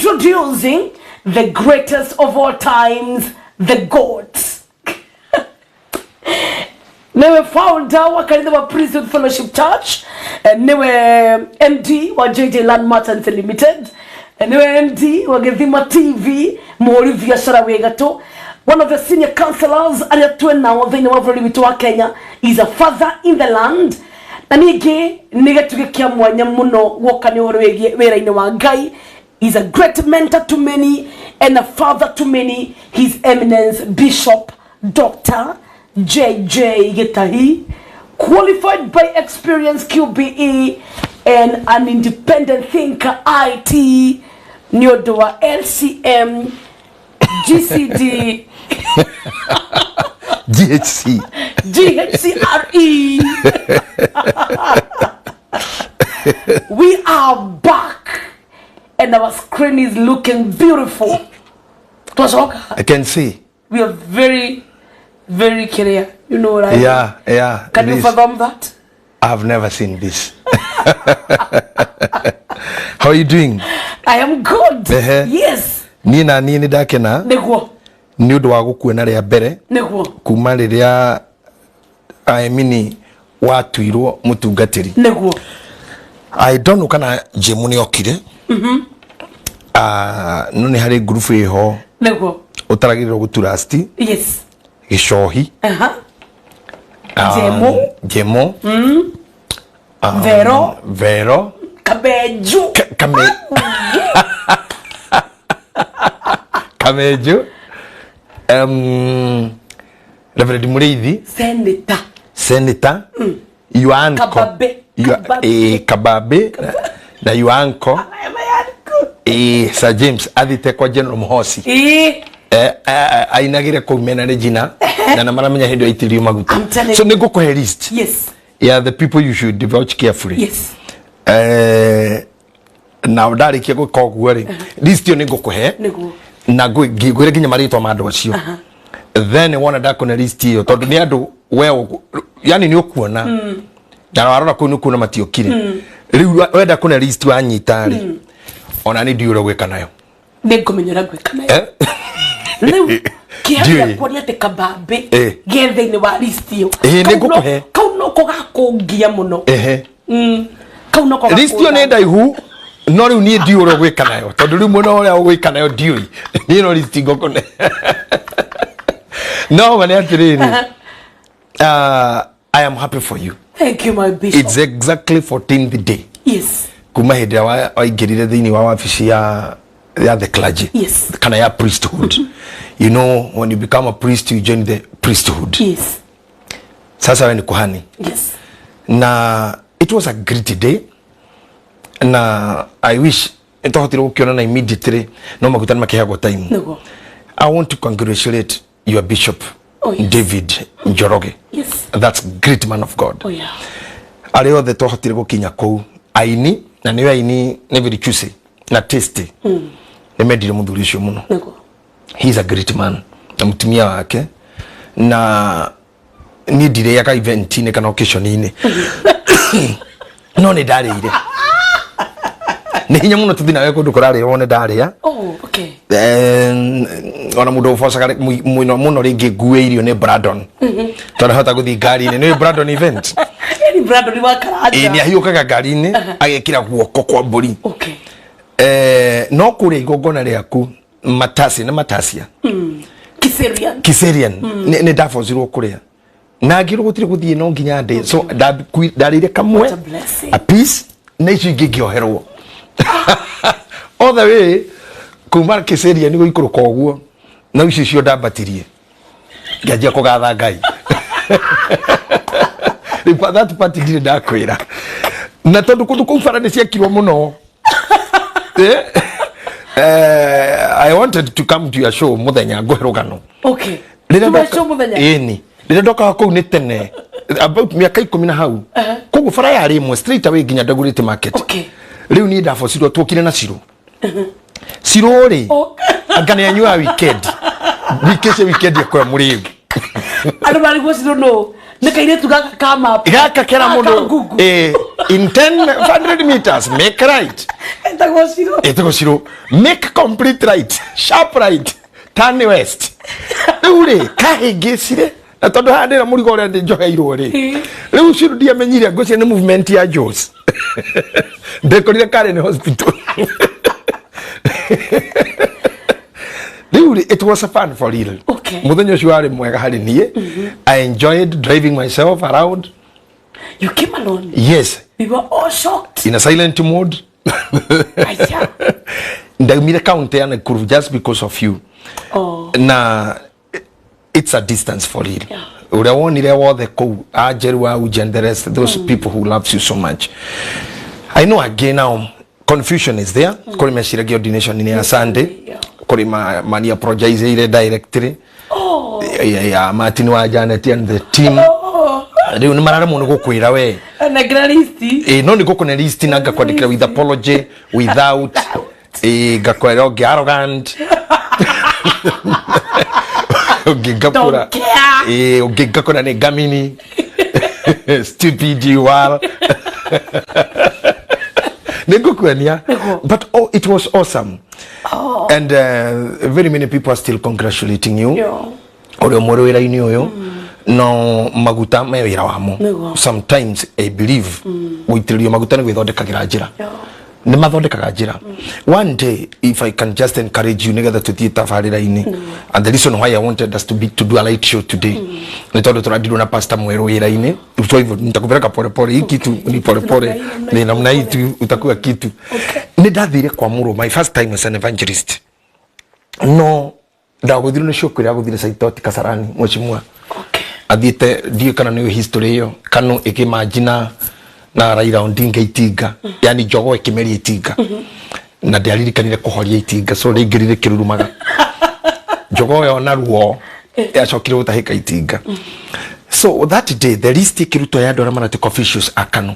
Introducing the greatest of all times, the GOAT. Niwe founder wa kanitha wa Priesthood Fellowship Church, niwe MD wa JJ Land Merchants Limited, niwe MD wa Githima TV, muhuri biacara wĩ gatũ, one of the senior counselors arĩa twĩ nao thĩinĩ wa bũrũri witũ wa Kenya, is a father in the land, na ningĩ nĩ gĩtugĩ kĩa mwanya mũno guoka nĩ ũhoro wĩgiĩ wĩra-inĩ wa Ngai. He's a great mentor to many and a father to many. His Eminence Bishop Dr. JJ Gitahi, qualified by experience QBE and an independent thinker IT, nĩ ũndũ wa LCM GCD GHC GHCRE. We are back and our screen is looking beautiful. Twacoka. I can see. We are very, very clear. You know what I mean? Yeah. Can it you is. Fathom that? I've never seen this. How are you doing? I am good. Ehe. Yes. Niĩ na niĩ nĩ ndakena Nĩguo. Nĩ ũndũ wa gũkuona rĩa mbere Nĩguo. Kuma rĩrĩa I mean watuirwo mũtungatĩri. Nĩguo. I don't know kana Jemu nĩ okire. Ah, no nĩ harĩ ngurubu ĩho Nĩguo. Ũtaragĩrĩrwo gũturasti gĩcohi. Ah, Jemu. Jemu. Vero. Vero. Kabenju. Kamenju, Reverend Mũrĩithi. Senator. Senator, your uncle. Kababe. Kababe. Kababe na your uncle. I am my uncle. Sir James athite kwa General Muhosi. Ainagire kũu mena Regina na maramenya hĩndĩ ĩyo aitĩrĩrio maguta. I'm telling So you. nĩ ngũkũhe list ya the people you should divulge carefully. Na ndarĩkia gwĩka ũguo rĩ, list ĩyo nĩ ngũkũhe Nĩguo. Na ngwĩre nginya marĩtwa ma andũ acio, then wona ndakũne list ĩyo tondũ nĩ andũ we yani nĩ ũkuona na warora kũu nĩ ũkuona matiokire. Rĩu wenda kũne list wanyita rĩ, ona nĩ ndiũ ũrĩa gwĩka nayo. Nĩ ngũmenya ũrĩa ngwĩka nayo. Eh? Rĩu kĩeha Ndiũĩ. gĩakwa nĩ atĩ Kabambĩ ge thĩinĩ wa list ĩyo. Nĩ Kau no- ngũkũhe. Kau noko gakũngia mũno. Kau noko List ĩyo nĩ gakũngia. ndaihu no rĩu niĩ ndiũ ũrĩa gwĩka nayo tondũ rĩu mwena ũrĩa ũgwĩka nayo ndiũĩ. Niĩ no list ngũkũne no ma nĩ atĩrĩrĩ, I am happy for you. Thank you, my bishop. It's exactly 14th day kuma hĩndĩ ĩrĩa waingĩrire thĩinĩ wa wabici ya the clergy kana ya priesthood. You know, when you become a priest, you join the priesthood. Sasa we ni kuhani. Na it was a great day na I wish nĩtwahotire gũkĩonana immediately no maguta nĩ makĩheagwo time. Nĩguo. I want to congratulate your bishop, David Njoroge. That's great man of God. Arĩa othe twahotire gũkinya kũu aini na nĩo aini nĩ very choosy na tasty nĩ mendire mũthuri ũcio mũno. Nĩguo. He is a great man na mũtumia wake na niĩ ndirĩaga event-inĩ kana occasion-inĩ no nĩ ndarĩire nĩ hinya mũno tũthiĩ nawe kũndũ kũrarĩo nĩ ndarĩa. Ona mũndũ ũbocaga mũno mũno rĩngĩ ngue irio nĩ Brandon tondũ hota gũthiĩ ngari-inĩ nĩ Brandon event. Yaani Brandon wa Karanja. Ĩ nĩ ahiũkaga ngari-inĩ agekĩra guoko kwa mbũri. No kũrĩa igongona rĩaku matasi nĩ matasia. Kiserian. Kiserian nĩ ndabocirwo kũrĩa na ngĩrwo gũtirĩ gũthiĩ no nginya ndĩ so ndarĩire kamwe. What a blessing. A piece na icio ingĩ ngĩoherwo all the way kuma Kiserian gũikũrũka ũguo na icio cio ndambatirie ngĩanjia kũgatha Ngai. Rĩu that part ndirĩ ndakwĩra na tondũ kũndũ kũu bara nĩ ciakirwo mũno. I wanted to come to your show muthenya ngũhe rũgano. Rĩrĩa Tuwe show muthenya. Ĩni rĩrĩa ndokaga kũu nĩ tene about mĩaka 10 na hau koguo bara yarĩ ĩmwe straight away nginya Dagoretti Market. Rĩu niĩ ndabocirwo tuokire na Ciro Ciro rĩ anga nĩ anyuaga weekend wikĩce weekend akoya mũrĩu. Andũ marigwo Ciro no nĩ kairĩtu gaka ka map. Gaka kera Gaka mũndũ Google. In 10 100 meters make right. Ĩtagwo Shiro. Ĩtagwo Shiro. Make complete right, sharp right, turn west. Rĩu rĩ, kahĩngĩcire na tondũ haha ndĩna mũrigo ũrĩa ndĩ njoheirwo rĩ, rĩu Shiro ndiamenyire, ngwĩciria nĩ movement ya Jaws. Ndekorire Karen Hospital. Rĩu rĩ, it was a fun for real. Mũthenya ũcio warĩ mwega harĩ niĩ. I enjoyed driving myself around. You came alone? Yes. We were all shocked. In a silent mode. Aya. Ndaumire county ya Nakuru just because of you. Oh. Na it's a distance for real. Yeah. Ũrĩa wonire wothe kũu, Anjeru, Auja and the rest, those people who loves you so much. I know again now confusion is there. Kũrĩ meciragia ordination nĩ ya Sunday. Kũrĩ mani apologize directly. Oh. Yeah, Martin wa Janet and the team. Oh. Rĩu nĩ mararemwo nĩ gũkwĩra we. Na ngira list. No nĩ ngũkũne list na ngakwandĩkĩra with apology, without, ngakwĩra ũngĩ arrogant. Ũngĩ ngakũra. Don't care. Ũngĩ ngakũra nĩ ngamini. Stupid you are. Nĩ ngũkuonia. Nĩguo. But oh, it was awesome. Oh. And very many people are still congratulating you. Yeah. Ũrĩa ũmwe wĩra-inĩ ũyũ, no maguta me wĩra wamo. Nĩguo. Sometimes I believe gũitĩrĩrio maguta nĩ gwĩthondekagĩra njĩra. Yeah. Nĩ mathondekaga njĩra. One day, if I can just encourage you nĩgetha tũthiĩ tabarĩra-inĩ, and the reason why I wanted us to be to do a light show today nĩ tondũ tũrandirwo na pastor mwerũ wĩra-inĩ. So hivyo nitakupeleka pole pole, hii kitu ni pole pole, ni namna hii tu utakuwa kitu. Nĩ ndathire kwa Mũrũ my first time as an evangelist, no ndagũthirwo nĩ shock ĩrĩa agũthire Saitoti Kasarani mheshimiwa. Okay. Athiĩte, ndiũĩ kana nĩũĩ history ĩyo, kano ĩkĩmanji na Raila Odinga itinga, yani jogoo ĩkĩmeria itinga, na ndiaririkanire kũhoria itinga, so rĩingĩrire kĩrurumaga jogoo ĩyo na ruo yacokire gũtahĩka itinga. So that day the list ĩkĩrutwo ya andũ arĩa maratuĩka officials a Kanu.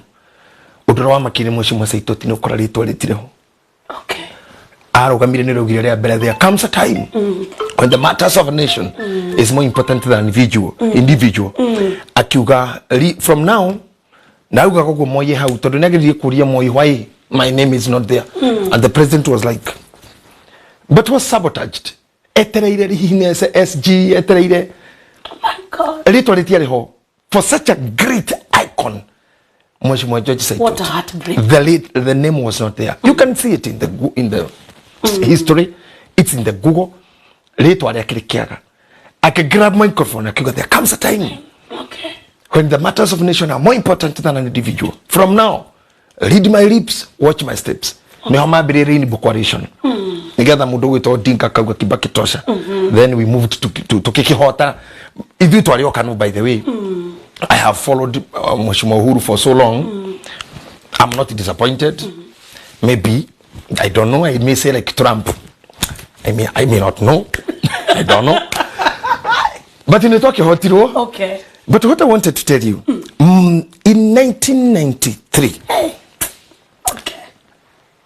Ũndũ ũrĩa wamakire mheshimiwa Saitoti nĩ ũkora rĩtwa rĩtirĩ ho. Okay. Arũgamire nĩ raugire rĩa mbere, there comes a time when the matters of a nation is more important than individual. Akiuga from now, na auga koguo Moi hau, tondũ nĩ ageririe kũria Moi why my name is not there, and the president was like, but was sabotaged. Etereire hihi nĩ SG etereire. Oh my God. Rĩtwa rĩtiarĩ ho for such a great icon, Mheshimiwa George Saitoti. What a heartbreak. The name was not there. You can see it in the history. It's in the Google. Rĩtwa rĩake rĩkĩaga. Akĩ grab microphone akiuga, there comes a time Okay. when the matters of nation are more important than an individual. From now, read my lips, watch my steps. Nĩho mambĩrĩirie Rainbow Coalition. Nĩgetha mũndũ ũgwĩtwo Odinga akauga Kibaki tosha. Then we moved to tukĩkĩhota. Ithuĩ twarĩ o Kanu, by the way. I have followed Mheshimiwa Uhuru for so long. I'm not disappointed. Maybe, I don't know, I may say like Trump. I may not know. I don't know. But in the talk, Okay. But what I wanted to tell you, in 1993, Hey. Okay.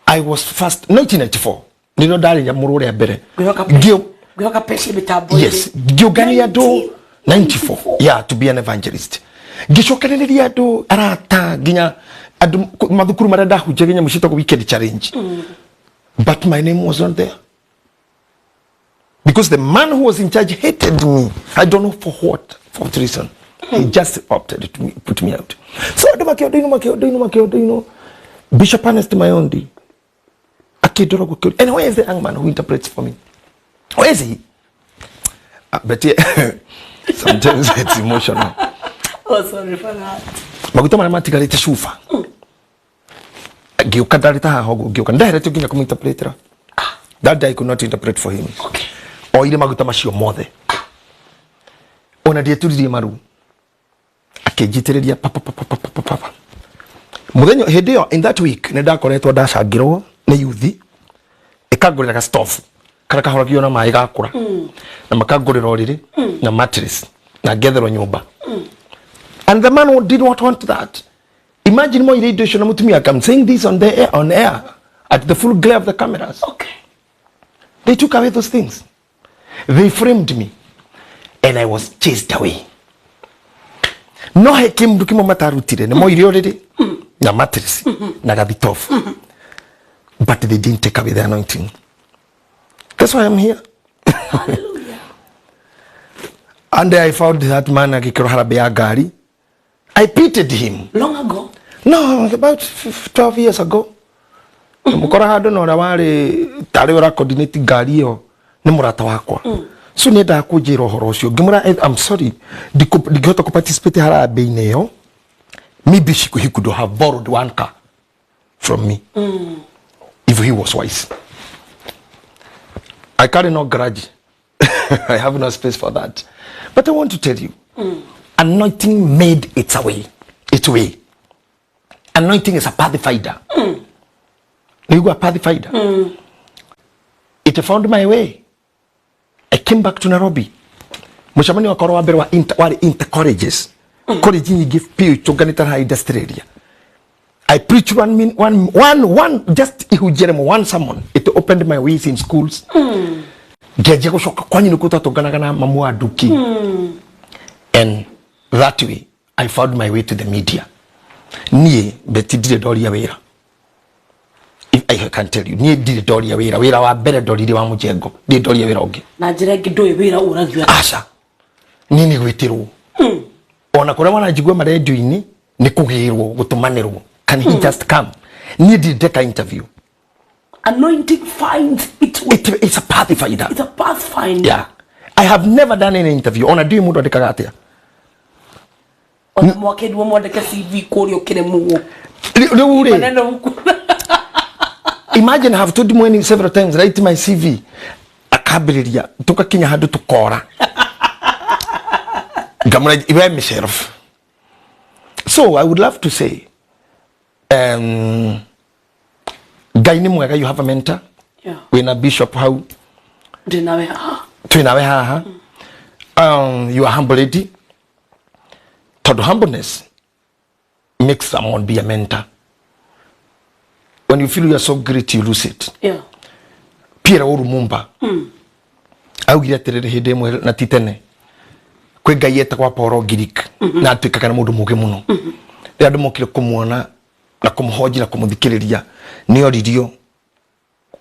I was first, 1994, nĩrĩo ndarĩ nyamũrũ rĩa mbere. Ngwĩhoka peci mĩtambo-inĩ. Yes, ngĩũngania andũ 94, yeah, to be an evangelist. Ngĩcokereria andũ arata nginya andũ mathukuru marĩa ndahunjagia nyamũ ciĩtagwo weekend challenge. But my name was not there. Because the man who was in charge hated me. I don't know for what, for what reason. He just opted to put me out. So andũ makĩonda ino, makĩonda ino, makĩonda ino. Bishop Ernest Mayondi akĩndora gũkĩũria, and where is the young man who interprets for me? Where is he? But yeah, sometimes it's emotional. Oh, sorry for that. Maguta marĩa matigarĩte cuba. Ngĩũka ndarĩ ta haha ũguo, ngĩũka ndaheretio nginya kũmũ-interpretera. That day I could not interpret for him. Okay. Oire maguta macio mothe. Ona ndieturirie maru. Akĩnjitĩrĩria pa, pa, pa, pa, pa, pa, pa, pa. Mũthenya hĩndĩ ĩyo, in that week, nĩ ndakoretwo ndacangĩrwo nĩ yuthi ĩkangũrĩra ga-stove karĩa kahoragio na maĩ gakũra, na makangũrĩra ũrĩrĩ na mattress na ngetherwo nyũmba. And the man who did not want that. Imagine moire indo icio na mũtumia. I'm saying this on the air, on air at the full glare of the cameras. Okay. They took away those things. They framed me and I was chased away. No he kĩndũ kĩmwe matarutire nĩ moire ũrĩrĩ na mattress na gathitobu. But they didn't take away the anointing. That's why I'm here. Hallelujah. And I found that man agĩkĩrwo harambĩ ya ngari. I pitied him. Long ago. No, about 12 years ago. Mũkora handũ na ũrĩa warĩ tarĩ ũra coordinate ngari ĩyo nĩ mũrata wakwa. So nĩ endaga kũnjĩra ũhoro ũcio. Ngĩmwĩra, "I'm sorry, ndingĩhota kũ participate harambĩ-inĩ ĩyo." Maybe he could have borrowed one car from me if he was wise. I carry no grudge. I have no space for that. But I want to tell you, anointing made its way. Its way. Anointing is a pathfinder. You a pathfinder. It found my way. I came back to Nairobi. Mũcemanio wakwa wa mbere wa inter, warĩ inter colleges. College nyingĩ biũ itũnganĩte haha industrial area. I preached one, min, one, one, one, just ihunjia rĩmwe, one sermon. It opened my ways in schools. Ngĩanjia gũcoka kwanyu nĩkuo twatũnganaga na mamu wa Nduki. And that way, I found my way to the media. Niĩ, Betty, ndirĩ ndoria wĩra. If I can tell you, niĩ ndirĩ ndoria wĩra. Wĩra wa mbere ndorire wa mũjengo. Ndirĩ ndoria wĩra ũngĩ. Na njĩra ĩngĩ ndũĩ wĩra ũragio. Aca. Niĩ nĩ gwĩtĩrwo. Ona kũrĩa wananjigua marendio-inĩ nĩ kũgĩrwo gũtũmanĩrwo. Can he just come? Niĩ ndirĩ ndeka interview. Anointing finds its way. It's a pathfinder. It's a pathfinder. Yeah. I have never done any interview. Ona ndiũĩ mũndũ andĩkaga atĩa. Ona mwakĩrwo mwandĩke CV kũrĩa ũkĩremwo. Rĩu rĩ, Maneno huku. Imagine I have told Mweni several times, write my CV. Akambĩrĩria tũgakinya handũ tũkora. Ngamũra iwe myself. So I would love to say, Ngai nĩ mwega, you have a mentor. Wĩna bishop hau. Ndĩ nawe haha. Twĩ nawe haha. You are humble lady. Tondũ humbleness makes someone be a mentor. When you feel you are so great, you lose it. Pierre Lumumba augire atĩrĩrĩ hĩndĩ ĩmwe na ti tene, kwĩ ngai etagwo Apollo Greek na atuĩkaga nĩ mũndũ mũũgĩ mũno. Rĩrĩa andũ mokire kũmuona na kũmũhonji na kũmũthikĩrĩria, nĩ oririo,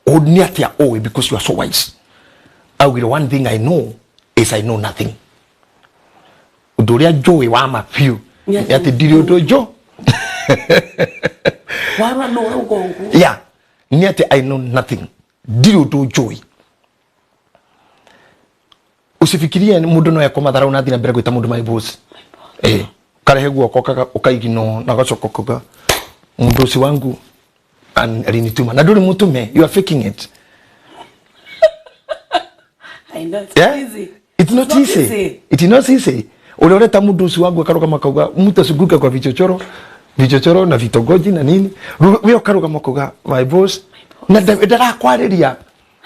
nĩ atĩa ũĩ because you are so wise? Augire, "One thing I know is I know nothing." Ũndũ ũrĩa njũĩ wa ma biũ nĩ nĩ atĩ ndirĩ ũndũ njũ. Warora nũ ũrauga ũguo. Yeah, nĩ atĩ I know nothing, ndirĩ ũndũ njũĩ. Usifikirie mũndũ no ekwo matharau na athiĩ na mbere gwĩta mũndũ my boss. Karehe guoko ũkaiginwo na gacoka ũkauga mũndũ ũcio wangu alinituma na ndũrĩ mũtũme, you are faking it. I know it's Yeah? easy. It's not easy. It's not easy. Ũrĩa ũreta mũndũ ũcio wangu akarũgama akauga mtu azunguke kwa vichochoro vichochoro na vitongoji na nini. Rĩu we ũkarũgama ũkauga my boss na ndarakwarĩria.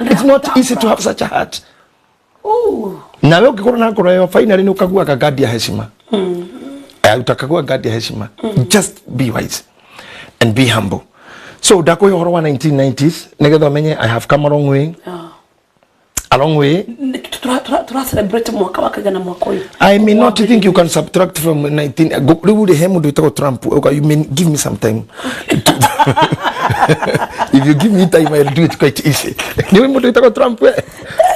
It's not easy to have such a heart. Ooh. Nawe ũngĩkorwo na ngoro ĩyo, finally nĩ ũkaguaga ngandi ya heshima. Utakagua ngandi ya heshima. Just be wise and be humble. So ndakũhe ũhoro wa 1990s nĩgetha ũmenye I have come a long way. A long way. Tura celebrate mwaka wa kaigana mwaka ũyũ? I may not think you can subtract from 19. Rĩu rĩ, he mũndũ wĩtagwo Trump. Okay, you may give me some time. If you give me time, I'll do it quite easy. Nĩ mũndũ wĩtagwo Trump, we?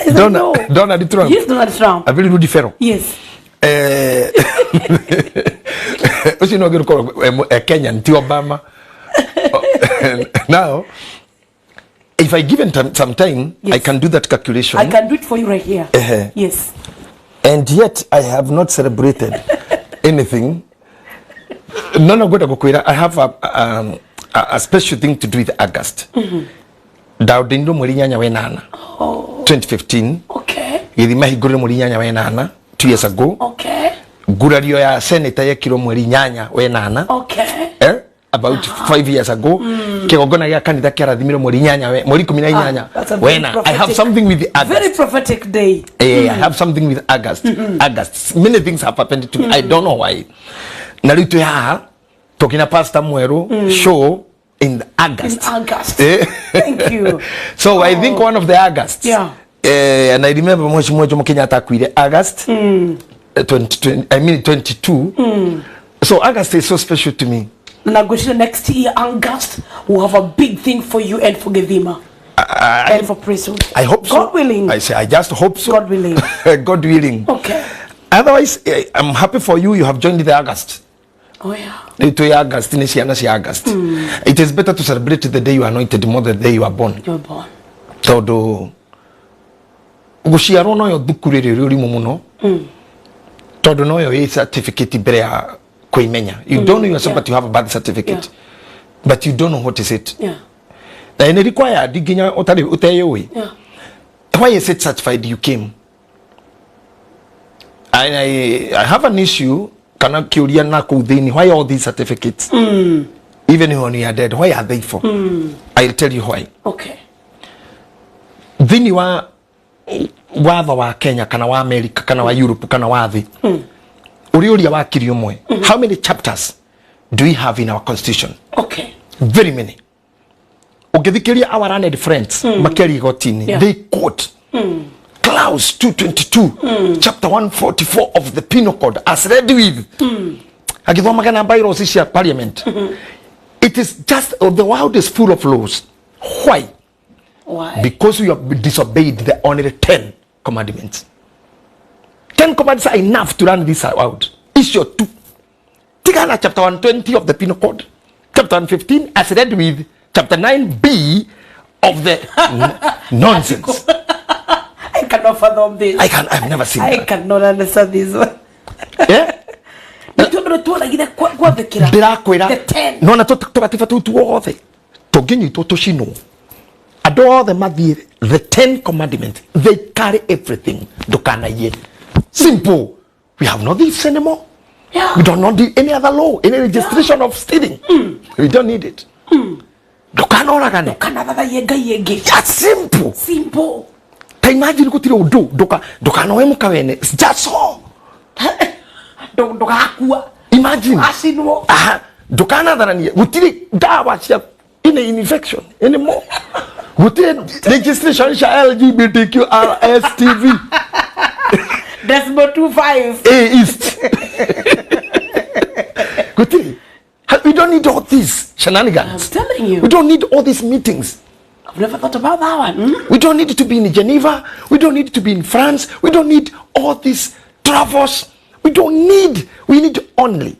Yes, I know. Donald Trump. Yes, Donald Trump. A very rude fellow. Yes. Ũcio no ngĩrũkorwo Kenyan ti Obama. Now, if I given some time, I can do that calculation. I can do it for you right here. Yes. And yet I have not celebrated anything. No, ngwenda gũkwĩra I have a special thing to do with August. Ndaũndĩnirwo mweri 8 wenana 2015. Gĩthima hingũrire mweri 8 wenana 2 years ago. Ngurario ya senator yekirwo mweri 8 wenana. About 5 years ago. Kĩgongona gĩa kanitha kĩarathimirwo mweri 8 mweri 18 That's a very wena. I have prophetic- something with the August. Very prophetic day. Yeah, I have something with August. August. Many things have happened to me. I don't know why. Na rĩu twĩ haha tũkina pastor mwerũ show in August. In August. Eh. Thank you. So I think one of the Augusts. And I remember Mheshimiwa Jomo Kenyatta akuire August 20, I mean 22. So August is so special to me. Na ngwĩciria next year August we'll have a big thing for you and for Githima and for priesthood. I hope so. God willing. I say I just hope so. God willing. God willing. Okay. Otherwise, I'm happy for you. You have joined the August. Oh yeah. Rĩu twĩ August, nĩ ciana cia August. It is better to celebrate the day you are anointed more than the day you are born. You're born. Tondũ gũciarwo noyo thukuru ĩrĩa ĩrĩ ũrimũ mũno, tondũ noyo ĩ certificate mbere ya kũimenya. You don't know yourself, but you have a birth certificate, but you don't know what is it. Na nĩ required nginya ũtarĩ ũteyũĩ. Why is it certified you came? I have an issue kana kĩũria na kũu thĩinĩ. Why all these certificates? Even when you are dead, why are they for? I'll tell you why. Thĩinĩ wa watho wa Kenya kana wa America kana wa Europe kana wa thĩ, ũrĩa ũria wa 1000, how many chapters do we have in our constitution? Very many. Ũngĩthikĩria our learned friends makĩaria igoti-inĩ, they quote clause 222, chapter 144 of the Penal Code as read with agĩthomaga na bylaws cia parliament. It is just, oh, the world is full of laws. Why? Why? Because we have disobeyed the only 10 commandments. 10 commandments are enough to run this out. Issue 2, tigana chapter 120 of the Penal Code, chapter 115 as read with chapter 9B of the nonsense. I cannot fathom this. I've never seen I that. cannot understand this one. Yeah? Nĩ tondũ nĩ tuonagire gwathĩkĩra Ndĩrakwĩra. The 10. Nona tũgatiba tũu tuothe tũngĩnyitwo tũcinwo, andũ othe mathiĩ, the 10 commandments, they carry everything. Ndũkanaiye, simple. We have no thieves anymore. We don't need any other law, any registration of stealing. We don't need it. Ndũkanoragane. Kana thathaiye ngai ĩngĩ. Just simple. Simple. Ta imagine, gũtirĩ ũndũ ndũkanoe mũka wene. It's just so. Ndũgakua. Imagine. Acinwo. Aha, ndukanatharanie, gũtirĩ ndawa cia ine infection anymore, gũtirĩ registration cia LGBTQRSTV Decimal 25. A east, gũtirĩ. We don't need all these shenanigans. I'm telling you. We don't need all these meetings. I've never thought about that one. We don't need to be in Geneva. We don't need to be in France. We don't need all these travels. We don't need. We need only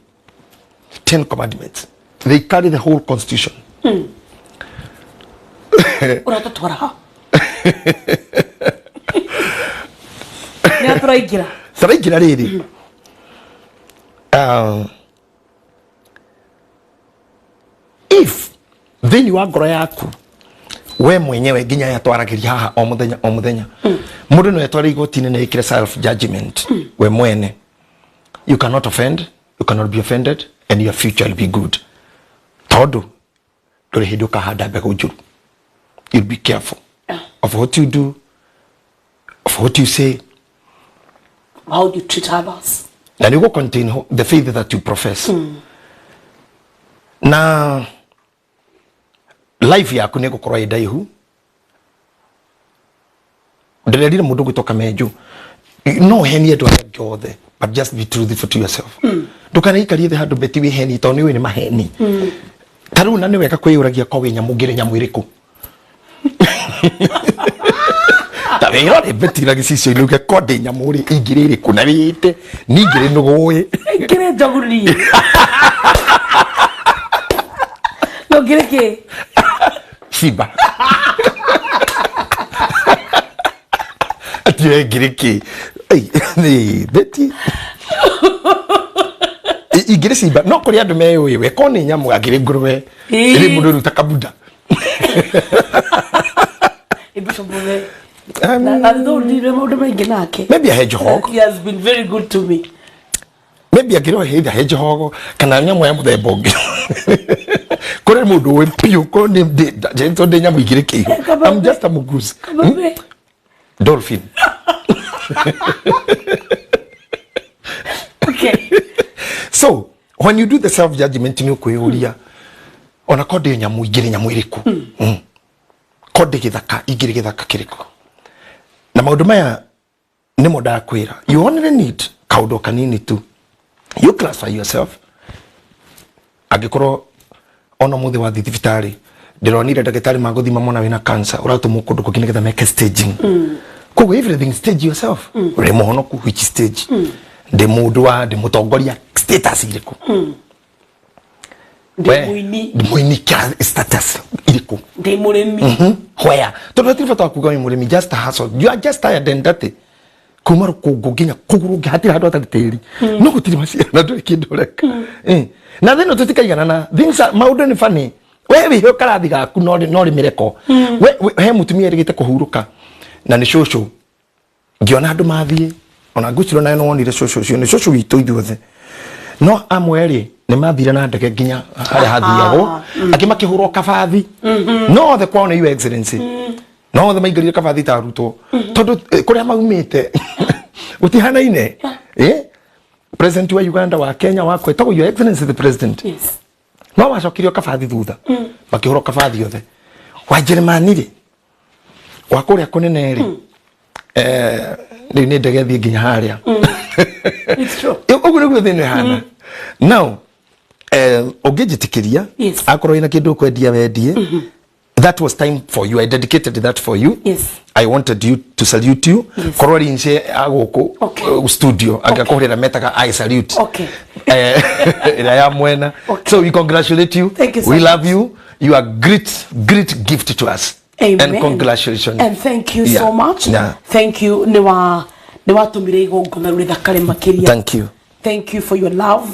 10 commandments. They carry the whole constitution. Ũratũtwara ha? Nĩ tũraingĩra. Taraingĩra rĩrĩ. If thĩinĩ wa ngoro yaku we mwenyewe, nginya aya twaragĩria haha o mũthenya o mũthenya, mũndũ no etware igoti-inĩ na ĩkĩre self judgment we mwene, you cannot offend, you cannot be offended, and your future will be good, tondũ ndũrĩ hĩndĩ ũkahanda mbegũ njũru. You'll be careful of what you do, of what you say. How do you treat others? Na nĩ ũgũ contain the faith that you profess, na life yaku nĩ ĩgũkorwo ĩ ndaihu. Ndĩrerire mũndũ gwĩtwo Kamenju, no henie andũ arĩa angĩ othe, but just be truthful to yourself. Ndũkanaikarie thĩ handũ beti wĩheni, tondũ nĩ ũĩ nĩ maheni. Ta rĩu na nĩ wega kwĩyũragia, ko wĩ nyamũ, ngĩrĩ nyamũ ĩrĩkũ? Ta wĩrore beti na gĩcicio-inĩ uge, ko ndĩ nyamũ rĩ, ingĩrĩ ĩrĩkũ? Na wĩte ningĩrĩ nũgũĩ. Ngĩrĩ njogu niĩ. No ngĩrĩ kĩ? Simba. Ati we ngĩrĩ kĩ? Ei, nĩ beti ingĩrĩ simba. No kũrĩ andũ meyũĩ we ko nĩ nyamũ, angĩrĩ ngũrwe. Ĩrĩ mũndũ rĩu ta kabuda. Bishop Muthee. Na thondire maũndũ maingĩ nake. Maybe a hedgehog. He has been very good to me. Maybe angĩrĩ either hedgehog kana nyamũ ya mũthemba ũngĩ. Kũrĩ mũndũ ũĩ biũ ko nĩ ndĩ nyamũ igĩrĩ kĩihu. I'm just a mongoose. Kababe. Dolphin. So when you do the self judgment, nĩ ũkwĩyũria, ona ko ndĩ nyamũ, ingĩrĩ nyamũ ĩrĩkũ? Ko ndĩ gĩthaka, ingĩrĩ gĩthaka kĩrĩkũ? Na maũndũ maya nĩmo ndakwĩra, you only need kaũndũ kanini tu. You classify yourself. Angĩkorwo Ona mũthĩ wathiĩ thibitarĩ, ndĩronire ndagĩtarĩ magũthima mona wĩna cancer, ũratũmwo kũndũ kũngĩ nĩgetha meke staging. Koguo everything, stage yourself. Ũrĩ mũhonoku, which stage? Ndĩ mũndũ wa, ndĩ mũtongoria, status irĩkũ? Ndĩ mũini. Ndĩ mũini, status irĩkũ? Ndĩ mũrĩmi. Where? Tondũ hatirĩ bata wa kuga wĩ mũrĩmi, just hustle. You are just tired and dirty, kuma rũkũngũ nginya kũgũrũ ngĩ hatirĩ handũ hatarĩ tĩri, no gũtirĩ maciaro na ndũrĩ kĩndũ ũreka. Na thĩna tũtikaigana things are, maũndũ nĩ funny. We wĩhe karathi gaku no no rĩmĩreko. We he mũtumia erĩgĩte kũhurũka na nĩ cũcũ, ngĩona andũ mathiĩ ona ngwĩciria nawe nĩwonire cũcũ ũcio, nĩ cũcũ witũ ithuothe, no amwe rĩ nĩ mathire na ndege nginya harĩa hathiagwo, angĩ makĩhũrwo kabathi, no othe kwao nĩ Your Excellency, no othe maingĩrire kabathi ta arutwo, tondũ kũrĩa maumĩte gũtihanaine. President wa Uganda, wa Kenya, wa kwetagwo Your Excellency the President. No wacokirio kabathi thutha, makĩhũrwo kabathi othe. Wa Jeremani rĩ, wa kũrĩa kũnene rĩ, rĩu nĩ ndege thiĩ nginya harĩa. It's true. Ũguo nĩguo thĩna ĩhana now. Ũngĩnjĩtĩkĩria, akorwo wĩna kĩndũ ũkwendia wendie. That was time for you, I dedicated that for you. I wanted you to salute you. Korwo rince agũkũ studio angĩakũhũrĩra metaga I salute. Ĩrĩa ya mwena. So we congratulate you. Thank you so We much. love you. You are great, great gift to us. Amen. And congratulations. And thank you so much. Thank you. Nĩ watũmire igongona rĩthakare makĩria. Thank you. Thank you for your love.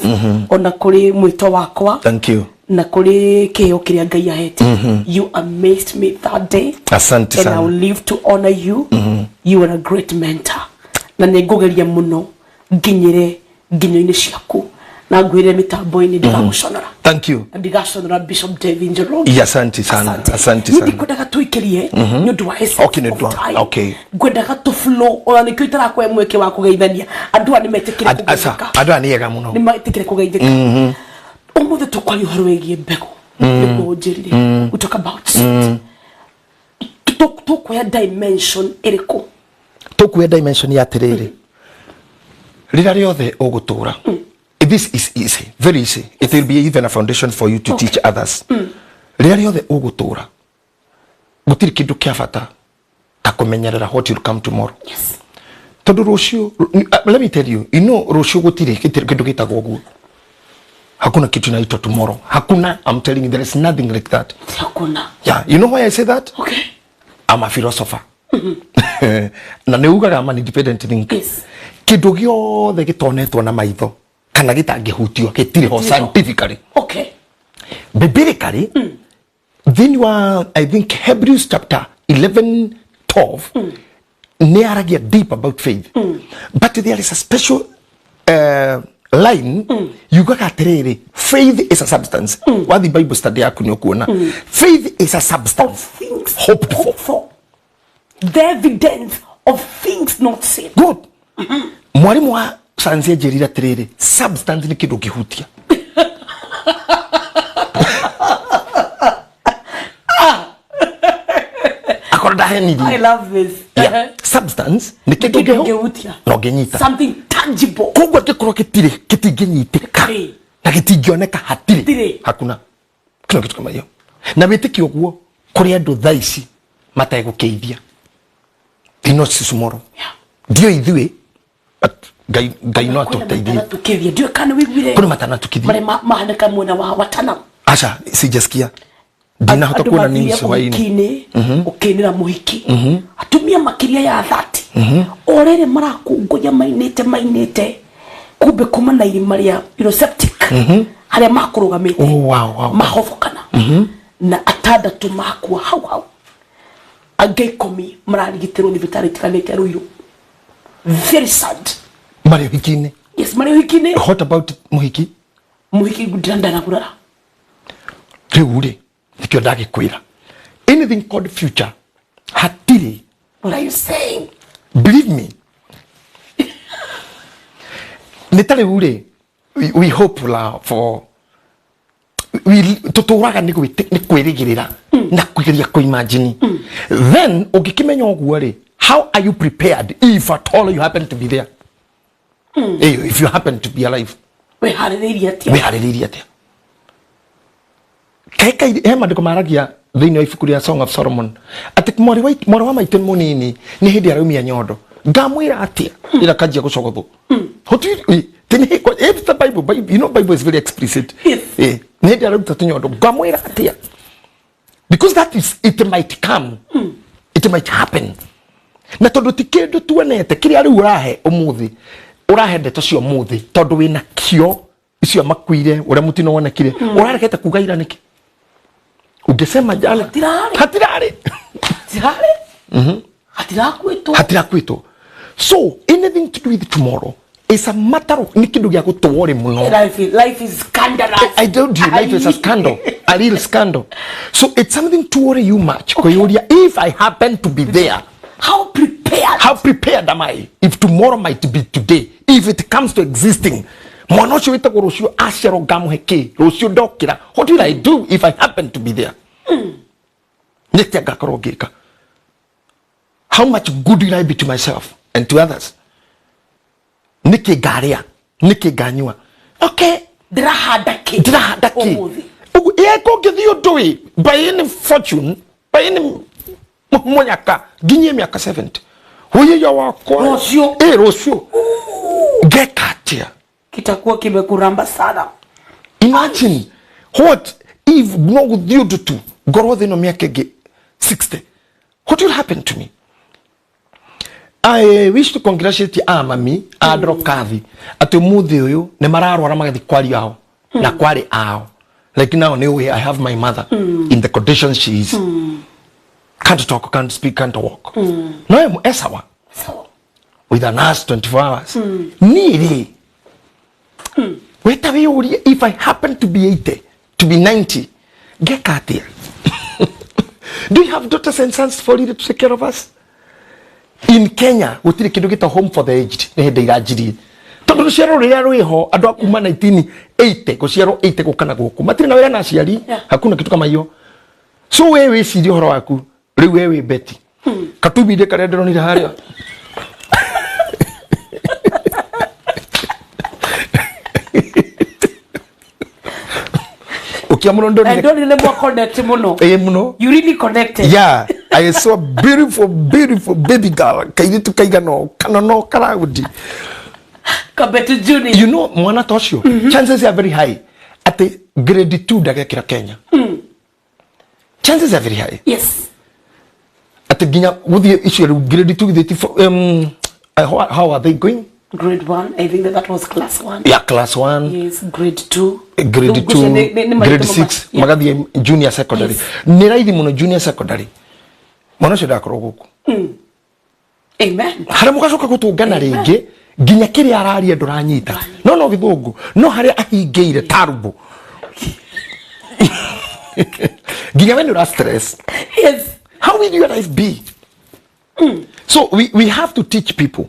Ona kũrĩ mwĩto wakwa. Thank you. Na kũrĩ kĩheo kĩrĩa Ngai ahete. You amazed me that day. Asante And I sana. will live to honor you. You are a great mentor. Na nĩ ngũgeria mũno nginyĩre nginyo-inĩ ciaku na ngwĩre mĩtambo-inĩ ndigagũconora. Thank you. Na ndigaconora Bishop David Njoroge. Yeah, asante sana, asante Niĩ sana. ndikwendaga tũikĩrie nĩ ũndũ wa essence Okay, nĩ of ũndũ wa- time. Ngwendaga tũ flow, ona nĩkĩo itarakũhe mweke wa kũgeithania andũ aya nĩ metĩkĩre Aca, kũgeithĩka. andũ aya nĩ ega mũno. Nĩ metĩkĩre kũgeithĩka. Ũmũthĩ tũkwaria ũhoro wĩgiĩ mbegũ, nĩguo ũnjĩrire. We talk about seed. Tũkuoya dimension ĩrĩkũ? Tũkuoya dimension ya atĩrĩrĩ, rĩrĩa rĩothe ũgũtũra, this is easy, very easy. It will be even a foundation for you to teach others. Rĩrĩa rĩothe ũgũtũra, gũtirĩ kĩndũ kĩa bata ta kũmenyerera what will come tomorrow. Tondũ rũciũ, let me tell you, you know rũciũ gũtirĩ kĩndũ gĩtagwo ũguo. Hakuna kitu inaitwa tomorrow, hakuna. I'm telling you, there is nothing like that. Hakuna. Yeah, you know why I say that? I'm a philosopher na nĩ ugaga I'm an independent thinker. Kĩndũ gĩothe gĩtonetwo na maitho kana gĩtangĩhutio gĩtirĩ ho Gĩtirĩ ho. scientifically. Biblically, thĩinĩ wa, I think, Hebrews chapter 11 12, nĩ aragia deep about faith, but there is a special line yugaga atĩrĩrĩ, faith is a substance. Wathi Bible study yaku nĩ ũkuona faith is a substance things hoped for. Hope for, the evidence of things not seen. Good. Mwarimu wa sayansi anjĩrire atĩrĩrĩ, substance nĩ kĩndũ ũngĩhutia. Akorwo ndahenirie. I love this. Yeah. Substance nĩ kĩndũ Kĩndũ ũngĩhu- ũngĩhutia. na ũngĩnyita. Something tangible. Koguo angĩkorwo gĩtirĩ, gĩtingĩnyitĩka na gĩtingĩoneka, hatirĩ. Hatirĩ. Hakuna kino kitu kama hiyo. Na wĩtĩkio ũguo, kũrĩ andũ thaa ici mategũkĩithia. They not see tomorrow. Ndio ithuĩ, but Ngai no atũteithie. Matanatukithia, ndiũĩ kana wĩiguire. Kũrĩ matanatukithia. Marĩa mahanĩka mwena wa Watana. Aca, sijasikia, ndinahota Andũ kuona mathire news hwaini. ũhiki-inĩ ũkĩinĩra mũhiki, atumia makĩria ya 30, o rĩrĩ marakũngũya mainĩte mainĩte, kumbe kuma na irima rĩa septic harĩa makũrũgamĩte. Oh, wow. Mahobokana na atandatũ makua hau hau, angĩ 10 mararigitĩrwo thibitarĩ itiganĩte Ruiru. Very sad. Marĩ ũhiki-inĩ? Yes, marĩ ũhiki-inĩ. What about mũhiki? Mũhiki ndanagurara. Rĩu rĩ, nĩkĩo ndagĩkwĩra anything called future hatirĩ. What are you saying? Believe me, nĩ ta rĩu rĩ, we hope la for we tũtũraga nĩ kwĩrĩgĩrĩra na kũgeria kũimagine. Then ũngĩkĩmenya ũguo rĩ, how are you prepared if at all you happen to be there? If you happen to be alive, wĩharĩrĩirie atĩa? Wĩharĩrĩirie atĩa? He he maandĩko maragia thĩinĩ wa ibuku rĩa Song of Solomon atĩ mwarĩ wa maitũ mũnini nĩ hĩndĩ araumia nyondo, ngamwĩra atĩa ĩra kanjia gũcogothwo. If the Bible, you know, Bible is very explicit. Nĩ hĩndĩ araruta tũnyondo, ngamwĩra atĩa? Because that is, it might come, it might happen. Na tondũ ti kĩndũ tuonete, kĩrĩa rĩu ũrahe ũmũthĩ, ũrahe ndeto cia ũmũthĩ tondũ wĩna kĩo icio makuire ũrĩa mũtino wonekire, ũraregete kuga ira nĩkĩ? Ungesema jana. Hatirarĩ. Hatirarĩ. Hatirarĩ, hatirakwĩtwo. Hatirakwĩtwo. So anything to do with tomorrow is a matter of, nĩ kĩndũ gĩa gũtũworĩ mũno. Life is scandalous. I told you, life is a scandal, a real scandal. So it's something to worry you much. Kwĩyũria, if I happen to be there, how prepared how prepared am I if tomorrow might be today, if it comes to existing? Mwana ũcio wĩtagwo rũciũ aciarwo ngamũhe kĩ? Rũciũ ndokĩra, what will I do if I happen to be there? Nĩkĩa ngakorwo ngĩka? How much good will I be to myself and to others? Nĩkĩ ngarĩa? Nĩkĩ nganyua? Okay. Ndĩrahanda kĩ? Ndĩrahanda kĩ? Ũmũthĩ. Ũguo yeko ngĩthiĩ ũndũ ĩ, by any fortune, by any mũnyaka, nginyie mĩaka 70, ũyĩyo wakwa. Rũciũ. Ĩ rũciũ ngeka atĩa? Kitakuwa kimekuramba sana. Imagine what if no gũthiĩ ũndũ tu ngorwo thĩ ĩno mĩaka ĩngĩ 60, what will happen to me? I wish to congratulate a mami a Drokathi atĩ ũmũthĩ ũyũ nĩ mararwara magathiĩ kwaria ao na kwarĩ ao. Like now nĩ ũĩ I have my mother in the condition she is, can't talk, can't speak, can't walk, no esawa So with a nurse 24 hours. Niĩ rĩ, weta wĩyũrie, if I happen to be 80, to be 90, ngeka atĩa? Do you have daughters and sons for you to take care of us? In Kenya gũtirĩ kĩndũ gĩta home for the aged. Nĩ hĩndĩ iranjirie, tondũ rũciaro rũrĩa rwĩho, andũ a kuma 1980, gũciarwo 80 gũka na gũkũ, matirĩ na wĩra na aciari. Hakuna kitu kama hiyo. So we wĩcirie ũhoro waku rĩu, we wĩ Betty katuminde karĩa ndĩronire harĩa. Ukia mũno I ndonire. Don't really more connect muno. Ĩ mũno. You really connected. Yeah, I saw a beautiful, beautiful baby girl, kairitu kaigana ũũ, kanono karaundi. Kabeti Junior. You know, mwana ta ũcio, chances are very high atĩ grade 2 ndagekĩra Kenya. Chances are very high atĩ nginya gũthiĩ icio rĩu grade 2 githĩ ti how are they going? Grade 1, I think that was class 1. Yeah, class 1. Yes, grade 2. Grade 2, grade 6, magathiĩ junior secondary. Nĩ raithi mũno junior secondary mwana ũcio ndakorwo gũkũ. Amen. Harĩa mũgacoka gũtũngana rĩngĩ, nginya kĩrĩa araria ndũranyita, no gĩthũngũ, no harĩa ahingĩire tarumbu, nginya we nĩ ũra stress. How will your life be? So we have to teach people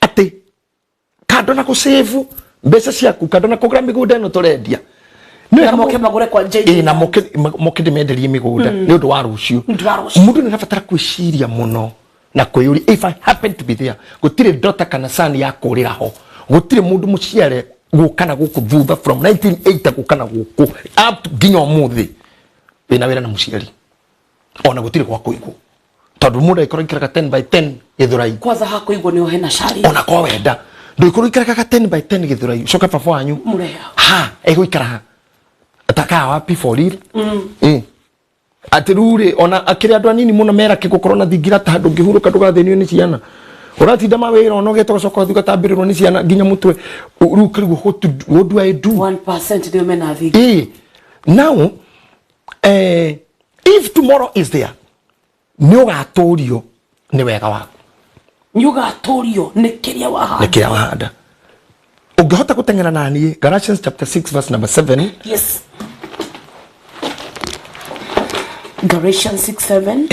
atĩ kando na gũsave mbeca ciaku, kando na kũgũra mĩgũnda ĩno tũrendia. Nĩ Na moke magũre kwa JJ. Ĩ, na moke ndĩmenderie mĩgũnda nĩ ũndũ wa rũciũ. Nĩ ũndũ wa rũciũ. Mũndũ nĩ arabatara kwĩciria mũno na kwĩyũria, if I happen to be there. Gũtirĩ daughter kana son ya kũrĩra ho, gũtirĩ mũndũ mũciare gũka na gũkũ thutha from 1980 gũka na gũkũ up to nginya ũmũthĩ wĩna wĩra na mũciari, ona gũtirĩ gwa kũigwo, tondũ mũndũ angĩkorwo aikaraga 10 by 10 Gĩthũrai. Kwanza hakuigwo nĩ hena cari. Ona kwa wenda ndũikorwo ikaraga 10 by 10 Gĩthũrai, coka baba wanyu. Mũreha. Ha egũikara ha? Atakaa wapi for real? Atĩ rĩu rĩ, ona akĩrĩ andũ anini mũno merake gũkorwo na thingira ta handũ ũngĩhurũka ndũgathĩnio nĩ ciana. Ũratinda mawĩra ũnogete, ũgacoka ũgathiĩ ũgatambĩrĩrwo nĩ ciana nginya mũtwe. Rĩu ũkarigwo, what do I do? 1% nĩo mena thingi. Now, if tomorrow is there, nĩ ũgatũrio nĩ wega waku. Nĩ ũgatũrio nĩ kĩrĩa wahanda. Nĩ kĩrĩa wahanda. Ũngĩhota gũteng'era na niĩ Galatians chapter 6 verse number 7. Yes, Galatians 6:7.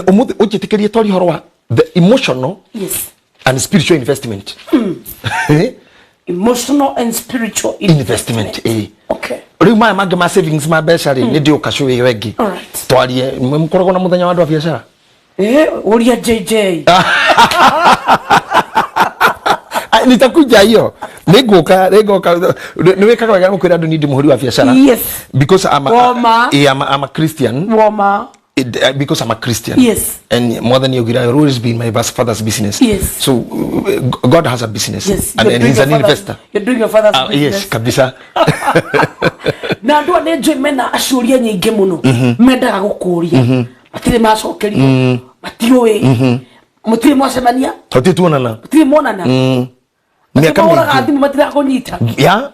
Ũmũthĩ ũnjĩtĩkĩrie twarie ũhoro wa the emotional and spiritual investment. Emotional and spiritual investment. Okay. Rĩu maya mangĩ ma savings ma mbeca rĩ, nĩ ndĩũka cũ ĩyo ĩngĩ. Twarie mũkoragwo na mũthenya wa andũ a biacara. Ũria JJ. Nitakuja hiyo, nĩngũka, nĩngoka. Nĩ wĩkaga wega gũkwĩra andũ niĩ ndĩ mũhũri wa biacara. Because I'm a, Woma. yeah, I'm a Christian. Woma. Because I'm a Christian. And Mwathani augire, "I will always be in my father's business." So God has a business. You're And doing he's your an father's- investor. You're doing your father's business. Yes, kabisa. Na andũ aya nĩ njũĩ mena ciũria nyingĩ mũno mendaga gũkũria, matirĩ macokerio, matiũĩ, mũtirĩ mwacemania. Tũtirĩ tuonana. Mũtirĩ monana. Miaka mahũraga mĩingĩ. thimũ matirakũnyita. Yeah.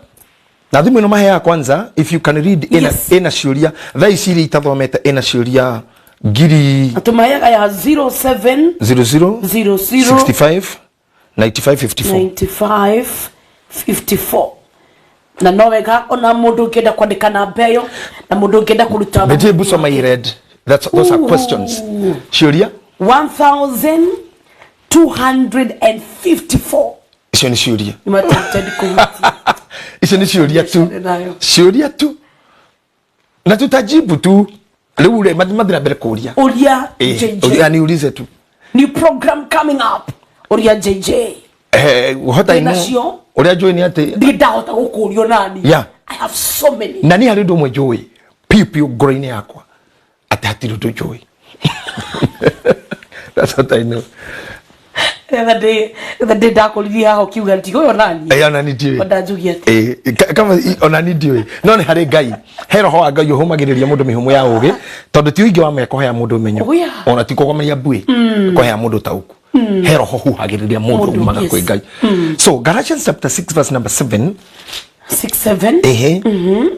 Na thimũ ĩno maheaga kwanza, if you can read, ĩna, ĩna ciũria thaa ici iria itathomete, ĩna ciũria ngiri Tũmaheaga ya 07 00 00 65 95 54. 95 54. Na no wega ona mũndũ ũngĩenda kwandĩka namba ĩyo na mũndũ ũngĩenda kũruta. Betie busoma I read. Those are questions. Ciũria 1254. Icio nĩ ciũria. Nĩ matempted kũhutia. Icio nĩ ciũria tu. Nayo. Ciũria tu. Na tutajibu tu. Rĩu rĩ mathi na mbere kũria. Ũria JJ. Ũria, niulize tu. New program coming up, ũria JJ. Hota Ndĩ ino nacio. Ũrĩa njũĩ nĩ atĩ Ndirĩ ndahota gũkũrio nani. I have so many. Na niĩ harĩ ũndũ ũmwe njũĩ piũ piũ ngoro-inĩ yakwa, atĩ hatirĩ ũndũ njũĩ. That's what I know. The other day ndakũririe haha ũkiuga nti ũyũ nani. Ona ni ndiũĩ. Ndanjugia atĩ Kama ona ni ndiũĩ, no nĩ harĩ Ngai, he roho wa Ngai ũhũmagĩrĩria mũndũ mĩhũmũ ya ũgĩ, tondũ ti ũingĩ wa meko hea mũndũ ũmenyo. Ona ti kũgomania mbuĩ kũhea mũndũ taũku. He roho huhagĩrĩria mũndũ Mũndũ, umaga kwĩ Ngai. So Galatians chapter 6 verse number 7. 6 7. Ehe.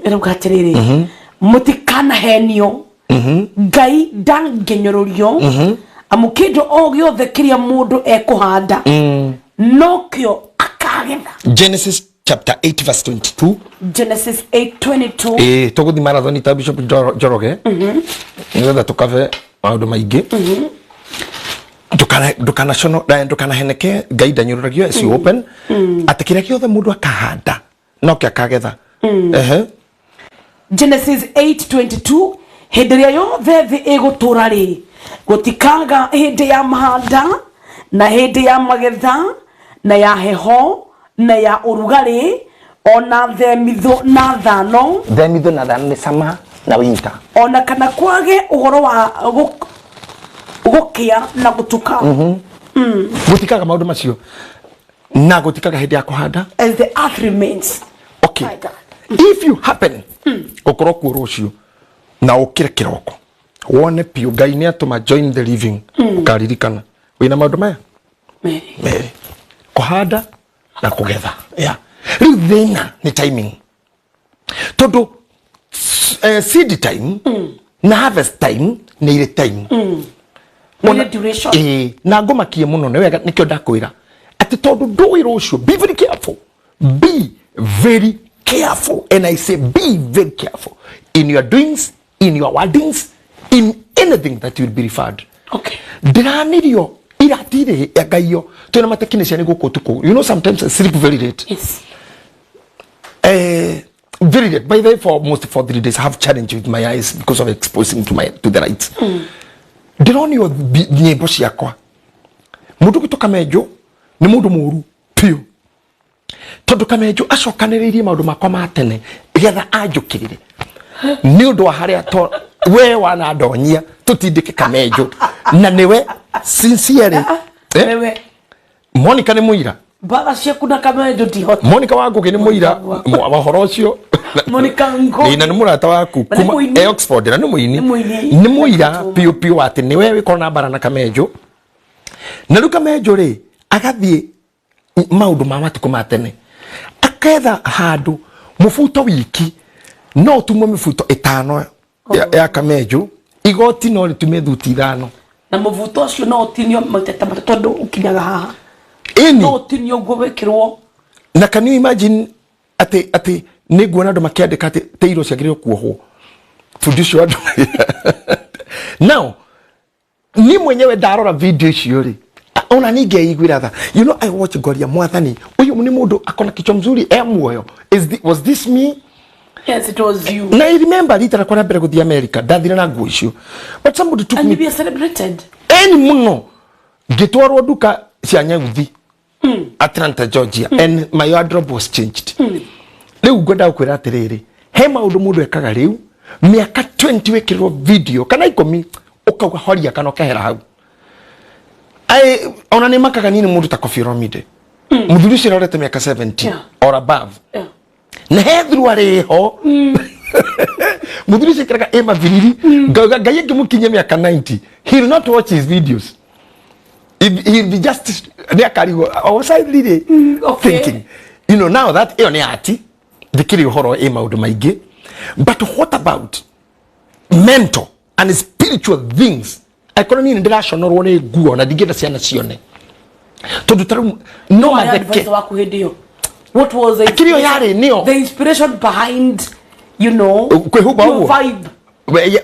Ĩrauga atĩrĩrĩ, mũtikanahenio, Ngai ndangĩnyũrũrio, amu kĩndũ o gĩothe kĩrĩa mũndũ ekũhanda nokĩo akagetha. Genesis chapter 8 verse 22. Genesis 8:22. Tũgũthiĩ marathoni ta Bishop Njoroge nĩgetha tũkave maũndũ maingĩ. Ndũkanaheneke, Ngai ndanyũrũragio. As you open, atĩ kĩrĩa gĩothe mũndũ akahanda nokĩo akagetha. Ehe. Genesis 8:22, hĩndĩ ĩrĩa yothe thĩ ĩgũtũra rĩ, gũtikaga hĩndĩ ya mahanda na hĩndĩ ya magetha na ya heho na ya ũrugarĩ, ona themithũ na thano. Themithũ na thano nĩ summer na winter. Ona kana kwage ũhoro wa gũkĩa na gũtuka. Gũtikaga maũndũ macio na gũtikaga hĩndĩ ya kũhanda. As the earth remains. Okay. My God. If you happen gũkorwo kuo rũciũ na ũkĩre kĩroko wone piũ Ngai nĩ atũma join the living, ũkaririkana wĩna maũndũ maya Mary. merĩ, kũhanda na kũgetha. Yeah. Rĩu thĩna nĩ timing, tondũ seed time na harvest time nĩ irĩ time. Nĩ irĩ duration. Ĩĩ, na ngũmakie mũno nĩ wega nĩkĩo ndakwĩra atĩ tondũ ndũĩ rũciũ, be very careful, be very careful, and I say be very careful in your doings, in your wordings, in anything that you will be referred. Ndĩranirio iratirĩ ya ngaio twĩna matekinician gũkũ ũtukũ. You know, sometimes I sleep very late. Very late. By the way, for almost for 3 days I have challenge with my eyes because of exposing to the lights. Ndĩronio nyĩmbo ciakwa. Mũndũ gwĩtwo Kamenjo nĩ mũndũ mũru piũ, tondũ Kamenjo acokanĩrĩirie maũndũ makwa ma tene getha anjũkĩrĩre nĩ ũndũ wa harĩa to we wanandonyia tũtindĩke Kamenjo na nĩwe sincerely. Wewe. Monica nĩ mũira. Mbara ciaku na Kamenjo ndihota. Monica wa Ngũgĩ nĩ mũira wa ũhoro ũcio. Monica Ngũgĩ. Ĩ, na nĩ mũrata waku Na nĩ kuma mũini. Oxford, na nĩ mũini. Nĩ mũini. Nĩ mũira piũ piũ atĩ nĩwe wĩkorwo na mbara na Kamenjo, na rĩu Kamenjo rĩ agathiĩ maũndũ ma matukũ ma tene aketha handũ mũbuto wiki no ũtumwo mĩbuto ĩtano ya Kamenjo, igoti no rĩtume thuti 5. Na mũbuto ũcio no ũtinio maita ta matatũ tondũ ũkinyaga haha. Ĩni. No ũtinio ũguo wĩkĩrwo. Na can you imagine atĩ nĩ nguona andũ makĩandĩka atĩ tĩirwo ciagĩrĩirwo kuohwo bundi ũcio andũ. Now ni mwenyewe ndarora video icio rĩ, ona ni ngeiguĩra tha. You know, I watch ngoria Mwathani ũyũ nĩ mũndũ akona kichwa mzuri e muoyo. Was this me? Yes, it was you. Na I remember rita rĩakwa rĩa mbere gũthiĩ America, ndathire na nguo icio, but somebody took And me. you were celebrated. Eni mũno, ngĩtwarwo nduka cia nyauthi. Atlanta, Georgia, and my wardrobe was changed. Rĩu ngwenda gũkwĩra atĩrĩrĩ, he maũndũ mũndũ ekaga rĩu mĩaka 20 wĩkĩrĩrwo video kana 10 ũkauga horia kana ũkehera hau. Ai, ona nĩ makaga niĩ nĩ mũndũ ta Koffi Olomide, mũthuri ũcio arorete mĩaka 70 or above, na he thurwa rĩho mũthuri ũcio ekĩraga ĩ mabiriri. Ngauga Ngai angĩmũkinyia mĩaka 90, he will not watch his videos. He'll be just nĩ akarigwo, I was really thinking, now that ĩyo nĩ ati ndĩkĩrĩ ũhoro ĩ maũndũ maingĩ. But what about mental and spiritual things? Angĩkorwo niĩ nĩ ndĩraconorwo nĩ nguo na ndingĩenda ciana cione, tondũ ta rĩu no Warĩ matheke. Advisor waku hĩndĩ ĩyo, what was the Akĩrĩ ĩyo yarĩ nĩyo. the inspiration behind Kwĩhumba your ũguo? vibe?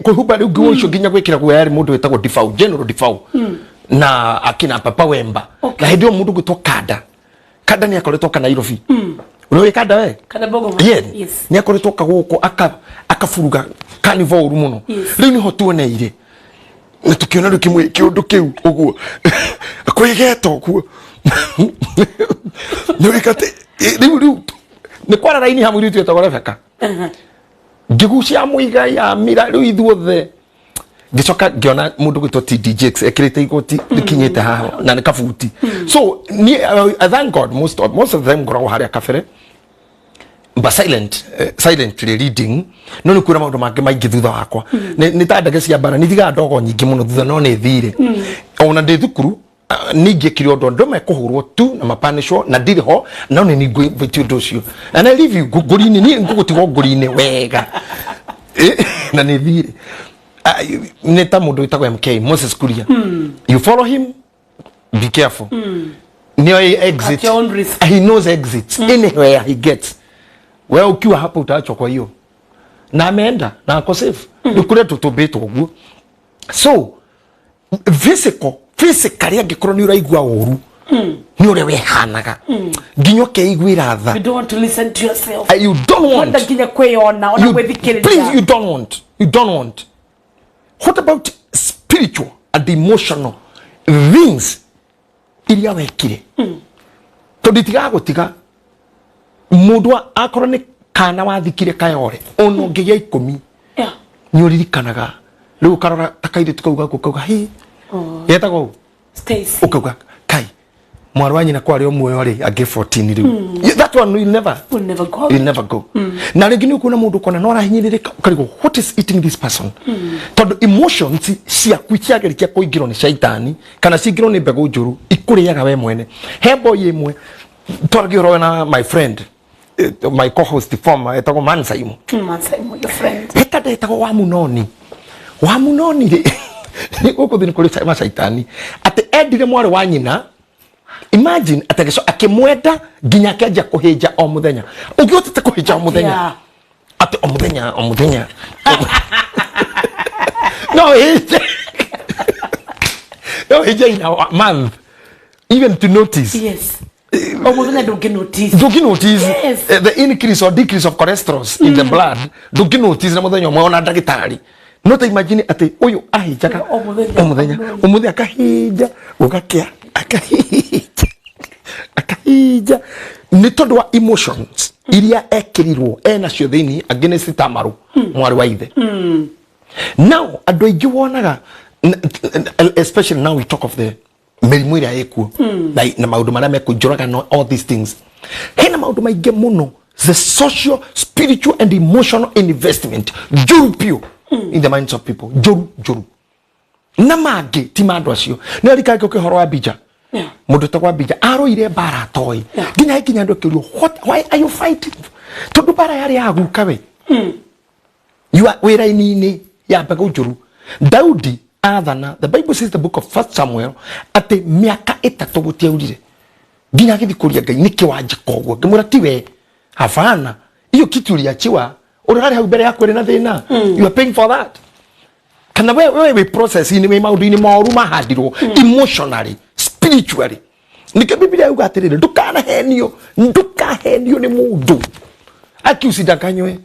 Kwĩhumba rĩu nguo icio nginya gwĩkĩra guo, yarĩ mũndũ wĩtagwo Difau, General Difau, na akina Papa Wemba. Na hĩndĩ ĩyo mũndũ gwĩtwo Kanda Kanda nĩ akoretwo ka Nairobi. Ũrĩ Kanda we? Kanda Bongo. Yeah. Yes. Nĩ akoretwo ka gũkũ akaburuga carnival ũru mũno. Rĩu nĩho tuoneire na tũkĩona rĩu kĩmwe kĩũndũ kĩu ũguo kwĩgeta ũguo nĩ wĩkate rĩu nĩ kwara raini hamwe ithuĩ twetagwo Rebecca ngĩgucia mũiga ya mira. Rĩu ithuothe ngĩcoka ngĩona mũndũ gwĩtwo TD Jakes ekĩrĩte igoti rĩkinyĩte haha na nĩ kabuti. So niĩ, I thank God, most of them ngoragwo harĩa kabere but silently reading, no nĩ kwĩra maũndũ mangĩ maingĩ thutha wakwa. Nĩ ta ndege cia mbara nĩ thigaga ndogo nyingĩ mũno thutha, no nĩ thire ona ndĩ thukuru. Ningĩkire ũndũ andũ mekũhũrwo tu na mapanishwo na ndirĩ ho, no nĩ ningũinvite ũndũ ũcio and I leave you ngũri-inĩ, niĩ ngũgũtigwo ngũri-inĩ wega. Na nĩ thire. Nĩ ta mũndũ wĩtagwo MK Moses Kuria, you follow him, be careful, nĩoĩ exit. At your own risk. He knows exits anywhere he gets. Wewe ukiwa hapo utaachwa kwa hiyo, na ameenda na ako safe. Nĩ kũrĩa tũtũmbĩtwo ũguo. So physically, angĩkorwo nĩ ũraigua ũru nĩ ũrĩa wehanaga nginya ũkeiguĩra tha. You don't want to listen to yourself. You don't want. Wenda nginya kwĩyona ona You, gwĩthikĩrĩria. please, you don't want, you don't want. What about spiritual and emotional things iria wekire? Tondũ itigaga gũtiga mũndũ akorwo nĩ kana wathikire kayore, ona ũngĩgĩa 10, nĩ ũririkanaga. Rĩu ũkarora ta kairĩtu kau gaku kauga hi getagwo ũũ. Stacy. Ũkauga kai mwarĩ wa nyina kwarĩ o muoyo rĩ angĩ 14 rĩu. That one will never Will never go. Will never go. Na rĩngĩ nĩ ũkuona mũndũ ũkona no arahinyĩrĩrĩka, ũkarigwo what is eating this person, tondũ emotions ciaku ciagĩrĩkia kũingĩrwo nĩ caitani kana cingĩrwo nĩ mbegũ njũru ikũrĩaga we mwene. He boy ĩmwe twaragia ũhoro na my friend, my co-host former, etagwo Mansaimo. Mansaimo, your friend. Heta ndetagwo wa munoni wa munoni rĩ, gũkũ thĩ nĩ kũrĩ macaitani atĩ endire mwarĩ wa nyina. Imagine atĩ akĩmwenda nginya akĩanjia kũhĩnja o mũthenya. Ũngĩhotete kũhĩnja o mũthenya atĩ o mũthenya o mũthenya no hĩnje, no hĩnje in a month even to notice. Yes, o mũthenya ndũngĩ notice. Ndũngĩ notice. The increase or decrease of cholesterol in the blood ndũngĩ notice na mũthenya ũmwe, ona ndagĩtarĩ. No ta imagine atĩ ũyũ ahĩnjaga O mũthenya, o mũthenya, o mũthenya akahĩnja, gũgakĩa akahĩnja akahĩnja, nĩ tondũ wa emotions iria ekĩrirwo enacio thĩinĩ against Tamaru mwarĩ wa ithe. Now andũ aingĩ wonaga especially now we talk of the mĩrimũ ĩrĩa ĩkuo na maũndũ marĩa mekũnjũraga, all these things, hena maũndũ maingĩ mũno, the social, spiritual and emotional investment njũru biũ in the minds of people, njũru njũru, na mangĩ ti ma andũ acio. Nĩ arikangĩ ũkĩhoro wa Mbija, mũndũ wĩtagwo Abija arũire mbara atoĩ nginya nginya andũ akĩũrio, "What, why are you fighting?" Tondũ mbara yarĩ ya guka we. You are wĩra-inĩ ya mbegũ njũru. Daudi athana, the Bible says, the book of First Samuel, atĩ mĩaka 3 gũtiaurire nginya agĩthiĩ kũria Ngai, nĩkĩ wanjĩka ũguo? Ngĩmwĩra tiwe, hapana, hiyo kitu uliachiwa ũrarĩ hau mbere yaku ĩrĩ na thĩna. You are paying for that. Kana we wĩ process-inĩ, wĩ maũndũ-inĩ moru mahandirwo emotionally, spiritually. Nĩkĩo Biblia yuga atĩrĩrĩ, ndũkanahenio, ndũkahenio nĩ mũndũ aki usidanganywe.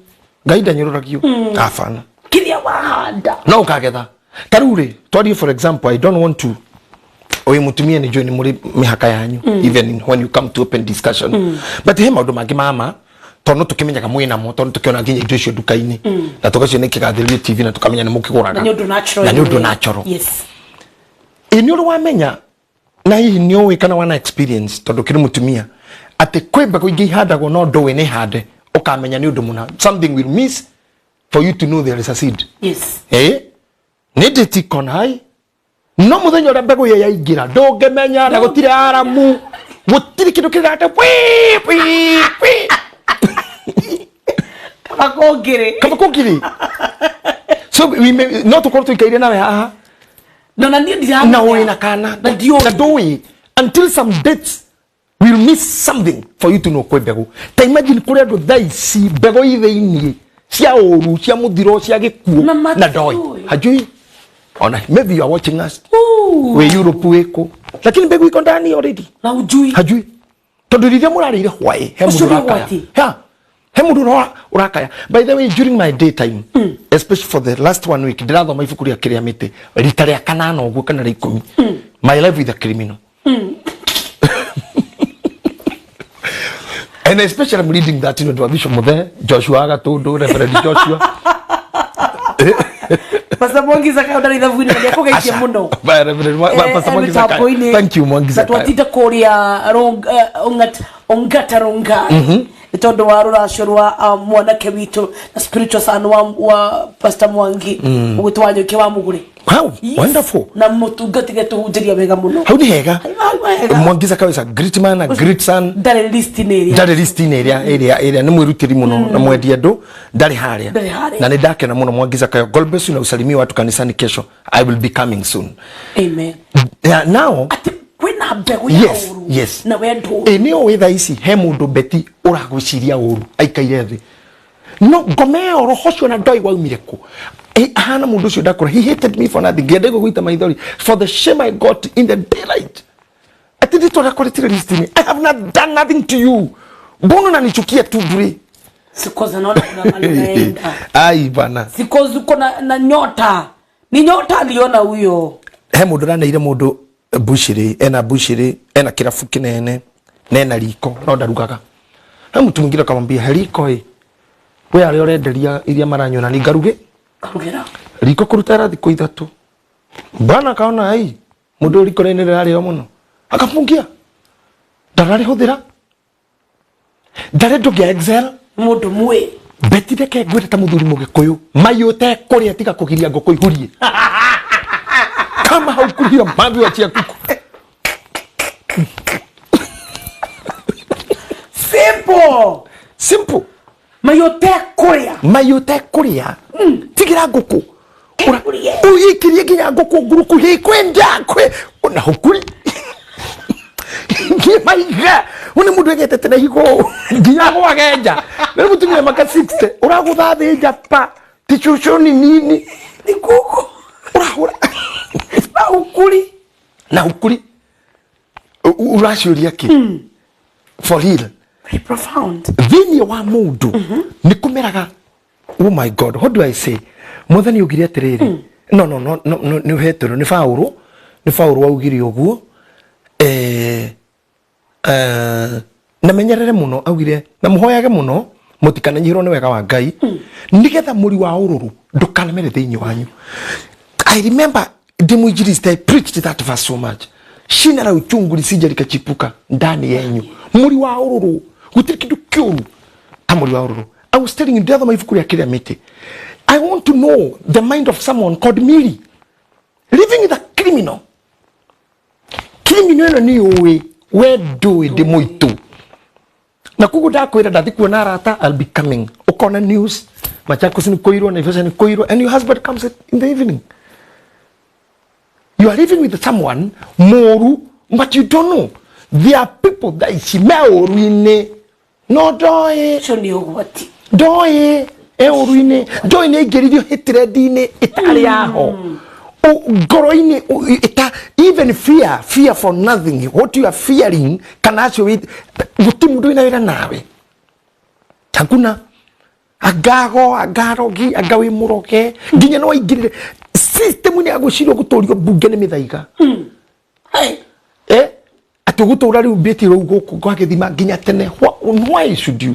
Ngai ndanyũrũragio, abana. Kĩrĩa wahanda no ũkagetha. Ta rĩu rĩ, twarie, for example, I don't want to Wĩ mũtumia nĩ njũĩ nĩ mũrĩ mĩhaka yanyu, even when you come to open discussion, but he maũndũ mangĩ mama tondũ tũkĩmenyaga mwĩ namo, tondũ tũkĩona nginya indo icio nduka-inĩ na tũgacio nĩ kĩgathĩrĩrio TV na tũkamenya nĩ mũkĩgũraga. Na nĩ ũndũ natural. Na nĩ ũndũ natural. Ĩ nĩ ũrĩ wamenya na hihi nĩ ũĩ kana wana experience, tondũ kĩrĩ mũtumia, atĩ kwĩ mbegũ ingĩ ihandagwo no ndũĩ nĩ hande, ũkamenya nĩ ũndũ mũna, something will miss for you to know there is a seed? Yes. Ĩ nĩ ndĩtikon hai, no mũthenya ũrĩa mbegũ ĩyo yaingĩra ndũngĩmenya, na gũtirĩ aramu, gũtirĩ kĩndũ kĩrate wi wi wi. Kaba kũngĩrĩ. Kaba kũngĩrĩ. So we may, no tũkorwo tũikaire nawe haha. No na niĩ ndiramenya. Na ũĩ na kana. Na ndiũĩ. Na ndũĩ until some dates will miss something for you to know kwĩ mbegũ. Ta imagine kũrĩ andũ thaa ici mbegũ i thĩiniĩ cia ũru, cia mũthiro, cia gĩkuũ. Na na ndoi matiũĩ. Hajui ona maybe you are watching us Ooh. wĩ Europe, wĩ kũ, lakini mbegũ iko ndani already. Na ujui. Hajui, tondũ rĩrĩa mũrarĩire hwaĩ he Ũcio mũndũ nĩ ũrakaya. ũgwati. Ha, he mũndũ ũrakaya. By the way, during my daytime, especially for the last one week, ndĩrathoma ibuku rĩa kĩrĩa mĩtĩ rita rĩa kanana ũguo kana rĩa 10, My Life with a Criminal, and especially I'm reading that wa Bishop Muthe Joshua Gatundu, Reverend Joshua. Pastor Mwangi Zakayo ndarĩ ithabu-inĩ na nĩakũgeithia mũno. Ba- Reverend Pastor Mwangi Zakayo. Mĩtambo-inĩ. Thank you, Mwangi Na Zakayo. twatinda kũrĩa Ongata Rongai nĩ tondũ wa rũracio rwa mwanake witũ na spiritual son wa Pastor Mwangi ũgwĩtwo Wanyũki wa Mũgũrĩ. Wow, wonderful. Na mũtungatĩre tũhunjĩria wega mũno. Hau nĩ hega. Hau hega. Mwangi Zakayo is a great man, a great son. Ndarĩ list-inĩ ĩrĩa. Ndarĩ list-inĩ ĩrĩa nĩ mwĩrutĩri mũno na mwendi andũ, ndarĩ harĩa. Ndarĩ harĩa. Na nĩ ndakena mũno. Mwangi Zakayo, God bless you na usalimie watu kanisani kesho. I will be coming soon. Amen. Yeah, now atĩ kwĩna mbegũ ya ũru na we ndũĩ. Ĩ nĩ ũĩ thaa ici he mũndũ beti ũragwĩciria ũru aikaire thĩ, no ngoma ĩyo, roho ũcio na ndoi waumire kũ? Ĩ, ahana mũndũ ũcio ndakũra. He hated me for nothing. Ngĩenda gũita maithori for the shame I got in the daylight, atĩ rĩtwa rĩakwa rĩtirĩ list-inĩ. I have not done nothing to you, mbona unanichukia tu bure? Sikoza naona kuna mahali unaenda. Ai bana. Sikozi uko na nyota, ni nyota aliona huyo. He mũndũ ũraneire mũndũ mbucĩrĩ, ena mbucĩrĩ, ena kĩrabu kĩnene na ena riko, no ndarugaga. He mtu mwingine akamwambia, he riko ĩ we arĩa ũrenderia iria maranyua na ningaruge. Karugĩra. Riko kũruta era thikũ 3, bwana akaona ai mũndũ ũyũ riko rĩrĩ rĩrarĩo mũno, akafungia, ndararĩhũthĩra, ndarĩ ndũngĩa excel. Mũndũ mwĩ Beti, reke ngwĩre ta mũthuri mũgĩkũyũ, mai ũtekũrĩa tiga kũgiria ngũkũ ihurie. Kama haukuria mathi wachia kuku. Simple. Simple. Mai ũtekũrĩa. Mai ũtekũrĩa tigira ngũkũ. Ĩhurie. Ũikirie nginya ngũkũ nguruku hikwenda kwĩ ona hukuri ngi maiga une mundu egetete na higo nginya gwagenja na mutumia maka 60 uragutha thĩ njapa ti cucu ni nini. Ni ngũkũ. Urahura. Na ukuri. Na hukuri uraciũria ki for real. Very profound. Thĩinĩ wa mũndũ nĩ kũmeraga. Oh my God, what do I say? Mwathani augire atĩrĩrĩ, no no no no no, nĩ Petero, nĩ Paũlũ, nĩ Paũlũ augire ũguo, na menyerere mũno, augire na mũhoyage mũno mũtikananyihĩrwo nĩ wega wa Ngai, nĩgetha mũri wa ũrũrũ ndũkanamere thĩinĩ wanyu. I remember ndĩ mwinjilisti, I preached that verse so much, shina la uchungu lisije likachipuka ndani yenyu. Mũri wa ũrũrũ, gũtirĩ kĩndũ kĩũru ta mũri wa ũrũrũ. I was telling you, ndĩrathoma ibuku rĩa kĩrĩa mĩtĩ. I want to know the mind of someone called Miri living with a criminal. Criminal ĩno nĩ ũĩ we ndũĩ ndĩ mũitũ, na koguo ndakwĩra ndathi kuona arata, I'll be coming. Ũkona news Machakos nĩ kũirwo, Naivasha nĩ kũirwo, and your husband comes in the evening. You are living with someone mũru, but you don't know there are people that ici me ũru-inĩ no ndoĩ. Ũcio nĩ ũgwati. Ndoĩ e ũru-inĩ, ndoĩ nĩ aingĩririo hatred-inĩ ĩtarĩ yaho ngoro-inĩ ĩta even fear, fear for nothing. What you are fearing, kana acio gũtirĩ mũndũ wĩna wĩra nawe, hakuna angago angarogi anga wĩ mũroge, nginya no aingĩrĩre system-inĩ ya gwĩciria gũtũrio mbunge nĩ mĩthaiga. Hey. Atĩ ũgũtũra rĩu mbĩti rĩu gũkũ gwa gĩthima nginya tene. Why should you?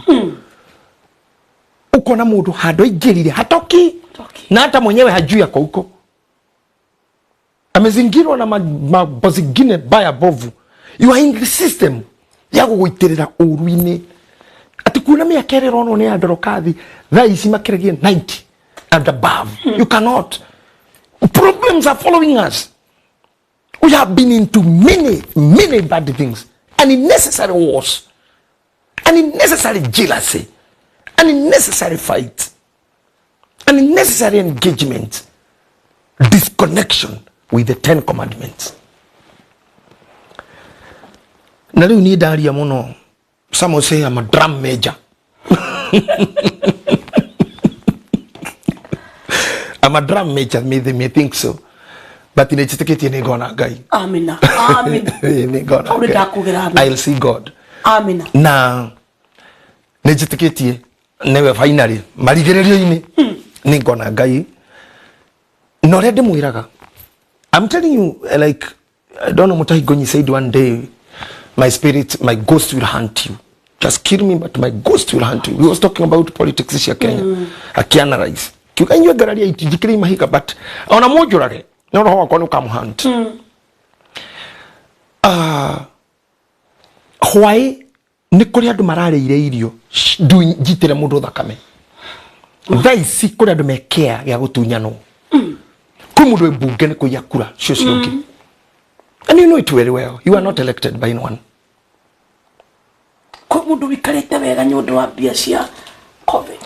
Ukona mũndũ handũ aingĩrire hatoki. Hatoki. Na hata mwenyewe hajui ako huko. Amezingirwa na mambo zingine baya bovu. You are in the system ya gũgũitĩrĩra ũru-inĩ. Atĩ kuona mĩaka ĩrĩa ĩronwo nĩ ya Ndorokathi thaa ici makĩragia 90 and above. You cannot. Problems are following us. We have been into many, many bad things. Unnecessary wars, unnecessary jealousy, unnecessary fight, unnecessary engagement, disconnection with the 10 Commandments. Na rĩu niĩ ndaria mũno, some will say I'm a drum major. I'm a drum major, they may think so. But nĩ njĩtĩkĩtie nĩ ngona Ngai. Amina. Amina. Nĩ ngona Hau nĩ Ngai. ndakugĩra amina. I'll see God. Amina. Na nĩ njĩtĩkĩtie nĩwe finally marigĩrĩrio-inĩ nĩ ngona Ngai. Na ũrĩa ndĩmwĩraga, I'm telling you, like, I don't know, Mutahi Gonyi said one day, my spirit, my ghost will hunt you. Just kill me, but my ghost will hunt you. He was talking about politics cia Kenya. Akianalyze. Kiuga inyuĩ ngararia itinjikĩrĩ mahiga, but ona mũnjũrage, no roho wakwa nĩ ũkamũhunt. Why nĩ kũrĩ andũ mararĩire irio njitĩre mũndũ thakame. Thaa ici kũrĩ andũ mekea gĩa gũtunyanwo. Kwĩ mũndũ wĩ mbunge nĩ kũiya kura cio cio ũngĩ. And you know it very well. You are not elected by anyone. Kwĩ mũndũ wĩikarĩte wega nĩ ũndũ wa mbia cia COVID.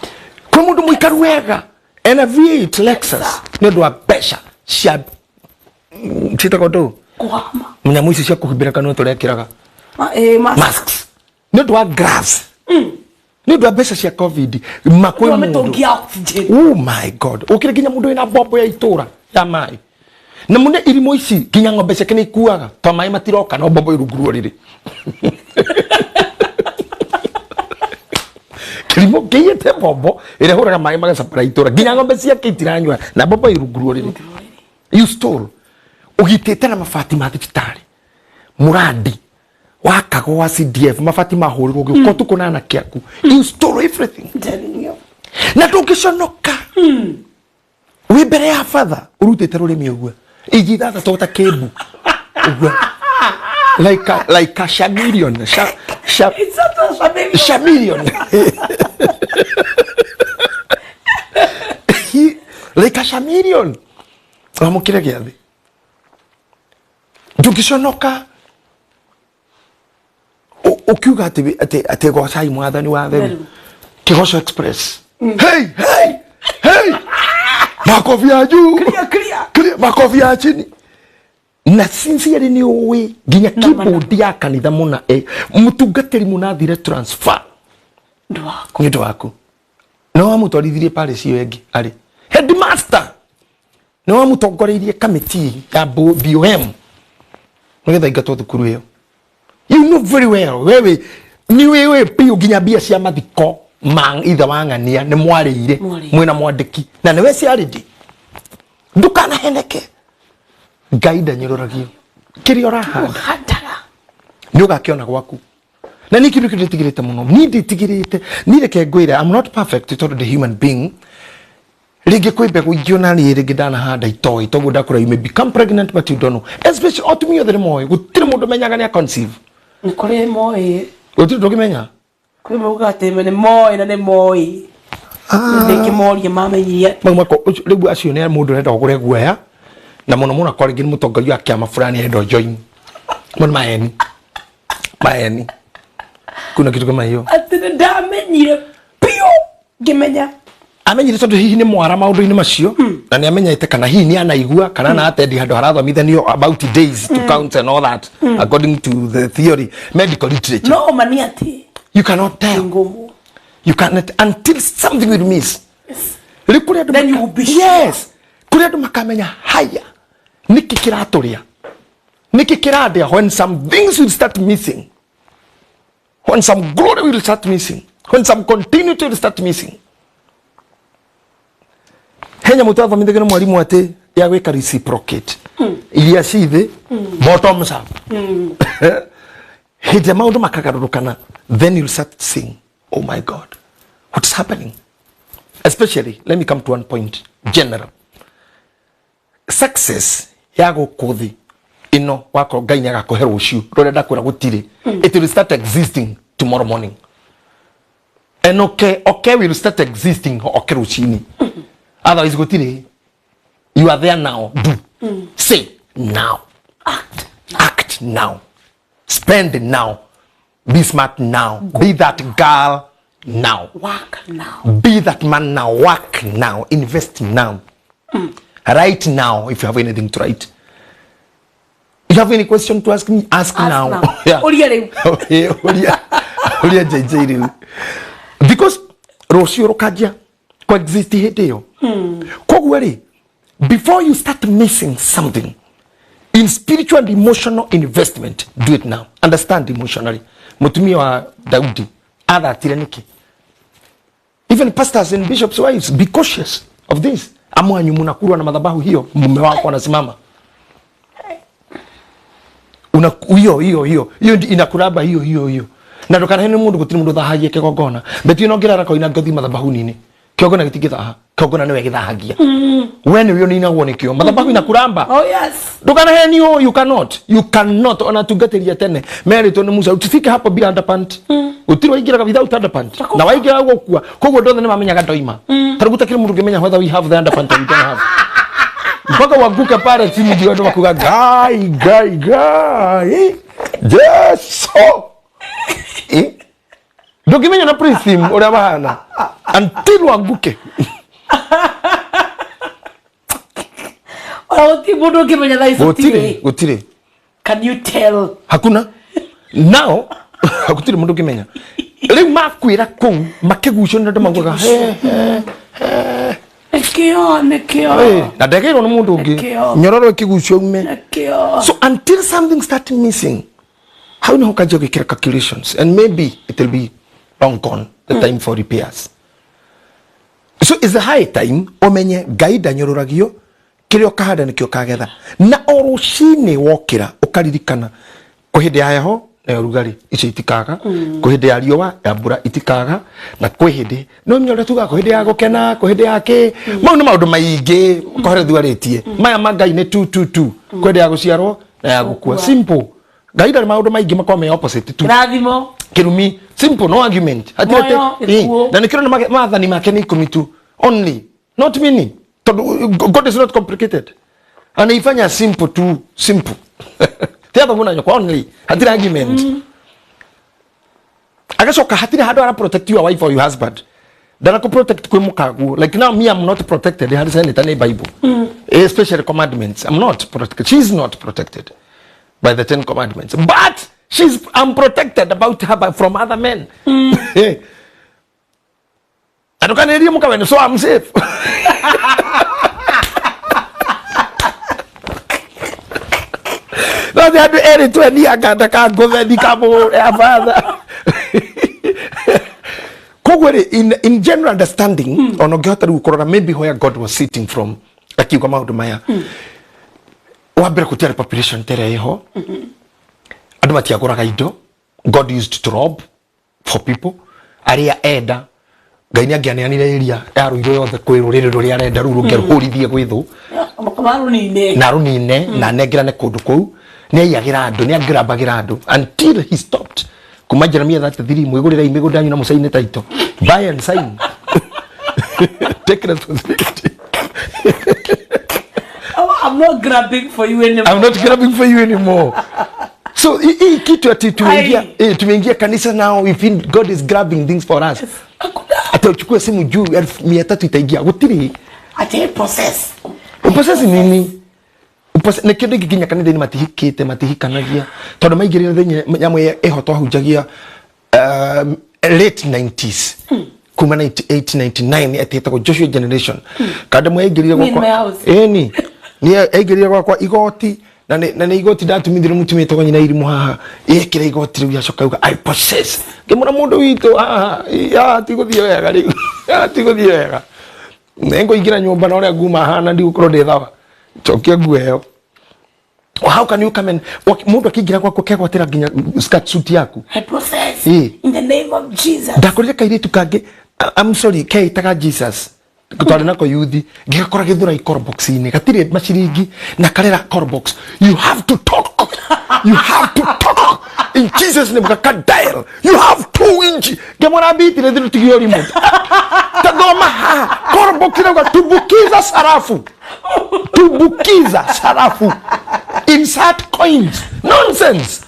Kwĩ mũndũ mũikaru wega ena V8 Lexus nĩ ũndũ wa mbeca cia ciĩtagwo ndũ? Kũhama. Nyamũ ici cia kũhumbĩra kanua tũrekĩraga. Masks. Masks. Nĩ ũndũ wa gloves. Nĩ ũndũ wa mbeca cia COVID. Ma kwĩ Nĩ ũndũ wa mũndũ. mĩtũngi ya oxygen. Oh my God. Ũkĩrĩ nginya mũndũ wĩna mbombo ya itũra ya maĩ. Na mũne irimũ ici nginya ng'ombe ciake nĩ ikuaga to maĩ matiroka no mbombo ĩrungu ruo rĩrĩ. Kĩrimũ kĩiyĩte mbombo ĩrĩa ĩhũraga maĩ magacapara itũra nginya ng'ombe ciake itiranyua na mbombo ĩrungu ruo rĩrĩ. You stole. Ũgitĩte na mabati ma thibitarĩ. Mũrandi wakagwo wa CDF mabati mahũrirwo gĩũka ũtukũ na anake aku. You stole everything. I'm telling you. Na ndũngĩconoka. Wĩ mbere ya batha ũrutĩte rũrĩmĩ ũguo inji ithathatũ ta kĩmbu ũguo like a chameleon. It's not a chameleon. Chameleon. Like a chameleon. Wamũkĩre gĩathĩ. Ndũngĩconoka ũkiuga atĩ gocai mwathani wa theru. Theru. Kĩgoco Express. Hey, hey, hey. Makofi ya juu. Clear, clear. Clear, makofi ya chini. Na sincerely nĩ ũĩ nginya Na mana. keyboard ya kanitha mũna, mũtungatĩri mũnathire transfer. Nĩ ũndũ waku. Nĩ ũndũ waku. Nĩ wamũtwarithirie parish ĩyo ĩngĩ arĩ headmaster. Nĩ wamũtongoreirie committee ya BOM nĩgetha ingatwo thukuru ĩyo. You know very well, wewe ni wewe piũ nginya mbia cia mathiko ma ithe wa ng'ania nĩ mwarĩire Mwarĩire. mwĩna mwandĩki na nĩwe ciarĩndi. Ndũkanaheneke. Ngai ndanyũrũragio. Kĩrĩa ũrahanda Ũhandaga. nĩ ũgakĩona gwaku. Na niĩ kĩndũ kĩu ndĩtigĩrĩte mũno. Niĩ ndĩtigĩrĩte. Niĩ reke ngwĩre, I'm not perfect tondũ ndĩ human being. Rĩngĩ kwĩ mbegũ ingĩ ona niĩ rĩngĩ ndanahanda itoĩ, toguo ndakũra, you may become pregnant but you don't know. Especially atumia othe nĩ moĩ, gũtirĩ mũndũ menyaga nĩ a conceive. Nĩ kũrĩ moĩ. Gũtirĩ ndũngĩmenya. Kwĩ mauga atĩ nĩ moĩ na nĩ moĩ. Ndĩkĩmoria mamenyire atĩ. Mau mako, ũcio, rĩu acio nĩ mũndũ ũrenda ũgũre guoya, na mũno mũno akorwo rĩngĩ nĩ mũtongoria wa kĩama fulani arenda ũjoin. Mo nĩ maeni. Maeni. Kuna kitu kama hiyo. Atĩ nĩ ndamenyire biũ ngĩmenya. Amenyire tondũ hihi nĩ mwara maũndũ-inĩ macio, na nĩ amenyete kana hihi nĩ anaigua, kana na atendi handũ harathomithanio about days to count and all that, according to the theory, medical literature. No, ma nĩ atĩ. You cannot tell. Ngumu. You cannot until something will miss. Yes. Rĩu kũrĩ andũ Then you will be sure. Yes. Kũrĩ andũ makamenya haya nĩkĩ kĩratũrĩa, nĩkĩ kĩrandĩa. When some things will start missing, when some glory will start missing, when some continuity will start missing. Henya mũtu athomithagio nĩ mwarimũ atĩ ya gwĩka reciprocate. Iria ci thĩ, bottoms up. Hĩndĩ ĩrĩa maũndũ makagarũrũkana, then you'll start seeing, oh my God, what's happening? Especially, let me come to one point, general success ya gũkũ thĩ ĩno, wakorwo Ngai nĩ agakũhe rũciũ rũrĩa ndakwĩra gũtirĩ, it will start existing tomorrow morning, and okay will start existing okay rũcinĩ. Otherwise gũtirĩ. You are there now, do, say now, act, act now, spend now, be smart now, be that girl now, work now, be that man now, work now, invest now, write now if you have anything to write. You have any question to ask me, ask, ask now. Now. Yeah. Ũria rĩu. Ũria, ũria JJ rĩu, because rũciũ rũkanjia coexist hĩndĩ ĩyo. Koguo rĩ, before you start missing something in spiritual and emotional investment, do it now. Understand emotionally, mũtumia wa Daudi athatire nĩkĩ? Even pastors and bishops' wives, be cautious of this. Amwanyu munakulwa na madhabahu hiyo, mume wako anasimama. Una hiyo hiyo hiyo hiyo inakuraba hiyo hiyo hiyo, na ndukanahe nĩ mũndũ, gũtirĩ mũndũ ũthahagia kĩgongona, but you know ngĩrara koina ngothi madhabahu-inĩ, kĩgongona gĩtingĩthaha, kĩgongona nĩwe gĩthahagia, we nĩwe ũninagwo nĩkĩo, madhabahu inakuramba. Oh yes. Ndukanahenio, you cannot, you cannot. Ona tungatĩria tene merĩtwo nĩ Musa, usifike hapo bila underpant. Gũtirĩ waingĩraga without underpant, na waingĩra gũkua. Koguo andũ othe nĩ mamenyaga ndoima tarĩu gũtakĩrĩ mũndũ ũngĩmenya whether we have the underpant or we don't have, mpaka uanguke pale chini ndio andũ makuga, "Ngai, Ngai, Ngai, Jesu." Eh? Ndũngĩmenya na prism ũrĩa mahana until uanguke. Ona gũtirĩ mũndũ ũngĩmenya thaa ici. Gũtirĩ. Gũtirĩ. Gũtirĩ. Can you tell? Hakuna nao, gũtirĩ mũndũ ũngĩmenya. Rĩu makwĩra kũu makĩgucio nĩ andũ maugaga, "He, he." Nĩkĩo, nĩkĩo. Na ndegeirwo nĩ mũndũ ũngĩ. Nĩkĩo. Nyororo ĩkĩgucio ume. Nĩkĩo. So until something start missing, hau niho ũkanjia gwĩkĩra calculations, and maybe it will be long gone, the time for repairs. So it's a high time ũmenye Ngai ndanyũrũragio, kĩrĩa ũkahanda nĩkĩo ũkagetha, na o rũcinĩ wokĩra ũkaririkana kwĩ hĩndĩ ya heho na ya ũrugarĩ, icio itikaga, kwĩ hĩndĩ ya riũa, ya mbura, itikaga, na kwĩ hĩndĩ no menya ũrĩa tugaga, kwĩ hĩndĩ ya gũkena, kwĩ hĩndĩ ya kĩ. Mau nĩ maũndũ maingĩ koherethu arĩtie maya ma Ngai nĩ tu tu tu, kwĩ hĩndĩ ya gũciarwo na ya gũkua. Simple. Ngai ndarĩ maũndũ maingĩ, makorwo me opposite tu. Kĩrathimo. Kĩrumi, simple, no argument. Hatirĩ. Moyo, gĩkuũ. Na nĩkĩo nĩ maathani make nĩ 10 tu only, not many, tondũ God is not complicated, anaifanya simple tu, simple. Tia thoguo na nyũkwa only, hatirĩ argument. Agacoka hatirĩ handũ ara protect your wife or your husband, ndaraku protect kwĩ mũkaguo. Like now me, I'm not protected harĩ senator nĩ Bible, especially commandments. I'm not protected, she's not protected by the 10 commandments, but she's I'm protected about her from other men. Andũkanĩrie mũkawene, so I'm safe. No nĩ andũ erĩ twenia nganda ka ngũtheni kamũre abatha. Koguo rĩ, in general understanding, ona ũngĩhota rĩu kũrora maybe where God was sitting from akiuga maũndũ maya, wa mbere gũtiarĩ population ta ĩrĩa ĩho, andũ matiagũraga indo. God used to rob for people arĩa enda. Ngai nĩ angĩaneanire area ya Rũirũ yothe kwĩ rũrĩrĩ rũrĩa arenda, rũu rũngĩarũhũrithie gwĩ thũ. Marũnine. Na rũnine na anengerane kũndũ kũu. Nĩ aiyagĩra andũ, nĩ angĩrambagĩra andũ until he stopped. Kuma Jeremia 33, mwĩgũrĩrei mĩgũnda yanyu na mũcaine taito, buy and sign, take responsibility. Oh, I'm not grabbing for you anymore. I'm not grabbing for you anymore. So hii kitu ati tumeingia, Ai. tumeingia kanisa, now we feel God is grabbing things for us. Hakuna. Ati uchukue simu juu 300,000 itaingia. Gũtirĩ. Ati process. Uprocess nini? Uprocess nĩkĩo ndingĩ nginya kanitha-inĩ matihikĩte, matihikanagia, tondũ maingĩrire thĩinĩ nyamũ ĩyo ĩho twahunjagia late 90s, kuma 98 99, ati ĩtagwo Joshua Generation. Kanda mwe aingĩrire Me in gwakwa my house. Ĩni nĩ aingĩrire gwakwa igoti, na nĩ igoti ndatumithirie mũtumia etagwo nyina irimũ haha, ekĩra igoti rĩu, acoka auga, "I possess." Ngĩmwĩra, mũndũ witũ haha, haha tigũthiĩ wega rĩu, haha tigũthiĩ wega, nĩngũingĩra nyũmba na ũrĩa nguma hana ndigũkorwo ndĩ thawa, cokia nguo ĩyo. How can you come and mundu akĩingĩra gwaku akegwatĩra nginya skirt suit yaku? I process Ĩĩ. in the name of Jesus. Ndakorire kairĩtu kangĩ, I'm sorry, keĩtaga Jesus, twarĩ nako yuthi, ngĩgakora gĩthũrai call box-inĩ, gatirĩ maciringi na karera call box, "You have to talk, you have to talk in Jesus' name." Gaka dial, "You have to inch." Ngĩmwĩra, "Mbitire thiru, tigia ũrimũ, tathoma haha call box irauga tumbukiza sarafu, tumbukiza sarafu, insert coins." Nonsense.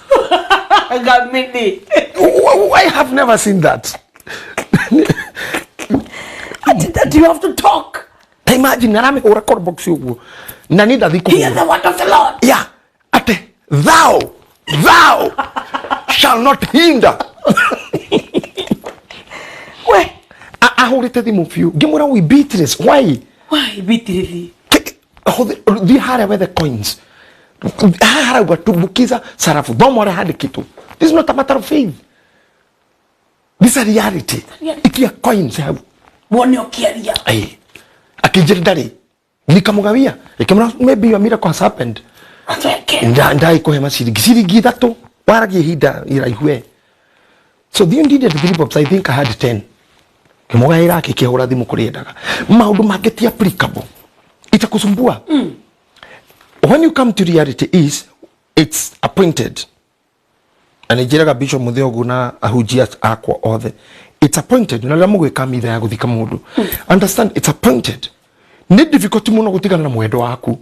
Ngamini. I have never seen that. Ati that you have to talk. Ta imagine aramĩhũra call box ũguo na niĩ ndathi Hear kũhũra. The word of the Lord. Yeah, ate thou shall not hinder. We. Ahũrĩte thimũ biũ, ngĩmwĩra, "We Beatrice, why?" Why Beatrice? Thiĩ harĩa wethe coins, haha harauga tumbukiza sarafu, thoma ũrĩa handĩkĩtwo. This is not a matter of faith, this is a reality. Reality. Ikia coins hau. Wone ũkĩaria. Ĩĩ. Akĩnjĩra ndarĩ, nikamũgawia, ikĩmwĩra, "Maybe your miracle has happened." Atweke. Ndai kũhe maciringi, ciringi ithatũ, waragia ihinda iraihu we. So the needed three bob, I think I had 10, kĩmũgaĩra, akĩkĩhũra thimũ kũrĩa endaga. Maũndũ mangĩ ti applicable, itakusumbua. When you come to reality is it's appointed, na nĩ njĩraga Bishop Mũthĩogu na ahunjia akwa othe, it's appointed. Na rĩrĩa mũgwĩka mitha ya gũthika mũndũ, understand it's appointed. Nĩ difficult mũno gũtigana na mwendwa waku,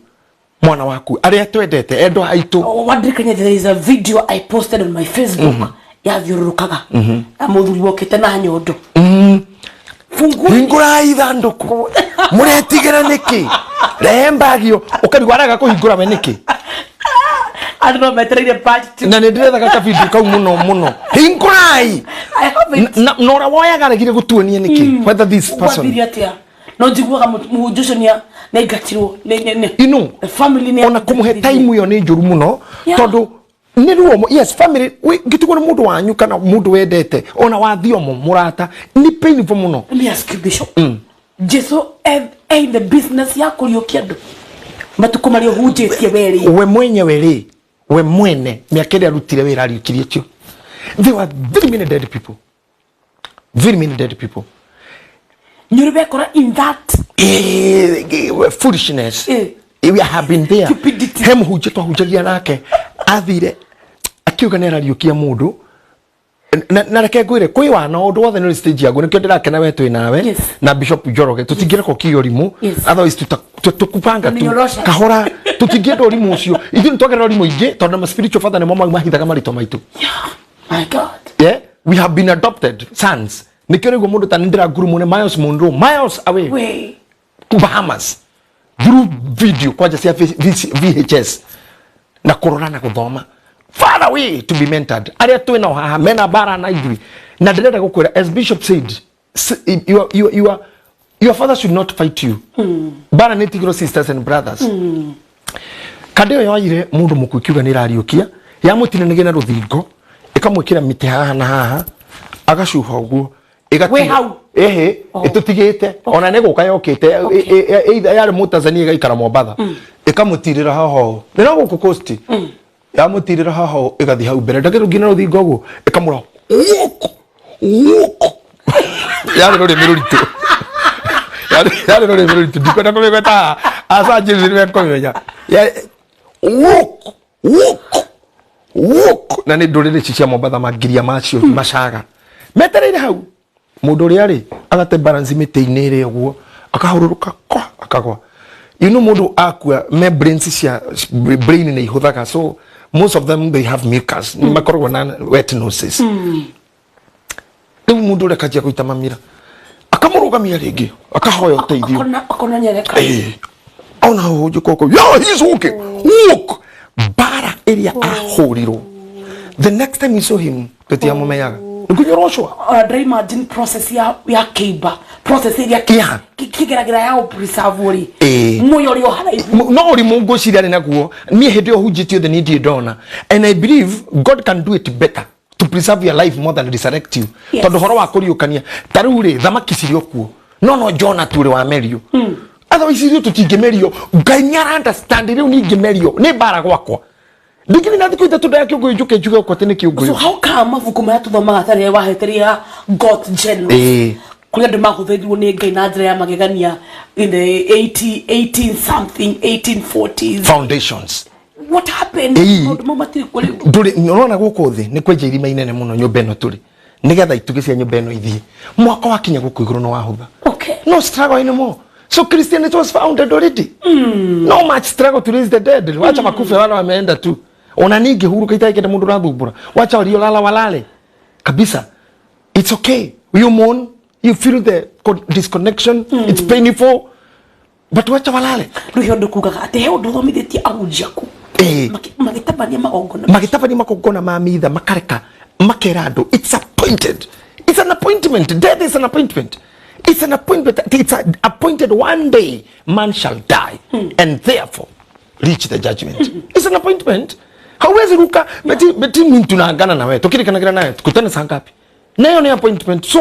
mwana waku, arĩa twendete, endwa aitũ. Wandirikania, there is a video I posted on my Facebook yathiũrũrũkaga na mũthuri wokĩte na nyondo. Funguo. "Hingũrai ithandũkũ, mũretigĩra nĩkĩ? Rehe mbagio." Ũkarigwo arega kũhingũra we nĩkĩ. Andũ no metereire part two. Na nĩ ndĩrethaga kabidio kau mũno mũno, "Hingũrai." I have it. Na ũrĩa woyaga aregire gũtuonia nĩkĩ, whether this person Gwathire atĩa? No njiguaga mũhunjia ũcio nĩaingatirwo You know, the family nĩ ona kũmũhe time ĩyo nĩ njũru mũno, tondũ nĩ ruo. Yes, family ngĩtigwo nĩ mũndũ wanyu kana mũndũ wendete, ona wathiomo mũrata, nĩ painful mũno. Let me ask you, Bishop. Jesu e in the business ya kũriũkia andũ matukũ marĩa ũhunjĩtie werĩ? We mwenyewe rĩ, we mwene mĩaka ĩrĩa arutire wĩra ariũkirie tio? There were very many dead people, very many dead people. Nĩ ũrĩ wekora in that Foolishness. Eh. We have been there. Stupidity. He mũhunjia twahunjagia nake athire akiuga nĩ arariũkia mũndũ, na reke ngwĩre, kwĩ wana ũndũ wothe nĩ stage yaguo. Nĩkĩo ndĩrakena we twĩ nawe na Bishop Njoroge, tũtingĩreka ũkiuga ũrimũ. Otherwise tukupanga tu. Tũninyorosha. Kahora, tũtingĩenda ũrimũ ũcio. Ithuĩ nĩ twagerera ũrimũ ingĩ, tondũ ma spiritual father nĩmo mau mahithaga marĩtwa maitũ. Yeah. My God. Yeah, we have been adopted sons. Nĩkĩo rĩguo mũndũ ta nĩ ndĩrangurumwo nĩ Miles Monroe, miles away, We. to Bahamas, through video kwanja cia VHS na kũrora na gũthoma, far away to be mentored. Arĩa twĩ nao haha mena mbara na ithuĩ, na ndĩrenda gũkwĩra, as Bishop said, your father should not fight you. Mbara nĩ tigirwo sisters and brothers. Kandĩ ĩyo yoire mũndũ mũkuũ ikiuga nĩ ĩrariũkia, yamũtinanagia na rũthingo, ĩkamwĩkĩra mĩtĩ haha na haha, agacuha ũguo. Wĩ hau? Ĩhĩ. Ĩtũtigĩte ona nĩ gũka yokĩte. Either yarĩ Mũtanzania ĩgaikara Mombatha, ĩkamũtirĩra haha ũũ, nĩ no gũkũ coast, yamũtirĩra haha ũũ, ĩgathiĩ hau mbere ndagĩrũ nginya rũthingo ũguo, ĩkamũra walk, walk. Yarĩ rũrĩmĩ rũritũ, yarĩ rũrĩmĩ rũritũ, ndikwenda kũmĩgweta haha, aca James nĩ mekũmĩmenya. Walk, walk, walk. Na nĩ ndũrĩrĩ ici cia Mombatha, mangiria macio macaga metereire hau, mũndũ ũrĩa rĩ agate balance mĩtĩ-inĩ ĩrĩa ũguo, akahũrũrũka kwa akagwa. You know, mũndũ akua, membranes cia brain nĩ ihũthaga, so most of them, they have mucus, makoragwo na wet noses. Rĩu mũndũ ũrĩa akanjia gũita mamira, akamũrũgamia rĩngĩ, akahoya ũteithio. Akona nĩareka. Ona hũnjũka ũkau, yeah, he's walking, walk. Bara ĩrĩa ahũrirwo, the next time we saw him, tũtiamũmenyaga, nĩ kũnyoroshwa. Ona ndĩra imagine process ya kĩimba, process ĩrĩa kĩgeragĩra ya preserve rĩ, muoyo ũrĩ o haraihu. No ũrimũ ngwĩciria arĩ naguo. Niĩ hĩndĩ ĩyo hunjĩtie othe, niĩ ndirĩ ndona, and I believe God can do it better to preserve your life more than resurrect you. Tondũ ũhoro wa kũriũkania ta rĩu rĩ, thamaki cirĩ o kuo, no Jona tu ũrĩ wamerio. Otherwise ithuĩ tũtingĩmerio. Ngai nĩ ara understand rĩu ningĩmerio nĩ mbara gwakwa. Ndingĩrĩ na thikũ 3 nda ya kĩũngũyũ njũke njuge okorwo atĩ nĩ So kĩũngũyũ. how come mabuku marĩa tũthomaga tarĩa waheteria God Generals, kũrĩa andũ mahũthĩrirwo nĩ Ngai na njĩra ya magegania in the 80 18 something 1840s? Foundations. What happened? Maũndũ mau matirĩ kuo rĩu. Ndũrĩ ũrona gũkũ thĩ nĩ kwenja irima inene mũno nyũmba ĩno tũrĩ, nĩgetha itugĩ cia nyũmba ĩno ithiĩ mwaka wakinya gũkũ igũrũ nĩ wahũtha. No struggle anymore. So Christianity was founded already. No much struggle to raise the dead. Wacha makufe wale wameenda tu. Ona ningĩ huruka itarĩ mũndũ ũrathumbũra. Wacha waliolala walale kabisa. It's okay. You mourn, you feel the disconnection. It's painful, but wacha walale. Rĩu he ũndũ kugaga atĩ he ũndũ ũthomithĩtie ahunjia aku magĩtabania magongona. Magĩtabania magongona ma mitha, makareka makera andũ it's appointed. It's an appointment. Death is an appointment. It's an appointment. It's a, appointed one day man shall die and therefore reach the judgment. It's an appointment. Hauwezi ruka beti beti. Mimi tunaagana na wewe, tukirikanagĩra nawe tukutane saa ngapi, nayo ni appointment. So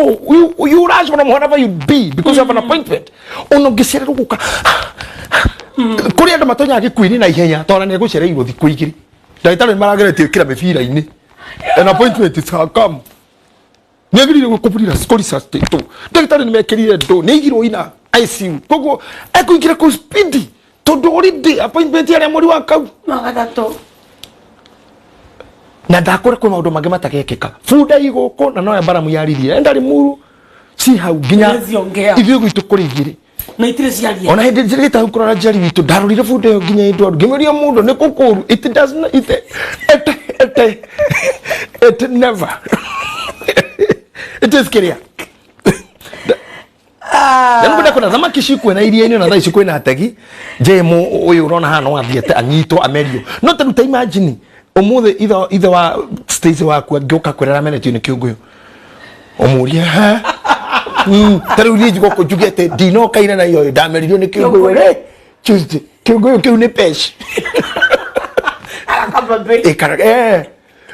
you rush from wherever you be because you have an appointment. Ona ũngĩcererwo gũka kũrĩ andũ matonyaga gĩkuũ-inĩ na ihenya tondũ nĩ egũcereirwo thikũ 2, ndagĩtarĩ nĩ marageretie ĩkĩra mĩbira-inĩ. An appointment is come. Nĩ agĩrĩire gũkũbũrira kũricato, ndagĩtarĩ nĩ mekĩrire ndũ, nĩ aigirwo ina ICU, koguo ekũingĩra kũu speed tondũ already appointment yarĩa mweri wa kau Magatatũ. Na ndakũra kwĩ maũndũ mangĩ matagekĩka. Bunda igũkũ na noya mbaramu yaririe enda Limuru ci hau nginya Nĩciongea. Ithuĩ gwitũ kũrĩ igĩrĩ. Na itirĩ ciaria. Ona hĩndĩ njĩrĩte hau kũrora njeri witũ, ndarorire bunda ĩyo nginya ĩndwaru, ngĩmũria mũndũ nĩ kũkũru. It does not, it never, it is kĩrĩa na nĩngwenda kuona thamaki cikue na iria-inĩ, na thaa ici kwĩna ategi njemu ũyũ ũrona haha no athiĩ anyitwo amerio. No ta rĩu ta imagine ũmũthĩ ithe wa Stacy waku angĩũka kwĩrera amenetio nĩ kĩũngũyũ, ũmũrie ha. Ta rĩu niĩ gũkũ njuge atĩ ndinoka ira na iyo ndameririo nĩ kĩũngũyũ rĩ Tuesday, kĩũngũyũ kĩu nĩ peci. Arakamba. Ikara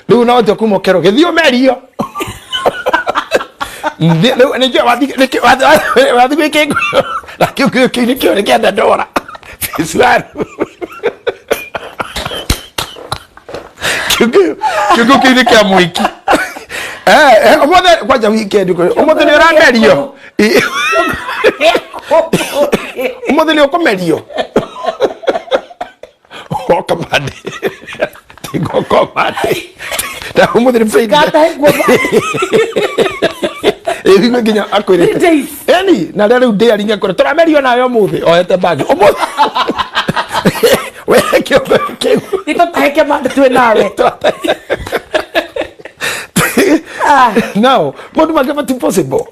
rĩu no njo kuma kero gĩthiĩ ũmerio. Rĩu nĩkĩo wathi gwĩ kĩngũyũ na kĩũngũyũ kĩu nĩkĩo nĩ kĩa ndora Fisuaru. Kĩũngũyũ kĩu nĩ kĩa mwĩki. Ũmũthĩ kwanja weekend ũmũthĩ nĩ ũramerio. Ũmũthĩ nĩ ũkũmerio. Woka mande. Tigoko mande. Na ũmũthĩ nĩ Friday. Gatahe kuo. Ĩrigwe nginya akwĩrĩte. 3 days. Eni, na rĩrĩa rĩu ndĩ aringa kũrĩa tũramerio nawe ũmũthĩ oete bagi ũmũthĩ. We kĩũngũyũ kĩu. Nĩtũtahe kĩmande twĩ nawe. Now, maũndũ mangĩ mati possible.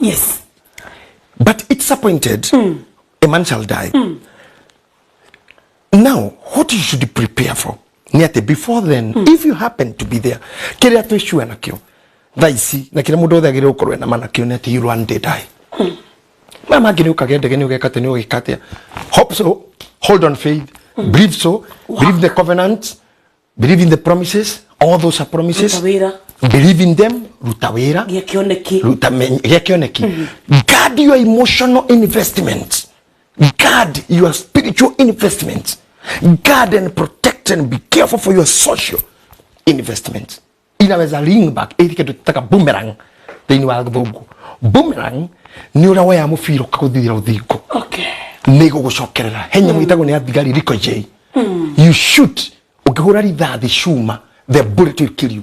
But it's appointed a man shall die. Now, what you should prepare for nĩ atĩ before then, if you happen to be there, kĩrĩa twĩ sure nakĩo thaa ici na kĩrĩa mũndũ othe agĩrĩirwo gũkorwo ena ma nakĩo nĩ atĩ you will one day die. Maya mangĩ nĩ ũkagĩa ndege, nĩ ũgeka atĩ, nĩ ũgĩka atĩa. Hope so, hold on faith, believe so, believe the covenant, believe in the promises. All those are promises. Ruta wĩra. Believe in them. Ruta wĩra. Gĩa kĩoneki. Ruta gĩa kĩoneki. Guard your emotional investment, guard your spiritual investment, guard and protect and be careful for your social investment. Inaweza ring back ĩthi kĩndũ tũtaga boomerang thĩinĩ wa gĩthũngũ. Boomerang nĩ ũrĩa woya mũbira ũkagũthithĩra rũthingo, nĩ gũgũcokerera. He nyamũ ĩtagwo nĩ athigari ricochet. You shoot, ũngĩhũra rithathi cuma, the bullet will kill you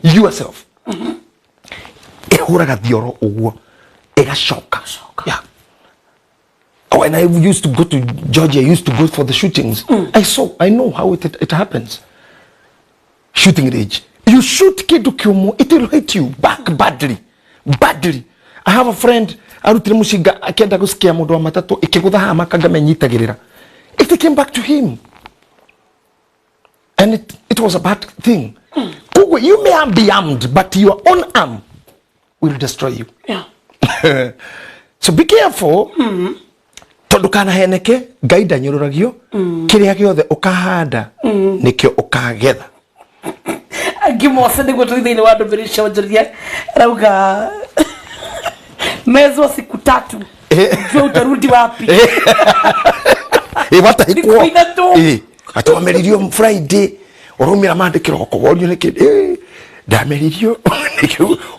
yourself. Ĩhũraga thioro ũguo ĩgacoka. Yeah. Oh, and I used to go to Georgia. I used to go for the shootings. I saw, I know how it happens. Shooting range. You shoot kĩndũ kĩũmũ, it will hit you back badly. Badly. I have a friend, arutire mũcinga akĩenda gũcikia mũndũ wa matatũ, ĩkĩgũtha haha makanga menyitagĩrĩra. It came back to him. And it was a bad thing. Koguo, you may be armed, but your own arm will destroy you. So be careful. Tondũ kanaheneke, Ngai ndanyũrũragio. Kĩrĩa gĩothe ũkahanda nĩkĩo ũkagetha. Angĩmoca nĩguo tũthiĩ thĩinĩ wa ndũmĩrĩri cia wonjoria, arauga mezwa siku 3, jua utarudi wapi. Ĩ watahĩkwo. Thikũ 3. Ĩ atĩ wameririo Friday. Ũraumĩra mande kĩroko worio nĩ kĩ ndameririo.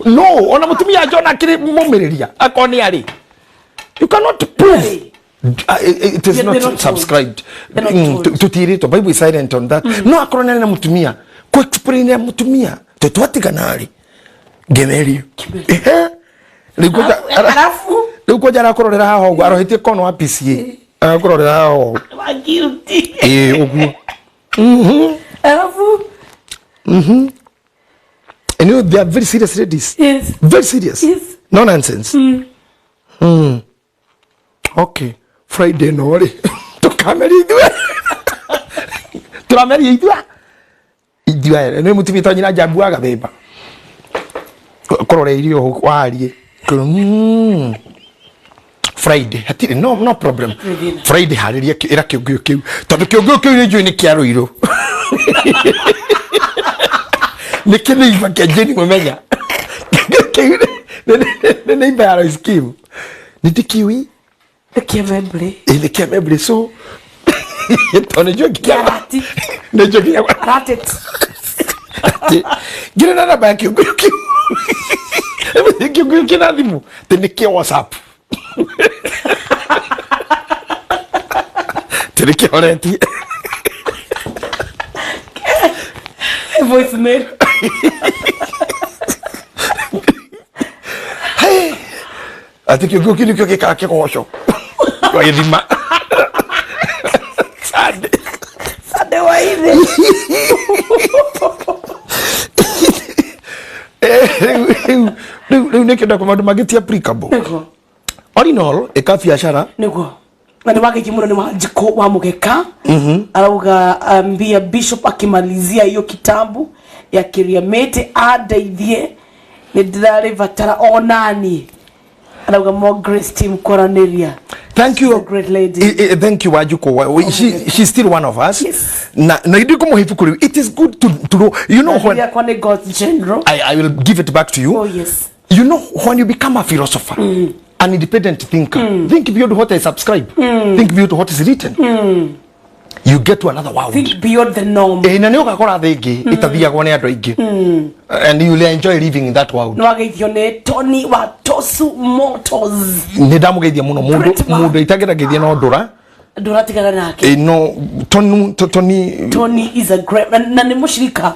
No ona mũtumia John akĩrĩ mũmĩrĩria akorwo nĩ arĩ, you cannot prove. Hey. It is Yeah, not they're not told. subscribed. They're not told. Tũtirĩtwo. Bible is silent on that. No akorwo nĩ arĩ na mũtumia, kũ explain ya mũtumia tũtwatigana rĩ, ngemerio. Ehe. Rĩu Alafu rĩu kwanja arakũrorera haha ũguo arohetie kono wa PCA, arakũrorera haha ũguo. Wa guilty. Ĩĩ, ũguo. Alafu And you know, they are very serious ladies. Very serious. No nonsense. Okay. Friday no rĩ, tũkameria ithuĩ, tũrameria ithuĩ ithuĩ nĩ mũtumia ta nyina Njambu wa Gathemba kũrora irio warie. Friday hatirĩ, no problem. Thĩna. Friday harĩria ĩra kĩũngũyũ kĩu, tondũ kĩũngũyũ kĩu nĩ njũĩ nĩ kĩa rũirũ, nĩ kĩnĩiba kĩa Jane Mũmenya. Kĩu nĩ neighbor ya Lois Kim, nĩ ndĩkĩũĩ. Nĩkĩa memory. Ĩ, nĩ kĩa memory, so tondũ nĩ njũĩ nginya Kĩa nĩ njũĩ nginya Ratit. Atĩ ngĩrĩ na namba ya kĩũngũyũ kĩu, kĩũngũyũ kĩna thimũ atĩ nĩ kĩa WhatsApp, atĩ nĩ kĩhoretie. Voicemail. Hey! Atĩ kĩũngũyũ kĩu nĩkĩo gĩkaga kĩgoco kwa gĩthima Sunday. Sunday wa ithe. Rĩu nĩkĩo ndakwa maũndũ mangĩ ti applicable. Nĩguo. All in all, ĩka biacara. Nĩguo, na nĩ wageithio mũno nĩ Wanjikũ wa Mũgeka. Arauga ambia bishop akimalizia hiyo kitabu ya Kiriamete andeithie, nĩ ndĩrarĩbatara onani. Arauga more grace team kwaranĩria. Thank you. She's a great lady. Thank you, Wanjikũ. She's still one of us. Yes. Na ithuĩ kũmũhe ibuku rĩu, it is good to know, you know, when yakwa nĩ God's general. I will give it back to you. Oh yes. You know, when you become a philosopher, an independent thinker, think beyond what I subscribe, think beyond what is written, you get to another world. Think beyond the norm. Na nĩ ũgakora thĩ ĩngĩ ĩtathiagwo nĩ andũ aingĩ, and you will enjoy living in that world. Nĩ wageithio nĩ Tony wa Tosu Motors. Nĩ ndamũgeithia mũno mũndũ. Great man. Mũndũ itangĩrageithia no ndũra. Ndũratigana nake. Ĩ, no Tony, Tony. Tony is a great man na nĩ mũshirika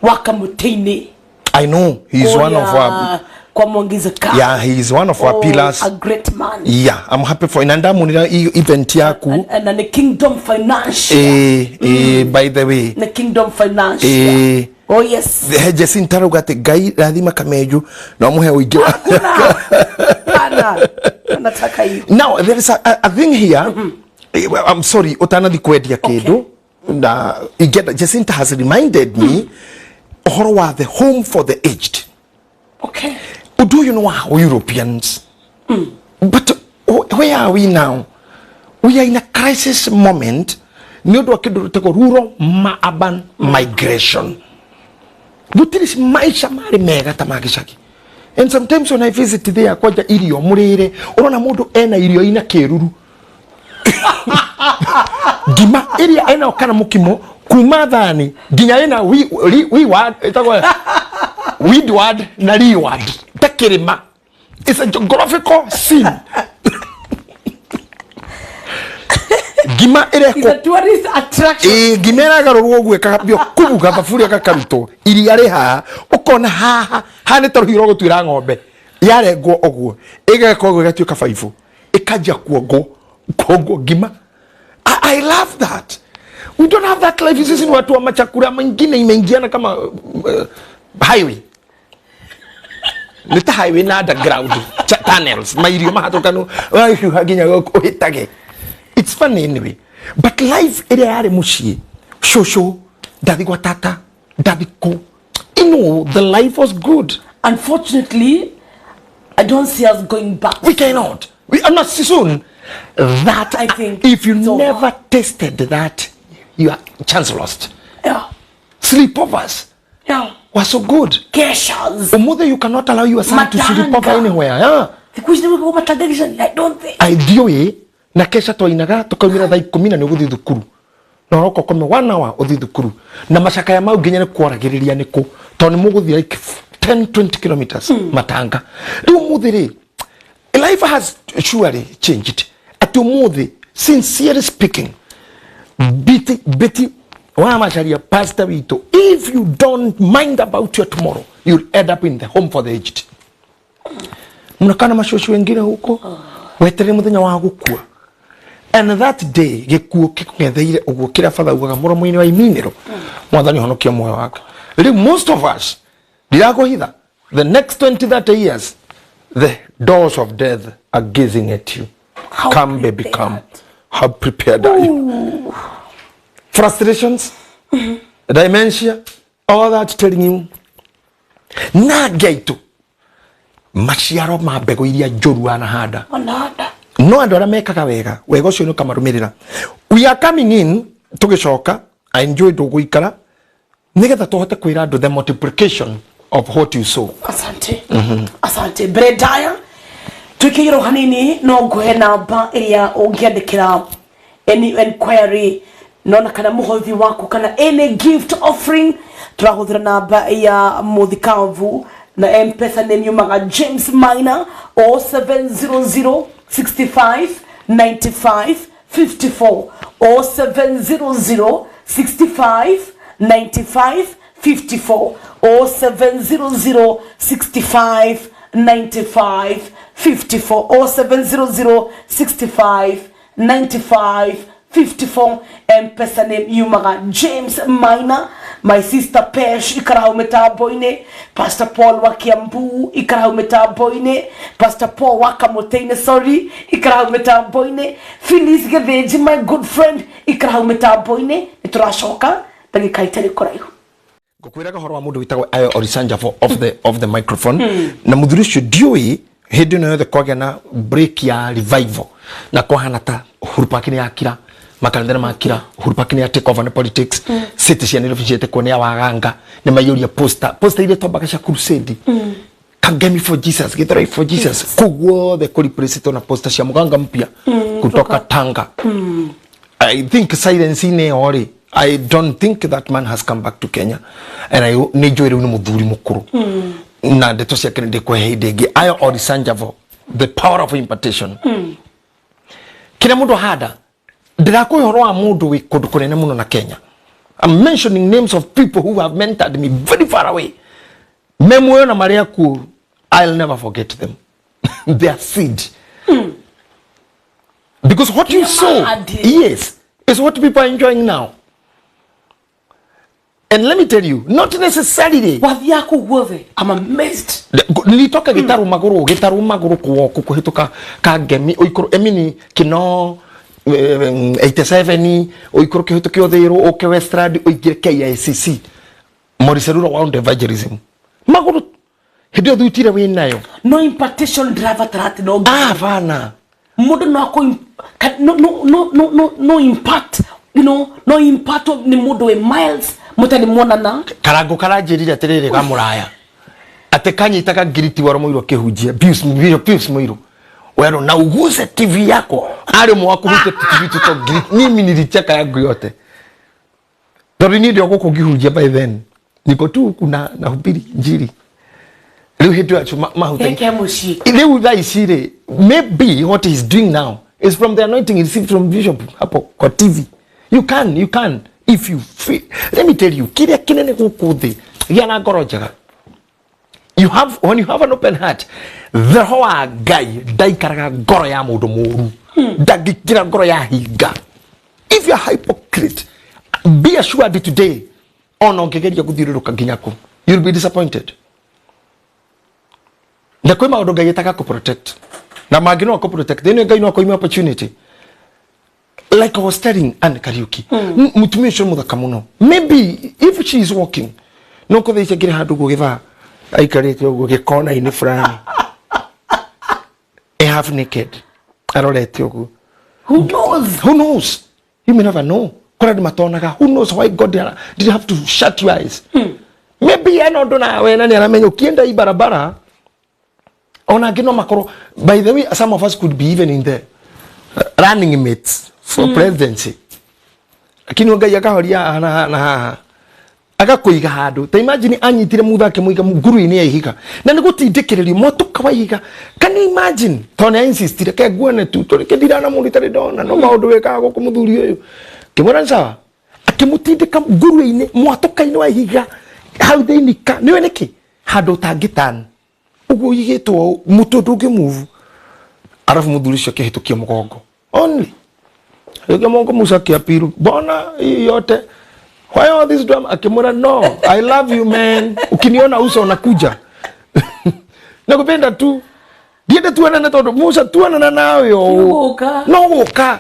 wa kamũtĩ-inĩ. I know he is one of our kwa Mwangiza ka. Yeah, he is one of our Oh, pillars. A great man. Yeah, I'm happy for na ndamunira event yaku. Na nĩ Kingdom Financial. By the way, Nĩ Kingdom Financial. Oh yes. He Jacinta arauga atĩ Ngai rathima Kamenju na ũmũhe ũingĩ wa Hakuna. Hapana. Nataka hiyo. Now there is a thing here. Well, I'm sorry, utanathi kwendia kindu na ingĩenda, Jacinta has reminded me ũhoro wa the home for the aged. Ũndũ ũyũ nĩ wa Europeans, but where are we now? We are in a crisis moment nĩ ũndũ wa kĩndũ gĩtagwo rural urban migration. Gũtirĩ maica marĩ mega ta ma gĩcagi, and sometimes when I visit there, kwanja irio mũrĩre, ũrona mũndũ ena irio ina kĩruru, ngima ĩrĩa ena kana mũkimo kuma thani nginya ĩna wi word ĩtagwo windward na leeward ta kĩrĩma. It's a geographical scene. Ngima It's ĩrekwo a tourist attraction. Ĩĩ, ngima ĩragarũrwo ũguo ĩkagambio kubu gathaburia gakarutwo, iria rĩ haha, ũkona haha haha nĩ ta rũhiũ rwa gũtuĩra ng'ombe, yarengwo ũguo ĩgekwo ũguo ĩgatuĩka baibũ, ĩkanjia kuongwo kuongwo ngima. I love that. We don't have that life. Sisi ni watu wa machakura mengine imeingiana kama highway, nĩ ta highway na underground tunnels, mairio mahatũkanu ũrahiũha nginya ũhĩtage. It's funny anyway, but life ĩrĩa yarĩ mũciĩ, cũcũ ndathi gwa tata, ndathi kũ, you know, the life was good. Unfortunately, I don't see us going back. We cannot, we are not soon that I think if you it's over. never tasted that, you are chance lost. Sleepovers were so good. Keshas. Umuthi you cannot allow your son to sleep over Matanga. anywhere, yeah. Thikũ ici nĩgũkorwo matanga, I don't think. Ithiũĩ na kesha twainaga tukaumĩra thaa 10 na nĩ ũgũthiĩ thukuru. Na ũroka ũkome one hour ũthiĩ thukuru na macakaya mau nginya nĩ kwaragĩrĩria nĩ kũ, tondũ nĩ mũgũthiĩ like 10 20 kilometers matanga. Rĩu ũmũthĩ rĩ, life has surely changed, atĩ ũmũthĩ, sincerely speaking, Betty, Betty wa Macharia, pastor witũ, if you don't mind about your tomorrow, you'll end up in the home for the aged. Mnakaa na macoci wengine huko weterere muthenya wa gukua, and that day gĩkuũ kĩkũng'etheire ũguo, kĩrĩa batha ugaga mũromo-inĩ wa iminĩro, Mwathani honokia muoyo wake. Rĩu most of us, ndirakũhitha, the next 20 30 years, the doors of death are gazing at you. How Come, baby, come. prepared? How prepared are you? Frustrations, dementia, all that, telling you na ngeitu maciaro ma mbegũ iria njũru anahanda. Wanahanda. No andũ arĩa mekaga wega, wega ũcio nĩ ũkamarũmĩrĩra. We are coming in, tũgĩcoka. I enjoy ndũgũikara nĩgetha tũhote kwĩra andũ the multiplication of what you sow. Asante, asante. Mbere ndaya twĩkĩirwo hanini, no nguhe namba ĩrĩa ũngĩandĩkĩra any enquiry nona kana mũhothi waku kana any gift offering. Tũrahũthĩra namba ya mũthikabu na Mpesa nĩ yumaga James Minor, 0700 65 95 54, 0700 65 95 54, 0700 65 95 54, 0700 65 95 54. Mpesa name yumaga James Minor. My sister Pesh, ikara hau mitambo-inĩ. Pastor Paul wa Kiambu, ikara hau mitambo-inĩ. Pastor Paul wa Kamũtĩ-inĩ, sorry, ikara hau mitambo-inĩ. Phyllis Gĩthĩnji, my good friend, ikara hau mitambo-inĩ. Nĩ tũracoka ndagĩka itarĩ kũraihu. Ngũkwĩraga ũhoro wa mũndũ wĩtagwo Ayo Orisanja of the microphone, na mũthuri ũcio ndiũĩ hĩndĩ ĩno yothe kwagĩa na break ya revival na kwahana ta Uhuru Park nĩ yakira, makanitha nĩ makira, Uhuru Park nĩ ya take over nĩ politics, city cia Nairobi cietĩkwo nĩ awaganga, nĩ maiyũria poster, poster iria twambaga cia crusade, Kangemi for Jesus, Githurai for Jesus, kũu guothe kũ replace na poster cia mganga mpya kutoka Tanga. I think silence inĩ ĩyo rĩ, I don't think that man has come back to Kenya, and I nĩ njũĩ rĩu nĩ mũthuri mũkũrũ na ndeto ciake nĩ ndĩkũhe hĩndĩ ĩngĩ. Ayo Orisanjavo, the power of impartation, kĩrĩa mũndũ ahanda. Ndĩrakũhe ũhoro wa mũndũ wĩ kũndũ kũnene mũno na Kenya. I'm mentioning names of people who have mentored me very far away, me muoyo na marĩa akuũ. I'll never forget them, their seed, because what you sow, Mahandire. yes, is what people are enjoying now. And let me tell you, not necessarily Wathiaga kũu guothe, I'm amazed. Nilitoka Gĩtarũ magũrũ, Gĩtarũ magũrũ, kũwoku kũhĩtũka Kangemi, ũikũrũ emini kino 87, ũikũrũke ũhĩtũke Ũthĩrũ, ũke Westland, ũingĩre KICC, Moriseruro round evangelism magũrũ hĩndĩ ĩyo thutire wĩ nayo. No impartation ndĩrabatara atĩ no Ah, bana. Mũndũ no akũ no no no no no no impact you know no impact nĩ mũndũ wĩ miles mũtarĩ muonana. Karango karanjĩrire atĩrĩrĩ, gamũraya atĩ kanyitaga ngiriti waro mũirũ akĩhunjia Pius, Pius Mũirũ wero na uguse TV yako arĩ ũmwe wa kũhutia TV tuto ngiriti. Mimi nilicheka yangu yote tondũ niĩ ndio gũkũ ngĩhunjia. By then niko tu huku na nahubiri njiri. Rĩu hĩndĩ ĩyo acio mahuta Geke mũciĩ. Rĩu thaa ici rĩ, maybe what he's doing now is from the anointing he received from bishop hapo kwa TV. You can if you feel. Let me tell you, kĩrĩa kĩnene gũkũ thĩ, gĩa na ngoro njega. You have When you have an open heart, roho wa Ngai ndaikaraga ngoro ya mũndũ mũru, ndangĩingĩra ngoro ya hinga. If you are hypocrite, be assured today, ona ũngĩgeria gũthiũrũrũka nginya kũ, you'll be disappointed. Na kwĩ maũndũ Ngai etaga kũ protect na mangĩ no akũ protect. Thĩinĩ Ngai no akũime opportunity, like I was telling Anne Kariuki, mutumia ũcio nĩ mũthaka mũno. Maybe if she is walking, no kũthe ici akĩrĩ handũ ũguo gĩbaa aikarĩte ũguo gĩkona-inĩ fulani, e half naked, arorete ũguo. Who knows? Who knows? You may never know. Kũrĩa andũ matonaga, who knows why God did have to shut your eyes? Maybe ena ũndũ nawe na nĩ aramenya ũkienda i barabara ona angĩ no makorwo. By the way, some of us could be even in the running mates for presidency. Lakini Ngai akahoria haha na haha na haha, agakũiga handũ. Ta imagine anyitire Mutha akĩmũiga nguru-inĩ ya ihiga, na nĩ gũtindĩkĩrĩrio mwatũka wa ihiga. Can you imagine? Tondũ nĩ insistire ke nguone tu, tondũ ke ndirana mũndũ itarĩ ndona, no maũndũ wĩkaga gũkũ mũthuri ũyũ. Kĩmwĩra nĩ sawa, akĩmũtindĩka nguruĩ-inĩ, mwatũka-inĩ wa ihiga hau thĩinĩ. Ka nĩwe nĩkĩ handũ ũtangĩtan ũguo ũigĩtwo mũtwe ndũngĩ move. Arabu mũthuri ũcio akĩhĩtũkia mũgongo only, akĩhĩtũkia mũgongo. Musa akĩapiru, "Mbona hii yote? Why all this drama?" Akimwĩra, "No, I love you, man. Ukiniona uso unakuja, nakupenda tu, ndiende tuonane tondũ Musa tuonana nawe ũũ." Gũka. No gũka.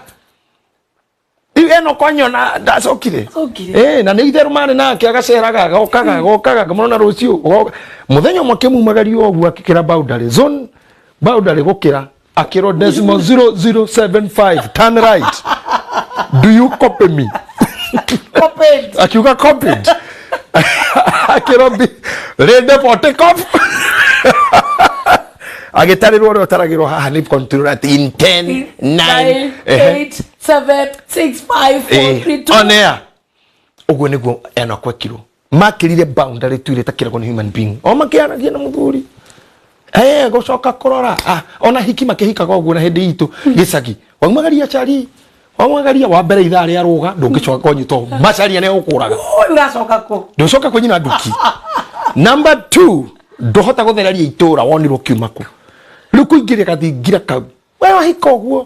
Rĩu eno kwanyona ndacokire. Acokire. Eh, na nĩ itherũ marĩ nake, agaceraga, agokaga, agokaga, ngamũrona rũciũ agoka. Mũthenya ũmwe akĩmumagaria ũguo, akĩkĩra boundary zone, boundary gũkĩra, akĩrwo decimal 0075, turn right, do you copy me? Copied. Akiuga, "Copied." Akĩrwo ready for take off. Agĩtarĩrwo ũrĩa ũtaragĩrwo haha nĩ control atĩ in 10 9 9, 8, 7, 6, 5, 4, 3, 2. On air ũguo nĩguo ena kwekirwo, makĩrire boundary tu ĩrĩa ĩtakĩragwo nĩ human being, o makĩaragia na mũthuri. Eh, gũcoka kũrora, ah, ona hiki makĩhikaga ũguo. Na hĩndĩ itũ gĩcagi waumagaria cari, waumagaria wa mbere ithaa rĩa rũga, ndũngĩcoka kũnyitwo macaria nĩ ũkũraga. Ũyũ ũracoka kũ? Ndũcoka kwĩ nyina nduki. Number two, ndũhota gũthereria itũra wonirwo kiuma kũ. Rĩu kũingĩria gathingira kau we wahika ũguo.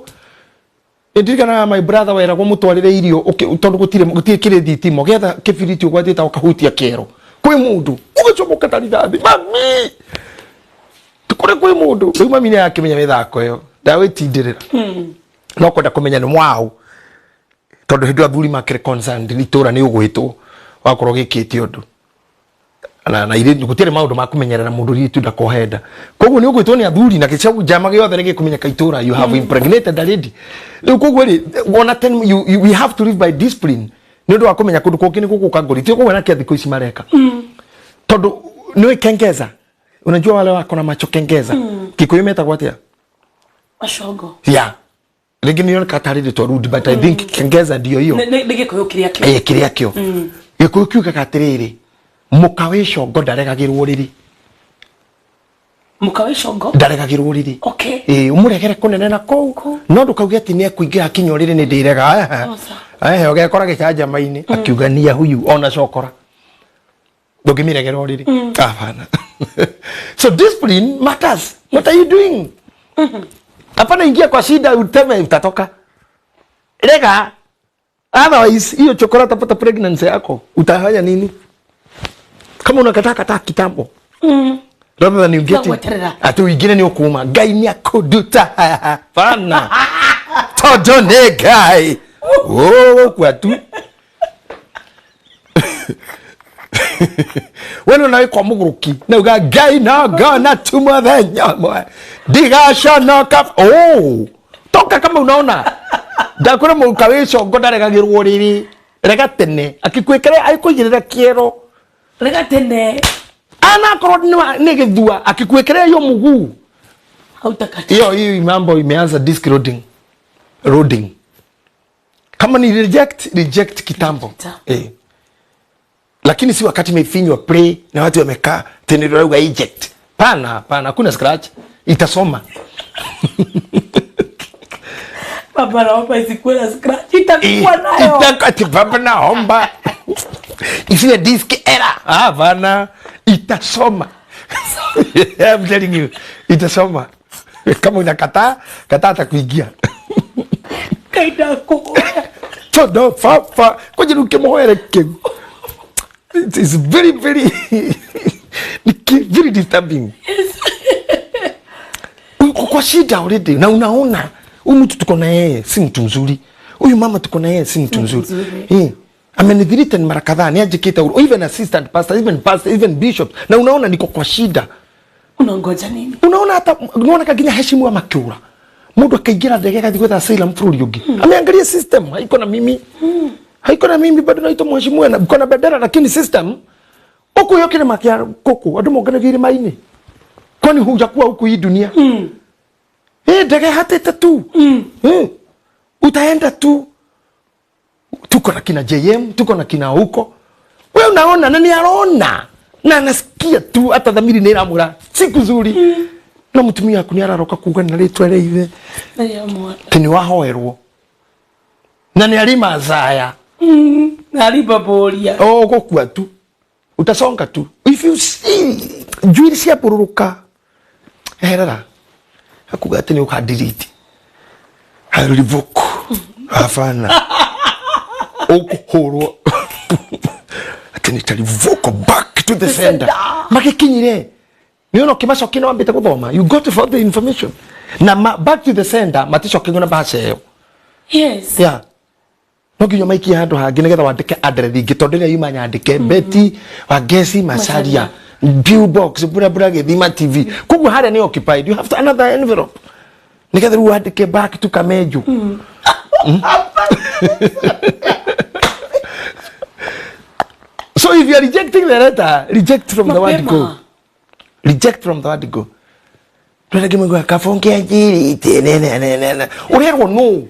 Ndirikanaga my brother weragwo mũtwarĩre irio tondũ gũtirĩ kĩrĩ thitima, ũgĩetha kĩbiriti ũgwatĩte, ũkahutia kĩero kwĩ mũndũ, ũgacoka ũkata rithathi, mami kũrĩ kwĩ mũndũ. Rĩu mami nĩ akĩmenya mĩthako ĩyo, ndagwĩtindĩrĩra, no kwenda kũmenya nĩ mwaũ, tondũ hĩndĩ ĩyo athuri makĩrĩ concerned nĩ itũra, nĩ ũgwĩtwo wakorwo gĩkĩte ũndũ na irĩ gũtirĩ maũndũ ma kũmenyerera mũndũ ritu ndakohenda, koguo nĩ ũgwĩtwo nĩ athuri na gĩcau njama gĩothe nĩ gĩkũmenyeka itũra, you have impregnated a lady. Rĩu koguo rĩ, wona ten we have to live by discipline nĩ ũndũ wa kũmenya kũndũ kũngĩ nĩ gũgũka ngũri. Ti ũguo nake thikũ ici mareka, tondũ nĩ kengeza. Unajua wale wako na macho kengeza, Kikuyu metagwo atĩa? Macongo. Yeah, rĩngĩ nĩ yoneka tarĩ rĩtwa rude, but I think kengeza ndio hiyo. Nĩ Gĩkũyũ kĩrĩa kĩo. Eh, kĩrĩa kĩo Gĩkũyũ kiugaga atĩrĩrĩ, mũka wĩ congo ndaregagĩrwo rĩrĩ. Mũka wĩ congo. Ndaregagĩrwo rĩrĩ. Ĩĩ, ũmũregere kũnene na kũu, no ndũkauge atĩ nĩ ekũingĩra kinya ũrĩrĩ nĩ ndĩrega. Oca. Ehe, ũgekora gĩcanjama-inĩ akiuga nia huyu ona cokora ndũngĩmĩregera ũrĩrĩ. Hapana. So discipline matters. What are you doing? Hapana, ingia kwa shida uteme utatoka. Rega, otherwise hiyo chokora utapata pregnancy yako, utafanya nini? Kama unakataa, kataa kitambo rather than you get it. Gweterera. Ati uingire ni ukuma Ngai ni akuduta. Hapana, tondu ni Ngai ũgũkua tu. We nĩ nawe kwa mũgũrũki nauga Ngai no ngona tu mũthenya ũmwe ndigaconoka. Oh, toka kama unaona. Ndakwĩra mũruka wĩ congo ndaregagĩrwo rĩrĩ. Rega tene akĩkwĩkĩra agĩkũigĩrĩra kĩero. Rega tene. Anakorwo nĩ gĩthua akĩkwĩkĩra iyo mũguu. Hautakata. Hiyo mambo imeanza disc loading loading. Kama ni reject, reject kitambo. Kitambo. Eh. Lakini si wakati imefinywa play na watu wamekaa tena ndio unauga eject. Pana, hapana, hakuna scratch, itasoma. Baba naomba isikuwe na scratch. Itakuwa nayo. Ati baba naomba isiwe disk error. Ah, hapana, itasoma. I'm telling you, itasoma. Kama unakataa, kataa atakuingia. Ngai ndakũhoya. Todo baba kwanjira ukĩmũhoere kĩu. It is very very very disturbing. Uko kwa shida already na unaona huyu mtu tuko na yeye si mtu mzuri, huyu mama tuko na yeye si mtu mzuri. Mzuri. Eh, amenithreaten mara kadhaa, ni anjĩkĩte ũru, even assistant pastor, even pastor, even bishop, na unaona niko kwa shida. Unangoja nini? Unaona hata unaona kaginya heshimu makiura, mundu akaingira ndege akathi gwetha asylum bũrũri ũngĩ, ameangalia system haiko na mimi, haiko na mimi, bado naitwa mheshimiwa na na bendera, lakini system huku yo kĩrĩma kĩa kũkũ andũ monganagia irĩma-inĩ, kwani hujakuwa huku hii dunia? Eh, ndege hatĩte tu. Utaenda tu. Tuko na kina JM, tuko na kina huko. We unaona na ni arona na anasikia tu, hata dhamiri nĩ ĩramwĩra siku nzuri. No mũtumia waku nĩ araroka kuga na rĩtwa rĩa ithe atĩ nĩ wahoerwo na nĩ arĩ mazaya. Naribaboria. Ũgũkua tu, utasonga tu. If you see njuĩrĩ ciambũrũrũka, eherera, akuga atĩ nĩ ũkandiriti, I revoke. Hapana, ũkũhũrwo atĩ nĩ ta revoke back to the sender. Magĩkinyire nĩ ona ũkĩmacokia nĩ wambĩte gũthoma, you got for the information na back to the sender maticokagio na bahasha ĩyo. Yeah, no nginya maikie handũ hangĩ nĩgetha wandĩke address ingĩ, tondũ ĩrĩa yuma nyandĩke Betty Wangeci Macharia, Bill Box bura bura Gĩthima TV, koguo harĩa nĩ occupied. You have to another envelope nĩgetha rĩu wandĩke back to Kamenju. So if you are rejecting the letter, reject from the word go. Reject from the word go. Twende kimwe kabonge anjirite ne ne ne ne urerwo no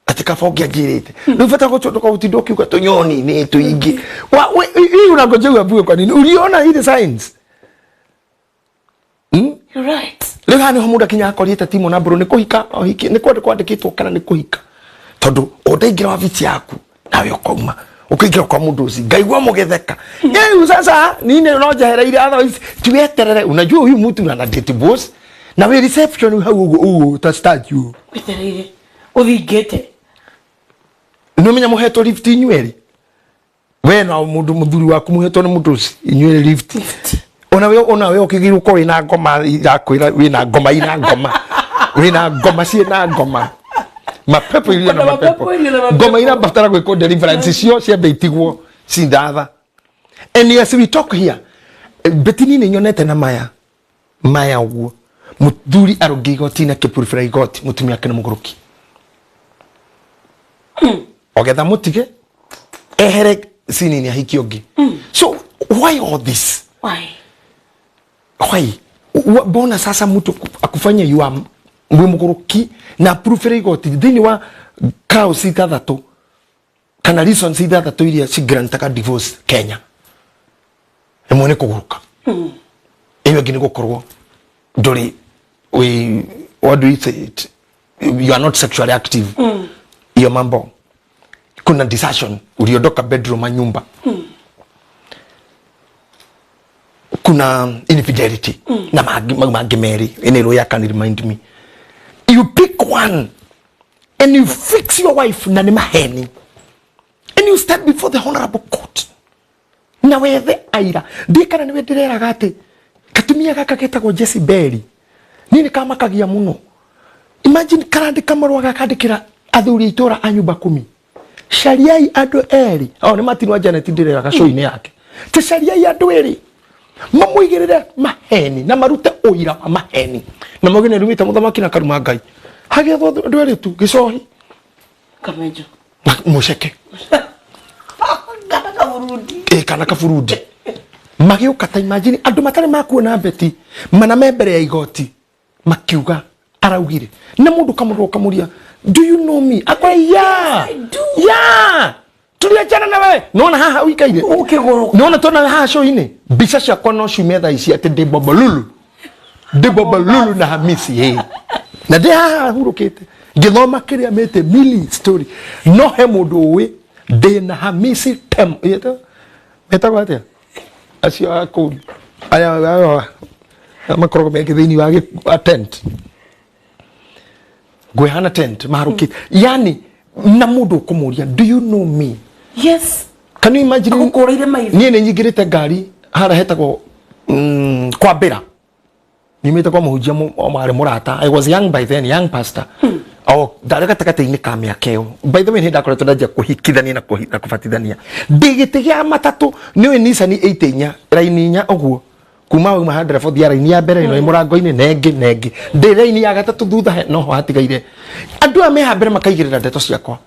ati kabonge anjirite rĩu bata gũcoka gũtinda ũkiuga tũnyoni nĩ tũingĩ. Hii unangoja uambiwe kwa nini uliona ile signs? You're right. Rĩu haha nĩho mũndũ akinya akorĩte timo na mbũrũ nĩ kũhika ohiki nĩ kwandĩkwo kwandĩkĩtwo kana nĩ kũhika, tondũ ũndaingĩra wabici yaku nawe ũkauma ũkaingĩra kwa mũndũ ũcio ngaigua mũgĩtheka. Rĩu sasa nini no njehereire, otherwise tiweterere. Unajua huyu mtu ana date boss na we reception hau ũguo ũguo ta statue. Wetereire ũthingĩte. Nĩ ũmenya mũhetwo lift inyuĩ erĩ, we na mũndũ mũthuri waku mũhetwo nĩ mũndũ ũcio inyuĩ erĩ lift. Lift. Ona we ũkĩgĩrwo ũkorwo wĩna ngoma irakwĩra wĩna ngoma, ina ngoma, wĩna ngoma ciĩna ngoma, mapepo iria na Kuna mapepo. Mapepo ina na mapepo. Ngoma irabatara gwĩkwo deliverance cio ciambe itigwo cindatha. And yes, we talk here, Betini nĩ nyonete na maya maya ũguo mũthuri arũngĩ igoti na kĩpurubĩra igoti mũtumia ake nĩ mũgũrũki ogetha mũtige ehere cinini ahiki ũngĩ. So why all this? Why? Why? Mbona sasa mtu akufanya you are wĩ mũgũrũki na proof igoti thĩinĩ wa clause ithathatũ kana reasons ithathatũ iria cigrantaga divorce Kenya? Ĩmwe nĩ kũgũrũka, ĩyo ĩngĩ nĩ gũkorwo ndũrĩ wĩ, what do you say it, you are not sexually active, hiyo mambo. Kuna desertion, uliondoka bedroom ya nyumba. Kuna infidelity na mangĩ mau mangĩ merĩ. Any lawyer can remind me. You pick one and you fix your wife na nĩ maheni and you stand before the honorable court na wethe aira. Ndiĩ kana nĩwe ndĩreraga atĩ katumia gaka getagwo Jezebeli niĩ nĩ kamakagia mũno. Imagine karandĩka marũa gakandĩkĩra athuri a itũra a nyumba kumi, cariai andũ erĩ. O nĩ Martin wa Janet ndĩreraga show-inĩ yake ti cariai andũ erĩ mamũigĩrĩre maheni na marute ũira wa maheni na mauge nĩ rumĩte mũthamaki na karuma Ngai. Hagĩethwo andũ erĩ tu, gĩcohi Kamenjo. Na mũceke. Kana kaburundi. Ĩ kana kaburundi magĩũka. Ta imagine andũ matarĩ makuona Beti mana me mbere ya igoti makiuga araugire na mũndũ kamũrwo kamũria, "Do you know me?" Akora, "Yeah." I do. Yeah, tuliachana na wewe, nona haha ũikaire. Ũkĩgũrũka. Nona tona haha show-inĩ mbica ciakwa no ciume thaa ici atĩ ndĩ bobolulu, ndĩ bobolulu na Hamisi ĩ na ndĩ haha hurũkĩte ngĩthoma kĩrĩa mĩte mili story. No he mũndũ ũĩ ndĩ na Hamisi tem metagwo atĩa acio a kũu aya makoragwo meke thĩinĩ wa tent ngwĩhana tent maharũkĩte, yani na mũndũ ũkũmũria, "Do you know me?" Yes. Can you imagine? Agũkũrĩire maitho. Niĩ nĩ nyingĩrĩte ngari harĩa hetagwo kwambĩra nyumĩte kwa mũhunjia warĩ mũrata. I was young by then, young pastor. O ndarĩ gatagatĩ-inĩ ka mĩaka ĩyo. By the way, nĩ ndakoretwo ndanjia kũhikithania na kũbatithania ndĩ gĩtĩ gĩa matatũ. Nĩ ũĩ Nissan 8 inya raini inya ũguo kuma wauma handũ ya raini ya mbere ĩno ĩ mũrango-inĩ na ĩngĩ na ĩngĩ, ndĩ raini ya gatatũ thutha noho hatigaire andũ aya meha mbere makaigĩrĩra ndeto ciakwa.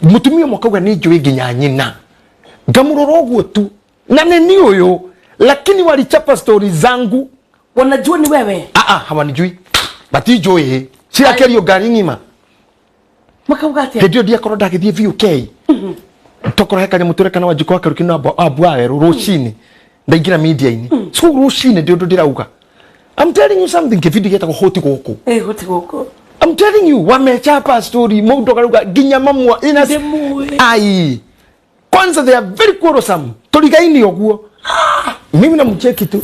Mũtumia ũmwe akauga nĩ njũĩ nginya nyina. Ngamũrora ũguo tu na nĩ ni ũyũ, lakini walichapa stori zangu. Wanajua ni wewe. Ah ah, hawanijui, matinjũĩ, cirakerio ngari ng'ima. Makauga atia? Hĩndĩ ĩyo ndiakorwo ndagĩthiĩ VUK, tokorwo he kanyamũ tũrekana wa njiko wa karuki na ambua werũ rũcinĩ ndaingĩra media-inĩ. So rũcinĩ ndĩ ũndũ ndĩrauga, I'm telling you something, kĩbindi gĩtagwo Hoti Gũkũ. Ĩ gũti gũkũ. I'm telling you, wamechapa story mũndũ akarauga nginya mamwa ina. Ndĩmũĩ. Ai, kwanza they are very quarrelsome, tũrigaini ũguo, mimi namcheki tu,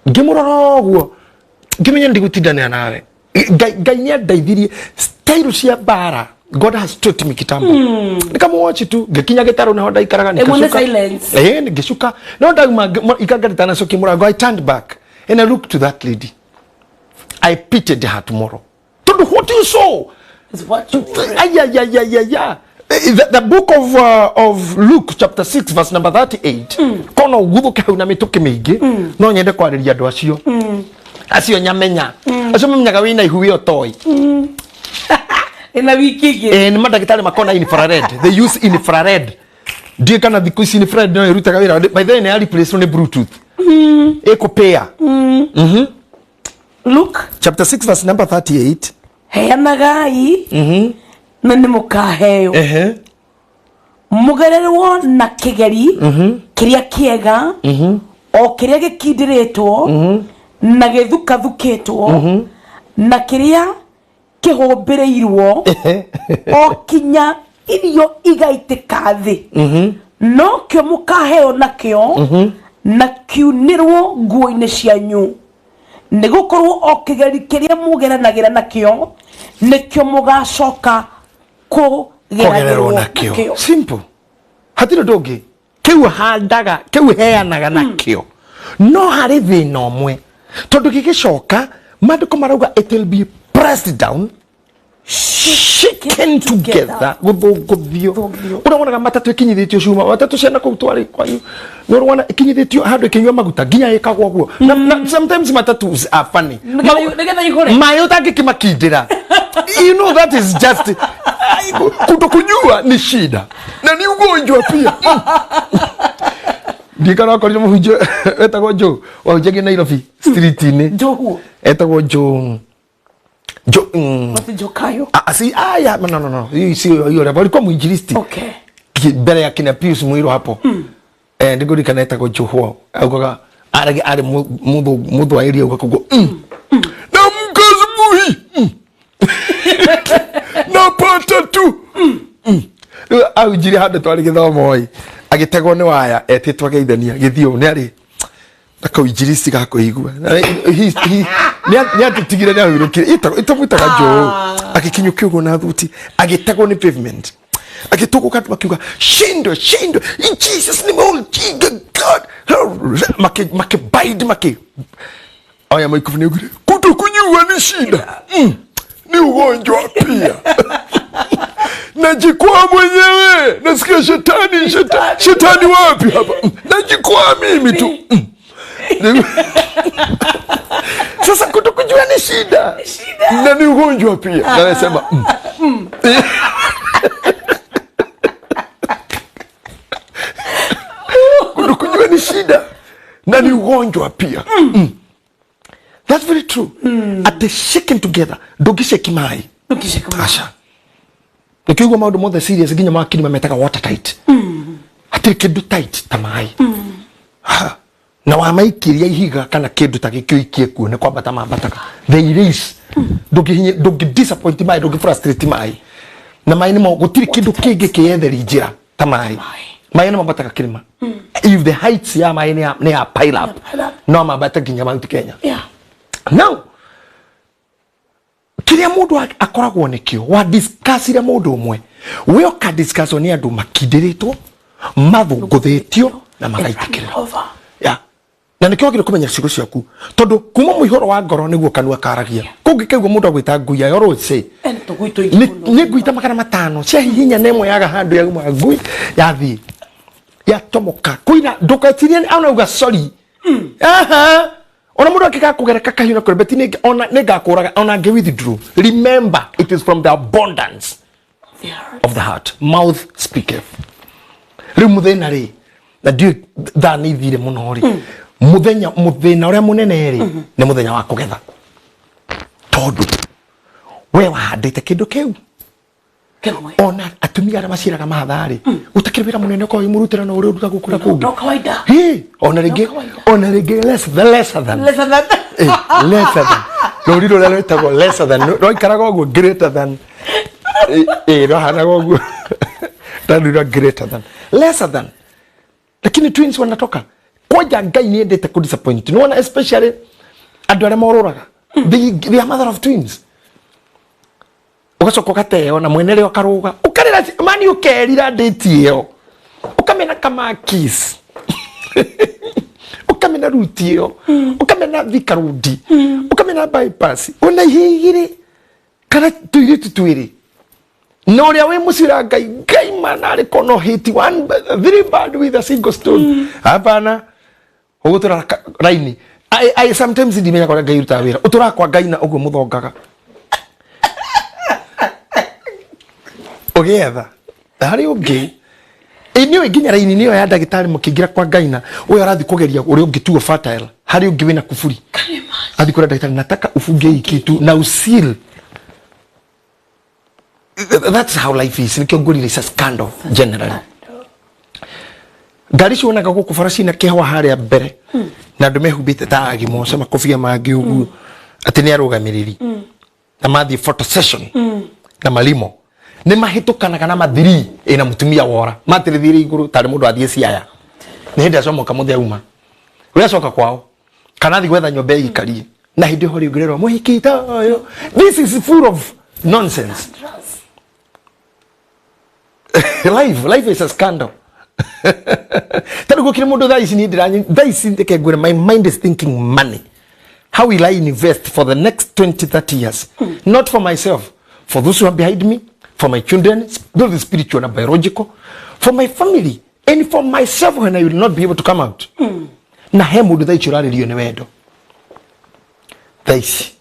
ngĩmũrora ũguo, ngĩmenya ndigũtindanĩra nawe. Ngai, Ngai nĩ andeithirie style cia mbara. God has taught me kitambo. Nikamuwatch tu, ngĩkinya gĩtarũ naho ndaikaraga. Ĩmwe nĩ nĩkacuka. silence. Eh, ngĩcuka no ndauma ikanga rĩtanacokia mũrango, I turned back and I looked to that lady. I pitied her tomorrow, tondu what you saw is what you Ayayayayaya. The book of Luke chapter 6 verse number 38, kono guthuke hau na mĩtũkĩ mĩingĩ, no nyende kwarĩria andũ acio, acio nyamenya, acio mamenyaga wĩna ihu wĩ ũtoĩ. Ĩna wiki ĩngĩ. Eh, nĩ mandagĩtarĩ makona infrared, they use infrared. Ndiĩ kana thikũ ici infrared no ĩrutaga wĩra. By the way, nĩ ya replace nĩ Bluetooth ĩkũpĩa. Luke Chapter 6 verse number 38. Heanagai na nĩ mũkaheo, mũgererwo na kĩgeri kĩrĩa kĩega, o kĩrĩa gĩkindĩrĩtwo na gĩthukathukĩtwo na kĩrĩa kĩhũmbĩrĩirwo, o kinya irio igaitĩka thĩ, nokĩo mũkaheo nakĩo na kiunĩrwo nguo-inĩ cianyu, nĩ gũkorwo o kĩgeri kĩrĩa mũgeranagĩra nakĩo nĩkĩo mũgacoka kũgererwo kũgeragĩrwo nakĩo. Nakĩo. Simple, hatirĩ ũndũ ũngĩ. Kĩu handaga, kĩu heanaga nakĩo. No harĩ thĩna ũmwe, tondũ gĩgĩcoka maandĩko marauga it will be pressed down, shaken together, gũthũngũthio. Gũthũngũthio. Ũrĩa wonaga matatũ ĩkinyithĩtio cuma, matatũ ciana kũu twarĩ kwanyu, nĩ ũrona ĩkinyithĩtio handũ ĩkĩnyua maguta nginya ĩkagwo ũguo. Na sometimes matatus are funny. Nĩgetha ihũre. Maĩ ũtangĩkĩmakindĩra, you know that is just kutokunyua ni shida na ni ugonjwa pia. Ndikana wakorire mũhunjia wetagwo Joe, wahunjagia Nairobi street-inĩ. Njoguo. Etagwo Joe, Joe. Mati Njokayo. Ah, si, ah, ya, no, no, no, hiyo sio hiyo, alikuwa mwinjilisti. Mbere ya kina Pius Muiro hapo. Eh, ndigurikana etagwo Joe, augaga arĩ arĩ mũthwaĩri, auga koguo, "Naamka asubuhi, napata tu." Rĩu ahunjirie handũ twarĩ gĩthomo ĩ, agĩtegwo nĩ waya etĩtwo ageithania gĩthiũ nĩ arĩ na kauinjiristi ga kũigua. Nĩ atũtigire, nĩ ahurũkire. Ĩtamwĩtaga Joe, agĩkinyũkia ũguo na thuti, agĩtegwo nĩ pavement, agĩtũgũka, andũ makiuga, "Shindwe, shindwe in Jesus name, oh God." Makĩbind, makĩ aya maikubu, nĩ augire kutokunyua ni shida, ni ugonjwa pia, najikwaa mwenyewe, nasikia shetani, shetani, shetani wapi hapa? Najikwaa mimi tu. Sasa kutokujua ni shida na ni ugonjwa pia, na nasema Kutokujua ni shida na ni ugonjwa pia. That's very true. At the shaken together, ndũngĩceki maĩ. Ndũngĩceki maĩ. Aca, nĩkĩo maũndũ mothe serious nginya makiri mametaga water tight. Hatirĩ kĩndũ tight ta maĩ. Ha. Na wamaikiria ihiga kana kĩndũ ta gĩkĩ ũikie kuo, nĩ kwambata mambataga, they raise. Ndũngĩhinya, ndũngĩ disappoint maĩ, ndũngĩ frustrate maĩ, na maĩ nĩmo gũtirĩ kĩndũ kĩngĩ kĩyetheri njĩra ta maĩ. Maĩ nĩ mambataga kĩrĩma. If the heights ya maĩ nĩ ya pile up, pile up. No mambate nginya Mount Kenya. Now kiria mundu akoragwo nikio wa discussire mundu umwe, we uka discusswo ni andu makindiritwo, mathunguthitio na magaitikirira. Over. Ya, na nikio wagire kumenya ciugo ciaku, tondu kuma muihoro wa ngoro niguo kanua karagia. Kungikaigua mundu agwita ngui ya always say Ena tũgui tũingĩ mũno. Nĩ ngui ta 500 ciahihinya na ĩmwe yaga handũ yauma ngui yathiĩ yatomoka kuina, ndũgecirie ona uga sorry. Aha, ona mũndũ angĩkaga kũgereka kahiũ na kũrĩ beti ona nĩngakũraga ona ngĩ withdraw. Remember, it is from the abundance The heart. of the heart mouth speaketh. Rĩu mũthĩna rĩ, na ndiũĩ thaa nĩ ithire mũno rĩ, mũthenya mũthĩna ũrĩa mũnene rĩ, nĩ mũthenya wa kũgetha, tondũ we wahandĩte kĩndũ kĩu. Kĩmwe. Ona atumia arĩa maciaraga mahatharĩ, gũtakĩrĩ wĩra mũnene ũkorwo wĩmũrutĩra na ũrĩa ũruta gũkũ na kũngĩ. No kawaida. Hĩ, ona rĩngĩ No kawaida. Ona rĩngĩ less the lesser than. Lesser than. Lesser than rũri rũrĩa rwĩtagwo lesser than rwaikaraga ũguo, greater than rwahanaga ũguo rarura, greater than, lesser than, lakini twins wanatoka kwanja. Ngai nĩ endete ku disappoint nĩwona, especially andũ arĩa morũraga. They are mother of twins, ũgacoka ũgateo na mwene rĩo akarũga, ũkarĩra mani, ũkerira ndĩti ĩyo, ũkamena kamakis, ũkamena ruti ĩyo, ũkamena Thika Road, ũkamena bypass, ona ihe igĩrĩ kana tũirĩtu twĩrĩ na ũrĩa wĩ mũcira. Ngai, Ngai mana arĩ kono hit one three bird with a single stone. Hapana, ũgũtũra raini. I sometimes ndimenyaga ũrĩa Ngai rutaga wĩra. Ũtũraga kwa Ngai na ũguo mũthongaga ũgĩetha harĩ ũngĩ. Ĩ nĩũĩ nginya raini nĩyo ya ndagĩtarĩ mũkĩingĩra kwa Ngai na ũyũ arathiĩ kũgeria ũrĩa ũngĩtuo fertile, harĩ ũngĩ wĩna kuburi. Can you imagine? Athiĩ kũrĩa ndagĩtarĩ, nataka ufunge hii kitu na usil. That's how life is. Nikĩo ngũrire, is a scandal generally. Ngari cionaga gũkũ bara cina kĩhwa harĩa mbere na andũ mehumbĩte ta agimoca, makobia mangĩ ũguo, atĩ nĩ arũgamĩrĩri na mathiĩ photo session na malimo nĩ mahĩtũkanaga na mathiri ĩna mũtumia wora matĩrĩthire igũrũ tarĩ mũndũ athiĩ Siaya. Nĩ hĩndĩ acomoka mũthĩ auma ũrĩa acoka kwao kana athiĩ gwetha nyũmba ĩikarie na hĩndĩ ĩyo rĩngĩrerwo mũhiki tayo. This is full of nonsense. Life is a scandal. Tarä gå kä rä må ndå thaa ici niä ndä thaa ici reke ngwĩre, my mind is thinking money. How will I invest for the next 20 30 years? Not for myself, for those who are behind me, for my children, both spiritual and biological, for my family and for myself when I will not be able to come out. Na he mũndũ thaa ici ũrarĩrio nĩ wendo thaa ici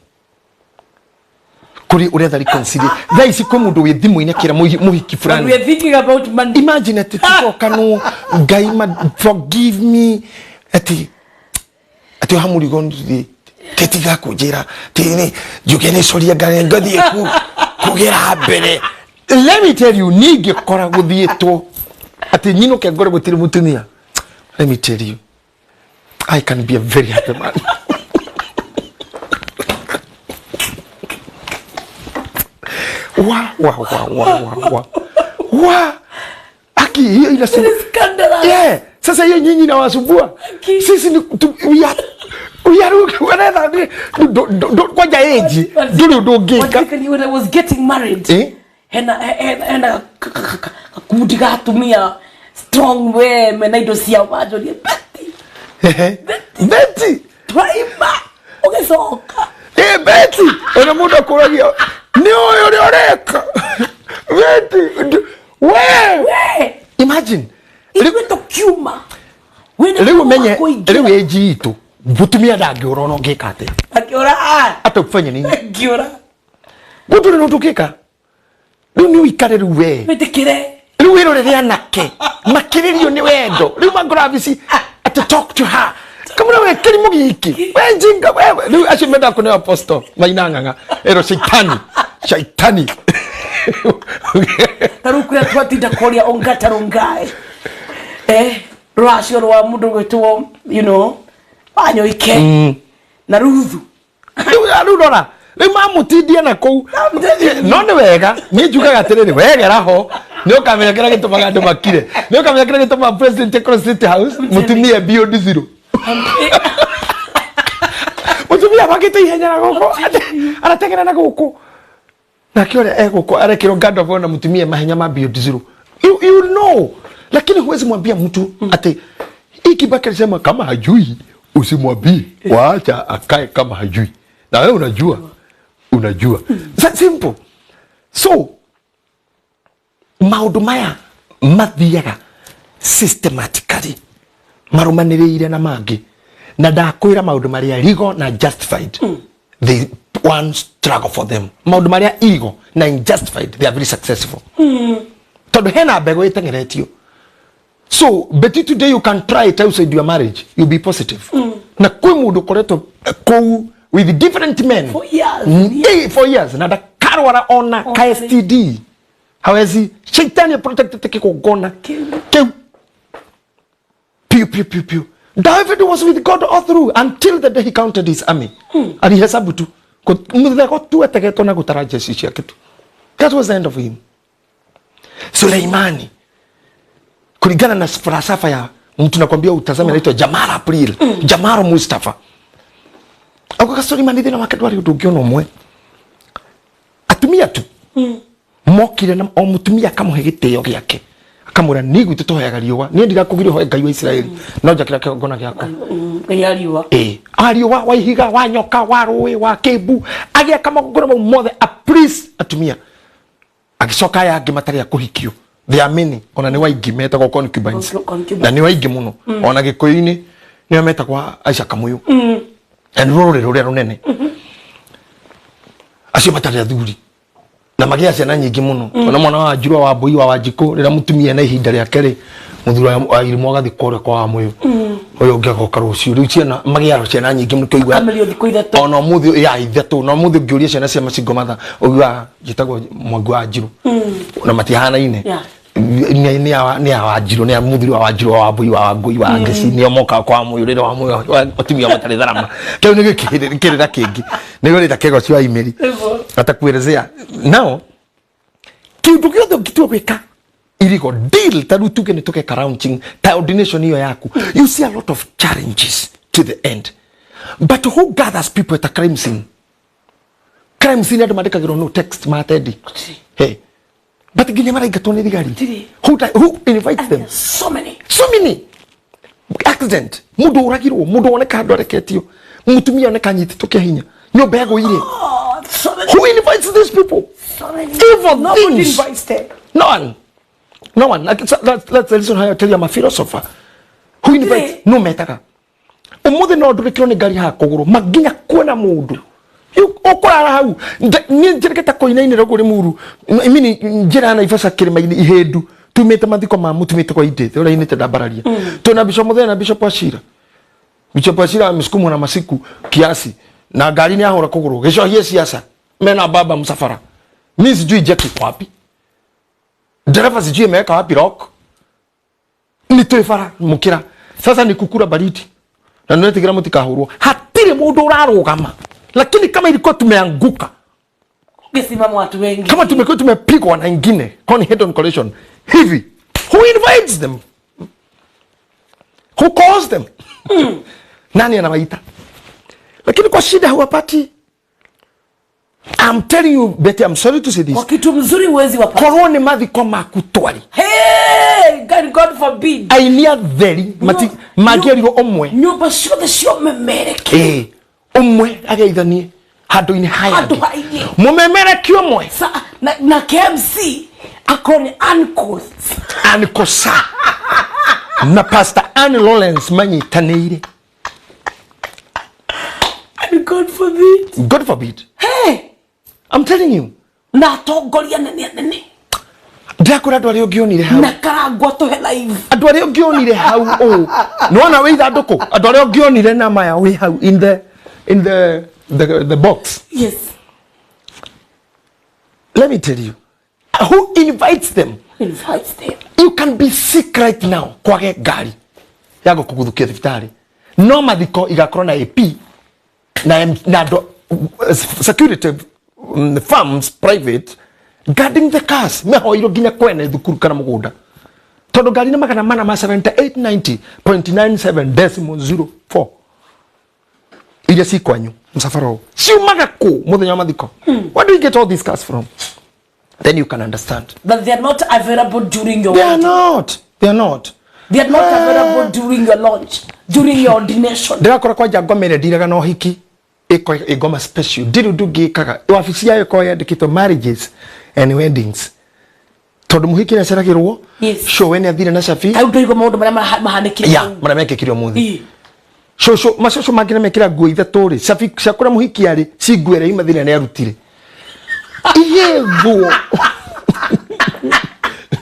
kũrĩ ũretha reconciliation. Thaa ici kwĩ mũndũ wĩ thimũ-inĩ akĩra mũhiki But fulani. we are thinking about money. Imagine ati tucokanwo, Ngai ma forgive me, ati oha mũrigo titiga kũnjĩra tini njuke nĩ coria ngari ngathiĩ ku kũgĩra mbere. Let me tell you, niĩ ingĩkora gũthiĩtwo atĩ nyinũke ngore gũtirĩ mũtumia, let me tell you, I can be a very happy man. Wa wa wa wa wa wa wa, aki hiyo inasema Scandalous. Yeah. Sasa hiyo nyinyi inawasumbua. Aki. Sisi ni tu, we are whatever do kwanja age nduri undu ungika. Particularly when I was getting married. Eh? Hena kakundi ga atumia strong we mena indo ciao manjũrie, "Betty." Betty. Twaima ũgĩcoka. Eh, Betty, ona mundu akuragia ni uyu uria ureka Betty we. We. Imagine. Ithuĩ tũkiuma Wĩna Riu menye kũingĩra. Riu age itu mutumia ndangĩũra ona ũngĩka atĩa. Akĩũra ah. Ata ufanye nini? Ngĩũra. Gũtirĩ na ũndũ ũngĩka. Rĩu nĩ ũikare rĩu we. Wĩtĩkĩre. Rĩu wĩrorere anake makĩrĩrio nĩ wendo rĩu mangora bici atĩ talk to her kamũra we kĩrimũ gĩkĩ we njinga wewe. Rĩu acio mendaga kũneo apostle maina ng'ang'a ero shaitani shaitani. Ta rĩu kũrĩa twatinda kũria Ongata Rongai, rũracio rwa mũndũ gwĩtwo Wanyoike na Ruthu. Rĩu rora rĩu mamũtindia na kũu, no nĩ wega niĩ njugaga atĩrĩrĩ, wegera ho nĩ ũkamenya kĩrĩa gĩtũmaga andũ makire, nĩ ũkamenya kĩrĩa gĩtũmaga president akorwo State House, mũtumia beyond zero, mũtumia makĩte ihenya na gũkũ arateng'era na gũkũ nake ũrĩa egũkũ arekĩrwo guard of honor, mũtumia mahenya ma beyond zero. You know, lakini huwezi mwambia mtu ati hii Kibaki alisema kama hajui usimwambie, waacha akae kama hajui, na wewe unajua unajua. It's simple. So maũndũ maya mathiaga systematically marũmanĩrĩire na mangĩ, na ndakwĩra maũndũ marĩa legal na justified, they one struggle for them. Maũndũ marĩa illegal na unjustified, they are very successful, tondũ hena mbegũ ĩteng'eretio. So but today you can try it outside your marriage, you'll be positive. Na kwĩ mũndũ ũkoretwo kũu with different men For years. For years na ndakarwara ona ka STD. Hawezi. Shaitani protected kigongona kiu piu piu piu piu. David was with God all through until the day he counted his army. Alihesabu tu. Muthego tu ategetwo na gutara jeshi ciake tu. That was the end of him. Suleimani, kulingana na falsafa ya mtu nakwambia utazame, anaitwa Jamal April, Jamal Mustafa. Augaga Suleimani thina wake ndwari undu ungi ona umwe. Atumia tu. Mokire na o mutumia akamuhe gitio giake. Akamwira ni gwitũ tũhoyaga riũa. Niĩ ndirakũgiria ũhoe Ngai wa Isiraeli. No njakĩra kĩgongona gĩakwa. Ngai a riũa. Ĩĩ. A riũa, wa ihiga, wa nyoka, wa rũĩ, wa kĩmbu. Agĩaka magongona mau mothe a please atumia. Agĩcoka aya angĩ matarĩ a kũhikio. There are many. Ona nĩ waingĩ metagwo concubines. Concubines. Na nĩ waingĩ mũno. Ona Gĩkũyũ-inĩ nĩo metagwo Aisha Kamũyũ. Na nĩ rũrĩrĩ rũrĩa rũnene. Acio matarĩ athuri. Na magĩa ciana nyingĩ mũno. Ona mwana wa Njirwa wa Mbũi wa Wanjikũ rĩrĩa mũtumia na ihinda rĩake rĩ, mũthuri wa Irimũ agathiĩ kũrĩa kwa Wamũyũ. Ũyũ ũngĩ agoka rũciũ. Rĩu ciana magĩa ciana nyingĩ mũno kũigua. Akamerio thikũ ithatũ. Ona ũmũthĩ ya ithatũ. Na ũmũthĩ ũngĩũria ciana cia Macingo Matha, ũiguaga njĩtagwo Mwangi wa Njirũ. Na matihanaine. Nĩ ya Wanjirũ, nĩ ya mũthuri wa Wanjirũ wa Wambũi wa Wangũi wa Ngeci, nĩo mokaga kwa Wamũyũ rĩrĩa Wamũyũ atumia matarĩ tharama. Kĩu nĩ kĩrĩra kĩngĩ. Nĩguo rĩta kĩgoci wa imĩri. Atakuelezea. Now, kĩndũ gĩothe ũngĩtua gwĩka irigo deal ta rĩu tuge nĩ tũgeka launching ta ordination ĩyo yaku, you see a lot of challenges to the end. But who gathers people at a crime scene? Crime scene andũ mandĩkagĩrwo no text matendi. Hey. But nginya maraingatwo nĩ thigari. Who invites them? So many. So many. Accident. Mũndũ ũragirwo, mũndũ woneka handũ areketio. Mũtumia oneka anyitĩtwo kĩa hinya. Nyũmba yagũire. Oh, so many. Who invites these people? So many. Evil Nobody things. invites them. No one. No one. Like, so that's the reason why I tell you I'm a philosopher. Who invites? No metaga. Umuthi no ndurikirwo nĩ ngari haha kũgũrũ, manginya kuona mũndũ. Ũkũrara hau. Niĩ njĩrĩgĩte kũinainĩra ũguo Limuru. I mean, njĩra ya Naivasha kĩrĩma-inĩ ihĩndu. Tumĩte mathiko ma mũtumĩte kwa Edith, ũrĩa inĩte ndambararia. Twĩna Bishop Mũthee na Bishop Achira. Bishop Achira amesukumwa na masiku kiasi. Na ngari nĩ ahũra kũgũrũ. Gĩcohie siasa. Mena baba msafara. Mi sijui Jackie wapi. Dereva sijui ameweka wapi rock. Ni twĩ bara mũkĩra. Sasa ni kukura baridi. Na nĩwetĩkĩra mũtikahũrwo. Hatirĩ mũndũ ũrarũgama. Lakini kama ilikuwa tumeanguka, Ungesimama watu wengi. Kama tumekuwa tumepigwa na ingine, con head on collision. Hivi, who invites them? Who calls them? Nani anawaita? Lakini kwa shida huwapati. I'm telling you, Betty, I'm sorry to say this. Kwa kitu mzuri huwezi wapata. Korwo ni mathiko maku twari. Hey, God forbid. Ainia theri, mati, mangĩerirwo ũmwe. Nyũmba ciothe ciomemereke. Ũmwe ageithanie handũ-inĩ haya Handũ angĩ. haingĩ. Mũmemereki ũmwe. Sa, na KMC akorwo ni uncles. Ankosa. Na Pastor Ann Lawrence manyitanĩire. And God forbid. God forbid. Hey. I'm telling you. Na atongoria nene nene. Ndakora andũ arĩa ũngĩonire hau. Na karangwa tũhe live. Andũ arĩa ũngĩonire hau ũũ. Nĩwona wĩ ithandũkũ? Andũ arĩa ũngĩonire na maya wĩ hau in the box. Yes. Let me tell you. Who invites them? Invites them. You can be sick right now. Kwage ngari ya gũkũgũthũkia thibitarĩ. No mathiko igakorwo na AP na M, na do, security, firms private guarding the cars. Mehoirwo nginya kwene thukuru kana mũgũnda. Tondũ ngari nĩ magana mana ma seventy-eight ninety point nine seven decimal zero four. Iria ci kwanyu msafara ũyũ. Ciumaga kũ mũthenya wa mathiko? Where do you get all these cars from? Then you can understand that they are not available during your They are wedding. not. They are not. They are not available during your launch, during your ordination. Ndĩrakora kwanja ngoma ĩrĩa ndiraga na ũhiki ĩko ĩngoma special. Ndirĩ ũndũ ũngĩkaga. Wabici yayo ĩkoragwo yandĩkĩtwo marriages and weddings. Tondũ mũhiki nĩaceragĩrwo, Yes. cũwe nĩathire na cabi. Hau ndũigua maũndũ marĩa mahanĩkire Ya, hau. marĩa mekĩkire ũmũthĩ. Ii. Cũcũ, macũcũ mangĩ nĩmekĩra nguo ithatũ rĩ, cabi cia kũrĩa mũhiki arĩ, ci nguo ĩrĩa ima thĩna nĩarutire. Iye nguo.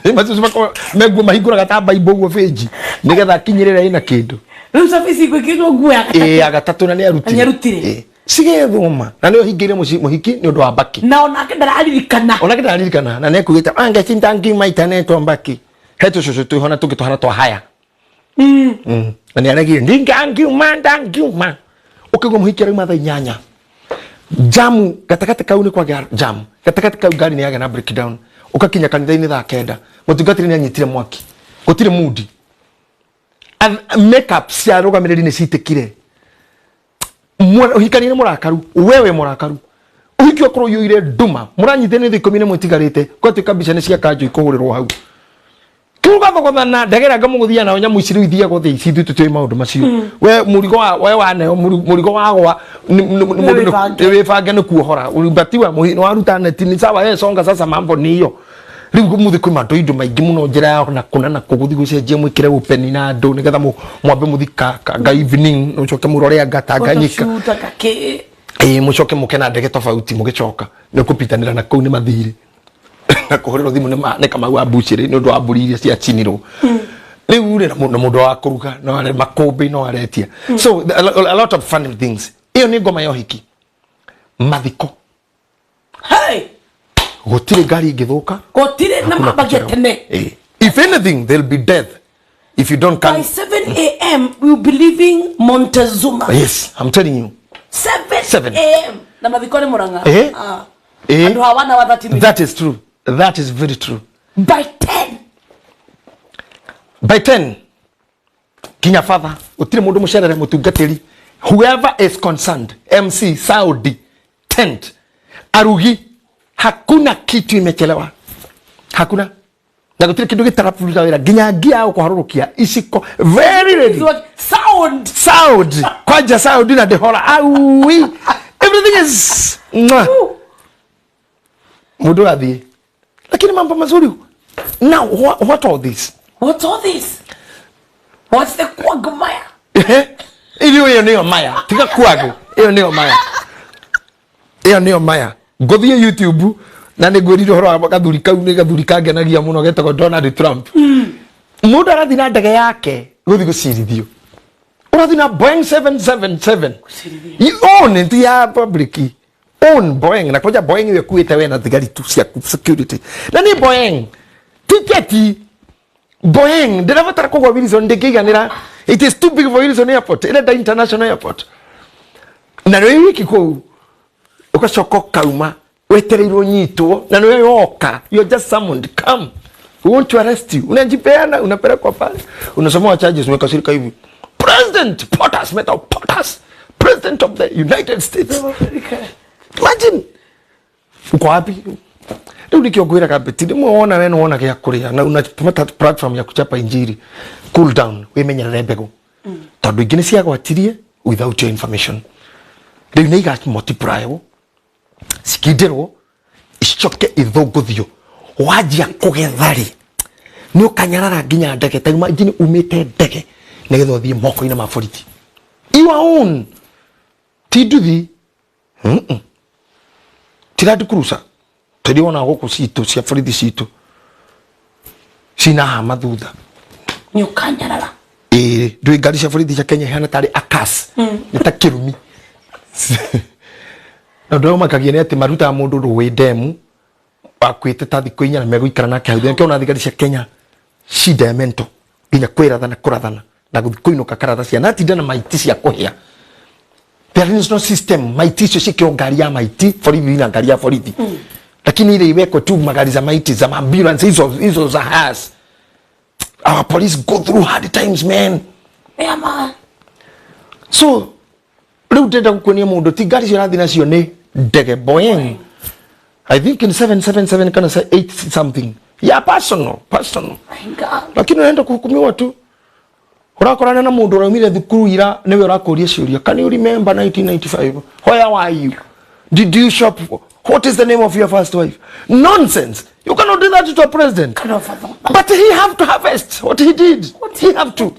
Macũcũ makoragwo me nguo mahingũraga ta Bible ũguo benji, nĩgetha akinyĩrĩre ĩna kĩndũ. Rĩu cabi ici gwĩkĩrwo nguo ya gatatũ. Ĩĩ, ya gatatũ na nĩarutire. Na nĩarutire. Ĩĩ. Cigethoma na nĩo hingĩire mũhiki nĩ ũndũ wa mbaki. Na onake ndararirikana. Onake ndararirikana na nĩekugĩte anga cindangiuma itanetwo mbaki. He tũcũcũ twĩho na tũngĩ tũhana twa haya. Na nĩ aregire ndingangiuma ndangiuma. Ũkaigua mũhiki arauma thaa 8. Jamu gatagatĩ kau nĩ kwagĩa jamu. Gatagatĩ kau ngari nĩ yagĩa na breakdown. Ũgakinya kanitha-inĩ thaa 9. Mũtungatĩri nĩ anyitire mwaki. Gũtirĩ mudi. Makeup cia arũgamĩrĩri nĩ citĩkire. Ũhikania nĩ mũrakaru, wewe mũrakaru. Ũhiki ũkorwo ũiyũire nduma. Mũranyitĩte nĩ thikũ 11 itigarĩte. Gwatuĩka mbica nĩ cia kanjũ ikũhũrĩrwo hau. Tũgathogothana ndegera ngamũgũthia nao nyamũ ici rĩu ithiagwo thĩ ici ithuĩ tũtiũĩ maũndũ macio. We mũrigo wa we waneo mũrigo wagwa mũndũ nĩ wĩbange nĩ kuohora. Ũribatiwa nĩ waruta neti ni sawa eh songa sasa mambo ni hiyo. Rĩu mũthĩ kwĩ mandoindo maingĩ mũno njĩra ya na kũna na kũ gũthiĩ gũcenjia mwĩkĩre ũpeni na andũ nĩgetha mwambe mũthi ka evening mũcoke mũrore anga Tanganyika. Ĩĩ mũcoke mũke na ndege tofauti mũgĩcoka nĩ kũpitanĩra na kũu nĩ mathirĩ. Na kũhũrĩrwo thimũ nĩ Kamau wa mbucĩrĩ nĩ ũndũ wa mbũri iria ciacinirwo. Rĩu rĩ na mũndũ wa kũruga no are makũmbĩ no aretia. So a lot of funny things. Ĩyo nĩ ngoma ya ũhiki. Mathiko. Hey! Gũtirĩ ngari ĩngĩthũka. Gũtirĩ na mambagia tene. If anything there'll be death if you don't come. By 7 a.m. we'll be leaving Montezuma. Yes, I'm telling you. 7 a.m. Na mathiko nĩ Murang'a. Andũ hawa wa 30 minutes. That is true. That is very true. By 10. By 10. Kinya father, gũtirĩ mũndũ mũcerere mũtungatĩri. Whoever is concerned, MC, Saudi, tent, arugi, hakuna kitu imechelewa. Hakuna. Na gũtirĩ kĩndũ gĩtaraburuta wĩra nginya ngia ya gũkũharũrũkia iciko very ready. Sound. Sound. Kwanja sound na ndĩhora. Aui. Everything is mwah. Mũndũ athiĩ. Lakini mambo mazuri. Now what all this? What's all this? What's the quagmire? Ĩyo ĩyo nĩyo maya. Tiga kwago. Ĩyo nĩyo maya. Ĩyo nĩyo maya. Ngũthiĩ YouTube na nĩ ngwĩrire ũhoro wa gathuri kau nĩ gathuri kangenagia mũno getagwo Donald Trump. Mũndũ arathiĩ na ndege yake gũthiĩ gũcirithio. Ũrathiĩ na Boeing 777. You own it ya public. Own Boeing na kwanja Boeing ĩyo ĩkuĩte we na thigari tu cia security. Na nĩ Boeing. Tiketi Boeing ndĩrabatara kũgwa Wilson ndĩngĩiganĩra. It is too big for Wilson Airport. Ĩrenda international airport. Na nĩ wiki kũu ũgacoka ũkauma wetereirwo nyitwo na nĩwe woka. You're just summoned. Come. We want to arrest you. Unajipeana, unapelekwa pale. Unasomewa charges, umekasirika hivi. President POTUS, metal POTUS. President of the United States. Imagine. Uko wapi? Rĩu nĩkĩo ngwĩraga Betty, rĩmwe wona we nĩwona gĩa kũrĩa na unapata platform ya kuchapa injiri. Cool down, wĩmenyerere mbegũ. Tondũ ingĩ nĩ ciagwatirie without your information. Rĩu nĩ iga multiply cikindĩrwo icoke ithũngũthio. Wanjia kũgetha rĩ, nĩ ũkanyarara nginya ndege. Ta imagine umĩte ndege nĩgetha ũthiĩ moko-inĩ ma borithi. Your own. Ti nduthi. Ti Land Cruiser. Tondũ wona gũkũ citũ cia borithi citũ cina hama thutha. Nĩ ũkanyarara. Ĩĩ, ndũĩ ngari cia borithi cia Kenya ihana tarĩ akas. Nĩ ta kĩrumi. Na ũndũ ũrĩa ũmakagia nĩ atĩ marutaga mũndũ rũĩ ndemu wakuĩte ta thikũ 4 na megũikara nake hau. Nĩkĩo ona thigari cia Kenya shida ya mental nginya kwĩratha na kũrathana na gũthiĩ kũinũka karatha ciana atinda na maiti cia kũhĩa. There is no system. Maiti icio ciĩkĩrwo ngari ya maiti, borithi na ngari ya borithi. Lakini ile iwekwe tu magari za maiti za ambulance hizo hizo za hearse. Our police go through hard times, man. Yeah, man. So rĩu ndĩrenda gũkuonia mũndũ ti ngari icio ũrathiĩ nacio nĩ ndege Boeing. I think in 777 kana 8 something. Ya personal, personal. My God. Lakini unaenda kuhukumiwa tu. Ũrakorana na mũndũ ũraumire thukuru ira nĩwe ũrakũria ciũria. Can you remember 1995? Where were you? Did you shop? What is the name of your first wife? Nonsense. You cannot do that to a president. Cannot fathom. But he have to harvest what he did. What he have to.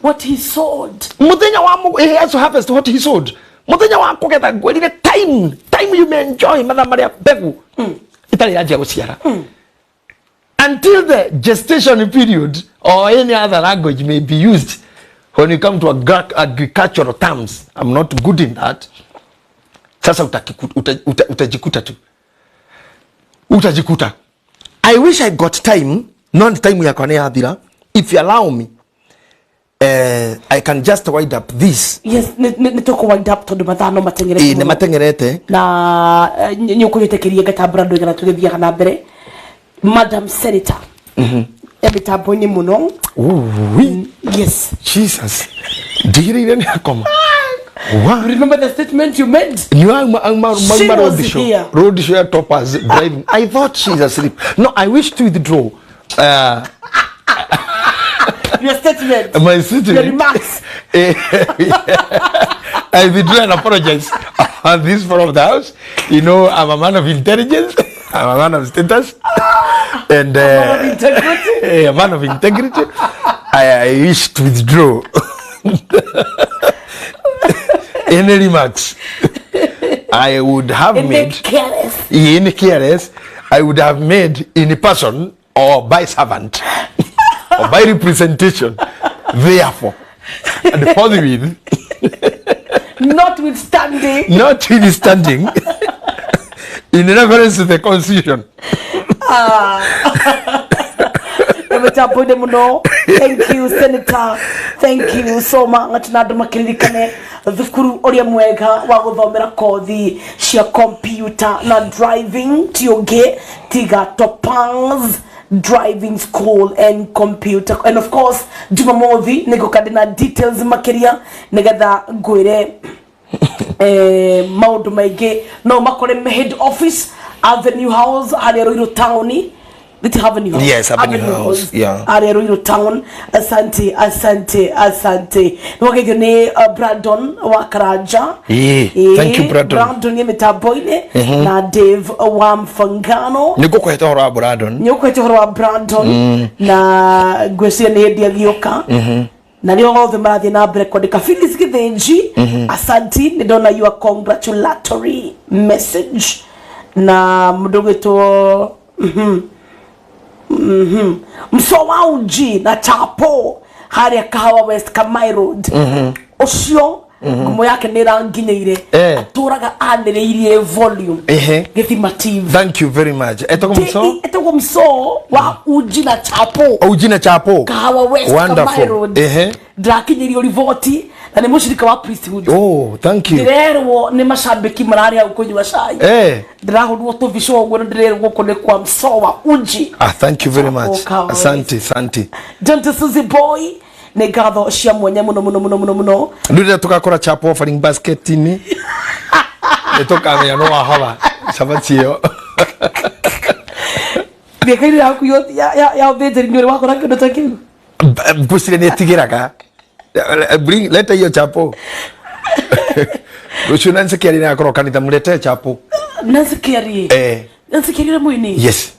What he sowed. Muthenya wa he has to harvest what he sowed. Muthenya wa kugetha ngwirire time, time you may enjoy mathaa maria mbegu itarĩ yanjia gũciara. Until the gestation period or any other language may be used when you come to agricultural terms. I'm not good in that. Sasa utajikuta tu, utajikuta. I wish I got time, not time yakwa nĩ yathira. If you allow me, I can just wind up this. Yes, nĩ tũkũ wind up tondũ mathaa no mateng'erete. Ĩ, nĩ mũno. Mateng'erete. Na nĩ ũkũnyĩtĩkĩria ngatambũra andũ igana tũgĩthiaga na mbere. Madam Senator e mĩtambo-inĩ mũno. Ui. Yes. Jesus, ndigĩrĩire nĩ akoma. Wa Remember the statement you made? You are ma She ma was road show. here. Road show ya toppers driving. I thought she's asleep. No, I wish to withdraw Your statement. My statement. Your remarks. I withdraw and apologize on this floor of the house. You know, I'm a man of intelligence. I'm a man of status. And Man of integrity. A man of integrity. I wish to withdraw any remarks I would have And made careless. In careless I would have made in person or by servant or by representation. Therefore, and forthwith, Notwithstanding. Notwithstanding, in reference to the Constitution. Mĩtambo-inĩ mũno. Thank you, Senator, thank you so much. Na andũ makĩririkane thukuru ũrĩa mwega wa gũthomera kothi cia computer na driving ti ũngĩ tiga Topaz Driving School and Computer. And of course, Jumamothi nĩ ngũka ndĩna details makĩria nĩgetha ngwĩre maũndũ maingĩ. No makore head office, Avenue House, harĩa Ruiru Town. It Avenue House? Yes, Avenue House, yeah. Harĩa Ruiru Town. Asante, asante, asante. Nĩwageithio nĩ Brandon wa Karanja. Ĩĩ, thank you, Brandon. Brandon nĩ mĩtambo-inĩ na Dave wa Mfangano. Nĩ ngũkũhete ũhoro wa Brandon. Nĩ ũkwete ũhoro wa Brandon na ngwĩciria nĩ hĩndĩ agĩũka na nĩ othe marathiĩ na mbere kwandĩka. Phyllis Gĩthĩnji, asanti, nĩ ndona your congratulatory message. Na mũndũ ũgwĩtwo Msowauji na Chapo harĩa Kahawa West, Kamai Road, ũcio ngumo yake nĩ ĩranginyĩire. Atũraga anĩrĩirie volume Gĩthima TV. Thank you very much. Etagwo Mso? Etagwo Mso wa Uji na Chapo. Uji na Chapo. Kahawa West, Kamai Wonderful. Road. Ndĩrakinyĩrio riboti na nĩ mũcirika wa priesthood. Oh, thank you. Ndĩrerwo nĩ macambĩki mararĩ hau kũnyua cai. Ndĩrahũrwo tũbica ũguo na ndĩrerwo gũkũ nĩ kwa Mso wa Uji. Ah, thank you very much. Kahawa West. Asante, asante. Gentle Suzy Boy, nĩ ngatho cia mwanya mũno mũno mũno mũno mũno. Rĩrĩa tũgakora chapo offering basket-inĩ, nĩ tũkamenya no wahora cabaci ĩyo. Mĩaka-inĩ yaku ya ũthĩnjĩri nĩ ũrĩ wakora kĩndũ ta kĩu? Ngwĩciria nĩ ĩtigĩraga. Bring, leta hiyo chapo. Rũciũ Nancy Kiarie nĩ akorwo kanitha, mũletee chapo. Nancy Kiarie? Eh. Nancy Kiarie ũrĩa mũini? Yes.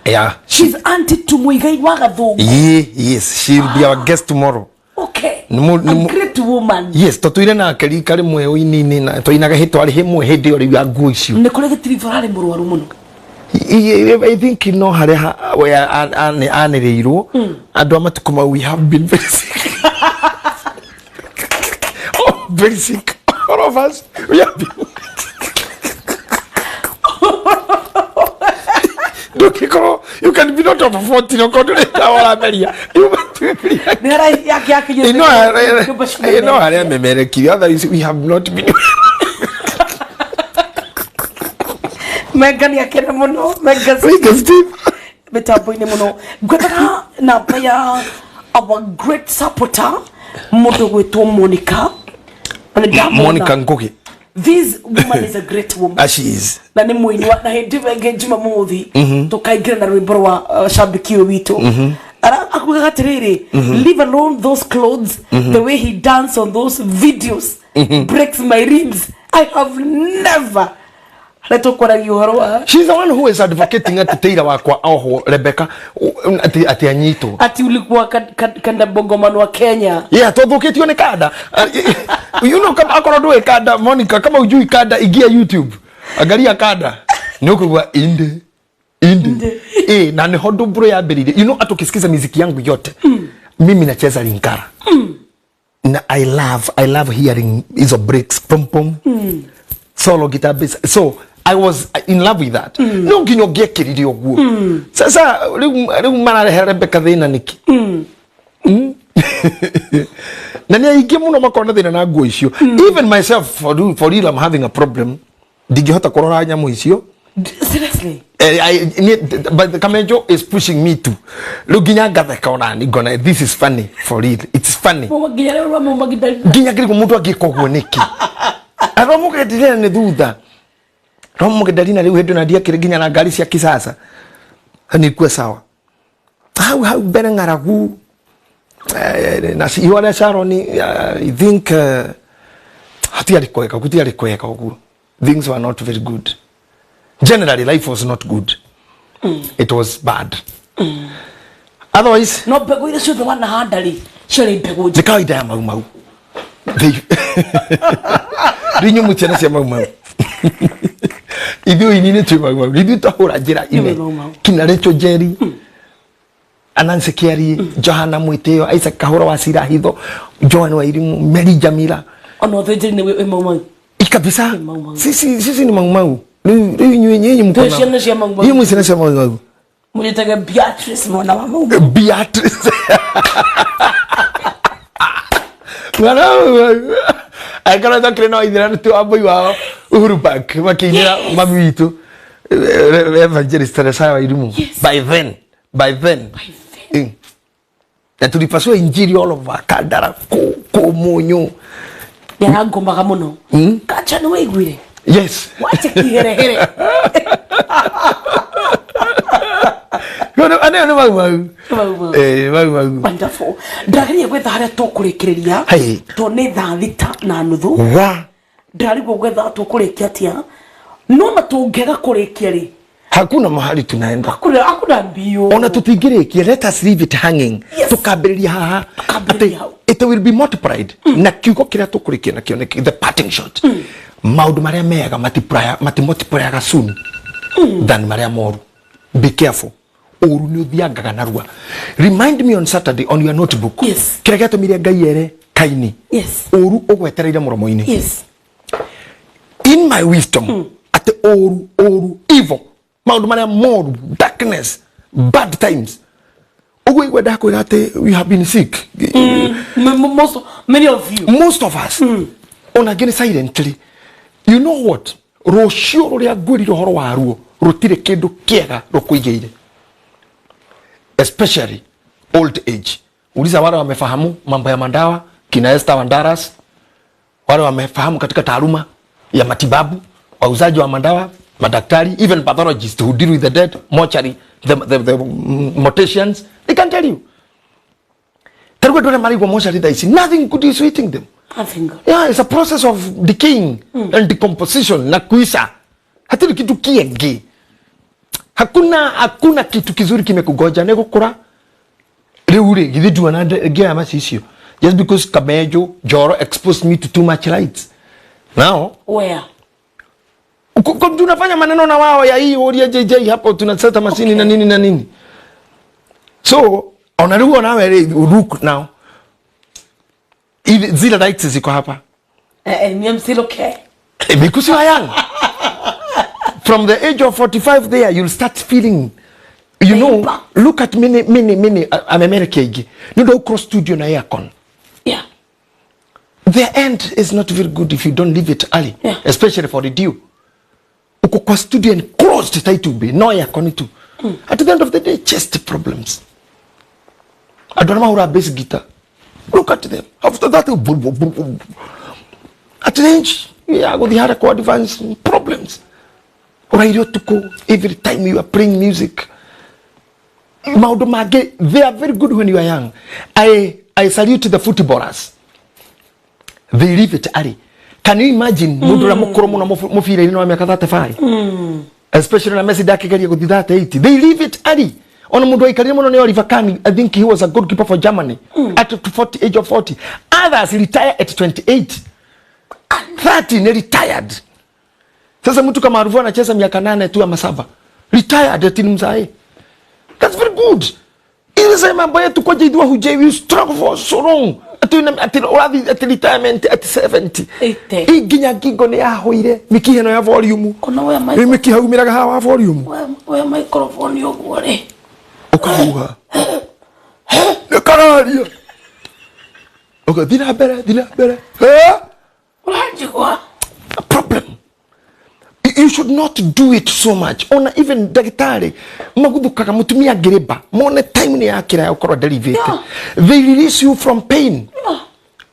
Yeah. She's auntie to Muigai wa Gathũngũ. Yes, she will be our guest tomorrow. A great woman. Yes, tũtũire nake rika rĩmwe ũini-inĩ na tũinaga hĩ twarĩ hĩmwe hĩndĩ ĩyo rĩu ya nguo icio. Nĩ kũrĩ gĩtiribũ ararĩ mũrwaru mũno. I think no harĩa we anĩrĩirwo andũ a matukũ mau, we have been very sick. Oh, very sick, all of us, we have been. Ndũngĩkorwo, you can be not over 40 okorwo ndũrĩ ndawa ũrameria. You must be. Nĩ ara yake yakinyĩte nyũmba cia No harĩa memerekirie, otherwise we have not been. Menga nĩ akena mũno. Menga. Menga Steve. Mĩtambo-inĩ mũno. Ngwendaga namba ya our great supporter, mũndũ gwĩtwo Monica. Na nĩ ndamwona. Monica Ngugi. This woman is a great woman. As she is. Na nĩ mũini wa na hĩndĩ ĩyo ĩngĩ Jumamothi tũkaingĩra na rwĩmbo rwa cambĩki ũyũ witũ. Akugaga atĩrĩrĩ, "Leave alone those clothes. The way he dance on those videos breaks my ribs. I have never." Harĩa tũkwaragia ũhoro wa She's the one who is advocating ati Taylor wakwa oho Rebecca ati anyitwo. Ati ulikuwa kanda bongomano wa Kenya. Yeah, twathũkĩtio nĩ kanda. You know, kama akorwo ndũĩ kanda, Monica, kama ujui kanda, ingia YouTube. Angalia kanda. Nĩ ũkũigua inde inde. Eh, na nĩho ndũmbũrũ yambĩrĩirie. You know, hata ukisikiza miziki yangu yote, mimi nacheza Lingala. Na I love hearing hizo breaks, pom pom, solo guitar, bass. So I was in love with that. No nginya ũngĩekĩrire ũguo. Sasa rĩu mararehera Rebecca thĩna nĩkĩ? Na nĩ aingĩ mũno makorwo na thĩna na nguo icio. Even myself, for real, I'm having a problem. Ndingĩhota kũrora nyamũ icio. Seriously? But the Kamenjo is pushing me to rĩu nginya ngatheka onani ngona this is funny. For real, it's funny. Nginya rĩu rwa Magdalena. Nginya ngĩrigwo mũndũ angĩka ũguo nĩkĩ. Arwa Magdalena nĩ thutha rwa Magdalena rĩu hĩndĩ na ndiakĩrĩ nginya na ngari cia kisasa nikuwe sawa hau hau mbere ng'aragu, na ihũa rĩa Sharon, I think hatiarĩ kwega, gũtiarĩ kwega ũguo. Things were not very good. Generally, life was not good. It was bad. Otherwise No mbegũ iria ciothe wanahanda rĩ, ciarĩ mbegũ nĩ kawaida ya Mau Mau. Rĩu inyuĩ ciana cia Mau Mau, ithuĩ ini nĩ twĩ Mau Mau, ithuĩ twahũra njĩra ine. Mau Mau. Kina Rachel Njeri, Anansi Kiari, Johana Mwitio, Isaac Kahũra wa Sira Hitho, Joan Wairimu, Mary Jamila. Ona ũthĩnjĩri nĩ wĩ Mau Mau. Kabisa. Mau Mau. Sisi ni Mau Mau. Rĩu inyuĩ nyinyi mko Twĩ na ciana cia Mau Mau. Inyuĩ mwĩ ciana cia Mau Mau. Mũrĩtage Beatrice mwana wa Mau Mau. Beatrice mwana wa Mau Mau. Angĩkorwo twakĩrĩ na waithĩra tu wa wao Uhuru Park makĩinĩra mami witũ, Evangelist Teresa Wairimu. By then By then. Na tulipasua injili all over Kandara, ku Munyu. Nĩarangomaga mũno kacha, nĩ waiguire? Yes. Wache kiherehere. Aneo nĩ Mau Mau. Mau Mau. Mau Mau. Wonderful. Ndĩrageria gwetha harĩa tũkũrĩkĩrĩria Hey. to nĩ 6:30. Wa Ndĩrarigwo gwetha tũkũrĩkia atĩa, no na tũngĩaga kũrĩkia rĩ, Hakuna mahali tunaenda. Hakuna mbio. Ona tutingĩrĩkia, let us leave it hanging. Tukambĩrĩria haha. Tukambĩrĩria Atĩ hau. it will be multiplied. Na kiugo kĩrĩa tũkũrĩkia nakĩo nĩ the parting shot: maũndũ marĩa mega matimultiplyaga soon than marĩa moru. Be careful, ũru nĩ ũthiangaga narua. Remind me on Saturday on your notebook. Kĩrĩa gĩatũmire Ngai ere Kaini ũru ũgwetereire mũromo-inĩ. In my wisdom, atĩ ũru, ũru, evil, maũndũ marĩa moru, darkness, bad times, ũguo igua ndakwĩra atĩ we have been sick. Most, many of you. Most of us. Ona angĩ nĩ silently. You know what, rũciũ rũrĩa ngwĩrire ũhoro waruo rũtirĩ kĩndũ kĩega rũkũigĩire, especially old age. Uliza wale wamefahamu mambo ya mandawa, kina Esther Wandaras, wale wamefahamu katika taaluma ya matibabu, wauzaji wa mandawa, madaktari, even pathologists who deal with the dead, mortuary, the morticians, they can tell you. Tarigwe andũ arĩa marigwo mortuary thaa ici, nothing good is waiting them. Nothing good. Yeah, it's a process of decaying and decomposition na kuisha. Hatirĩ kitu kĩngĩ. Hakuna kitu kizuri kimekugoja nĩ gũkũra. Rĩu rĩ, githĩ nduona ngĩoya macicio? Just because Kamejo Joro exposed me to too much light. Now, Where? Tunafanya maneno na wao ya hii Uria JJ hapo tunaseta mashini na nini na nini. So, ona rĩu onawe rĩ, look now. Zile lights ziko hapa. Eh, I'm still okay. Because you are young. From the age of 45 there, you'll start feeling, you The know, impact. Look at many, many, many America. You don't cross studio na aircon. The end is not very good if you don't leave it early, especially for the dew. Uko kwa studio and closed tight to be, no aircon too. At the end of the day, chest problems. I don't know how to bass guitar. Look at them. After that, boom, boom, boom, boom. At the age, yeah, go the hardcore advanced problems. Urairio tuko every time you are playing music. Maũndũ mangĩ, they are very good when you are young. I salute the footballers. They leave it early. Can you imagine mũndũ ũrĩa mũkũrũ mũno mũbira-inĩ wa mĩaka 35? Especially na Messi ndakĩgeria gũthiĩ 38. They leave it early. Ona mũndũ waikarire mũno nĩ Oliver Kahn. I think he was a goalkeeper for Germany at 40, age of 40. Others retire at 28. 30 ni retired. Sasa mtu kama Arufu anacheza miaka 8 tu ama 7. Retired ati ni mzae. That's very good. Ile sasa mambo yetu kwa jidwa hujai, we struggle for so long. Atĩ ũrathiĩ atĩ retirement at 70. 80. Ĩ, nginya ngingo nĩ yahũire mĩkiha ĩno ya volume. Ona oya Ĩ, mĩkiha umĩraga haha wa volume. Oya microphone ũguo rĩ. Ũkahuha nĩ kararia, ũgathiĩ na mbere, thiĩ na mbere. Eh? Ũranjigua? A problem. You should not do it so much. Ona even ndagĩtarĩ maguthukaga mũtumia ngĩrĩmba mone time nĩ yakĩra ya gũkorwo delivered, they release you from pain.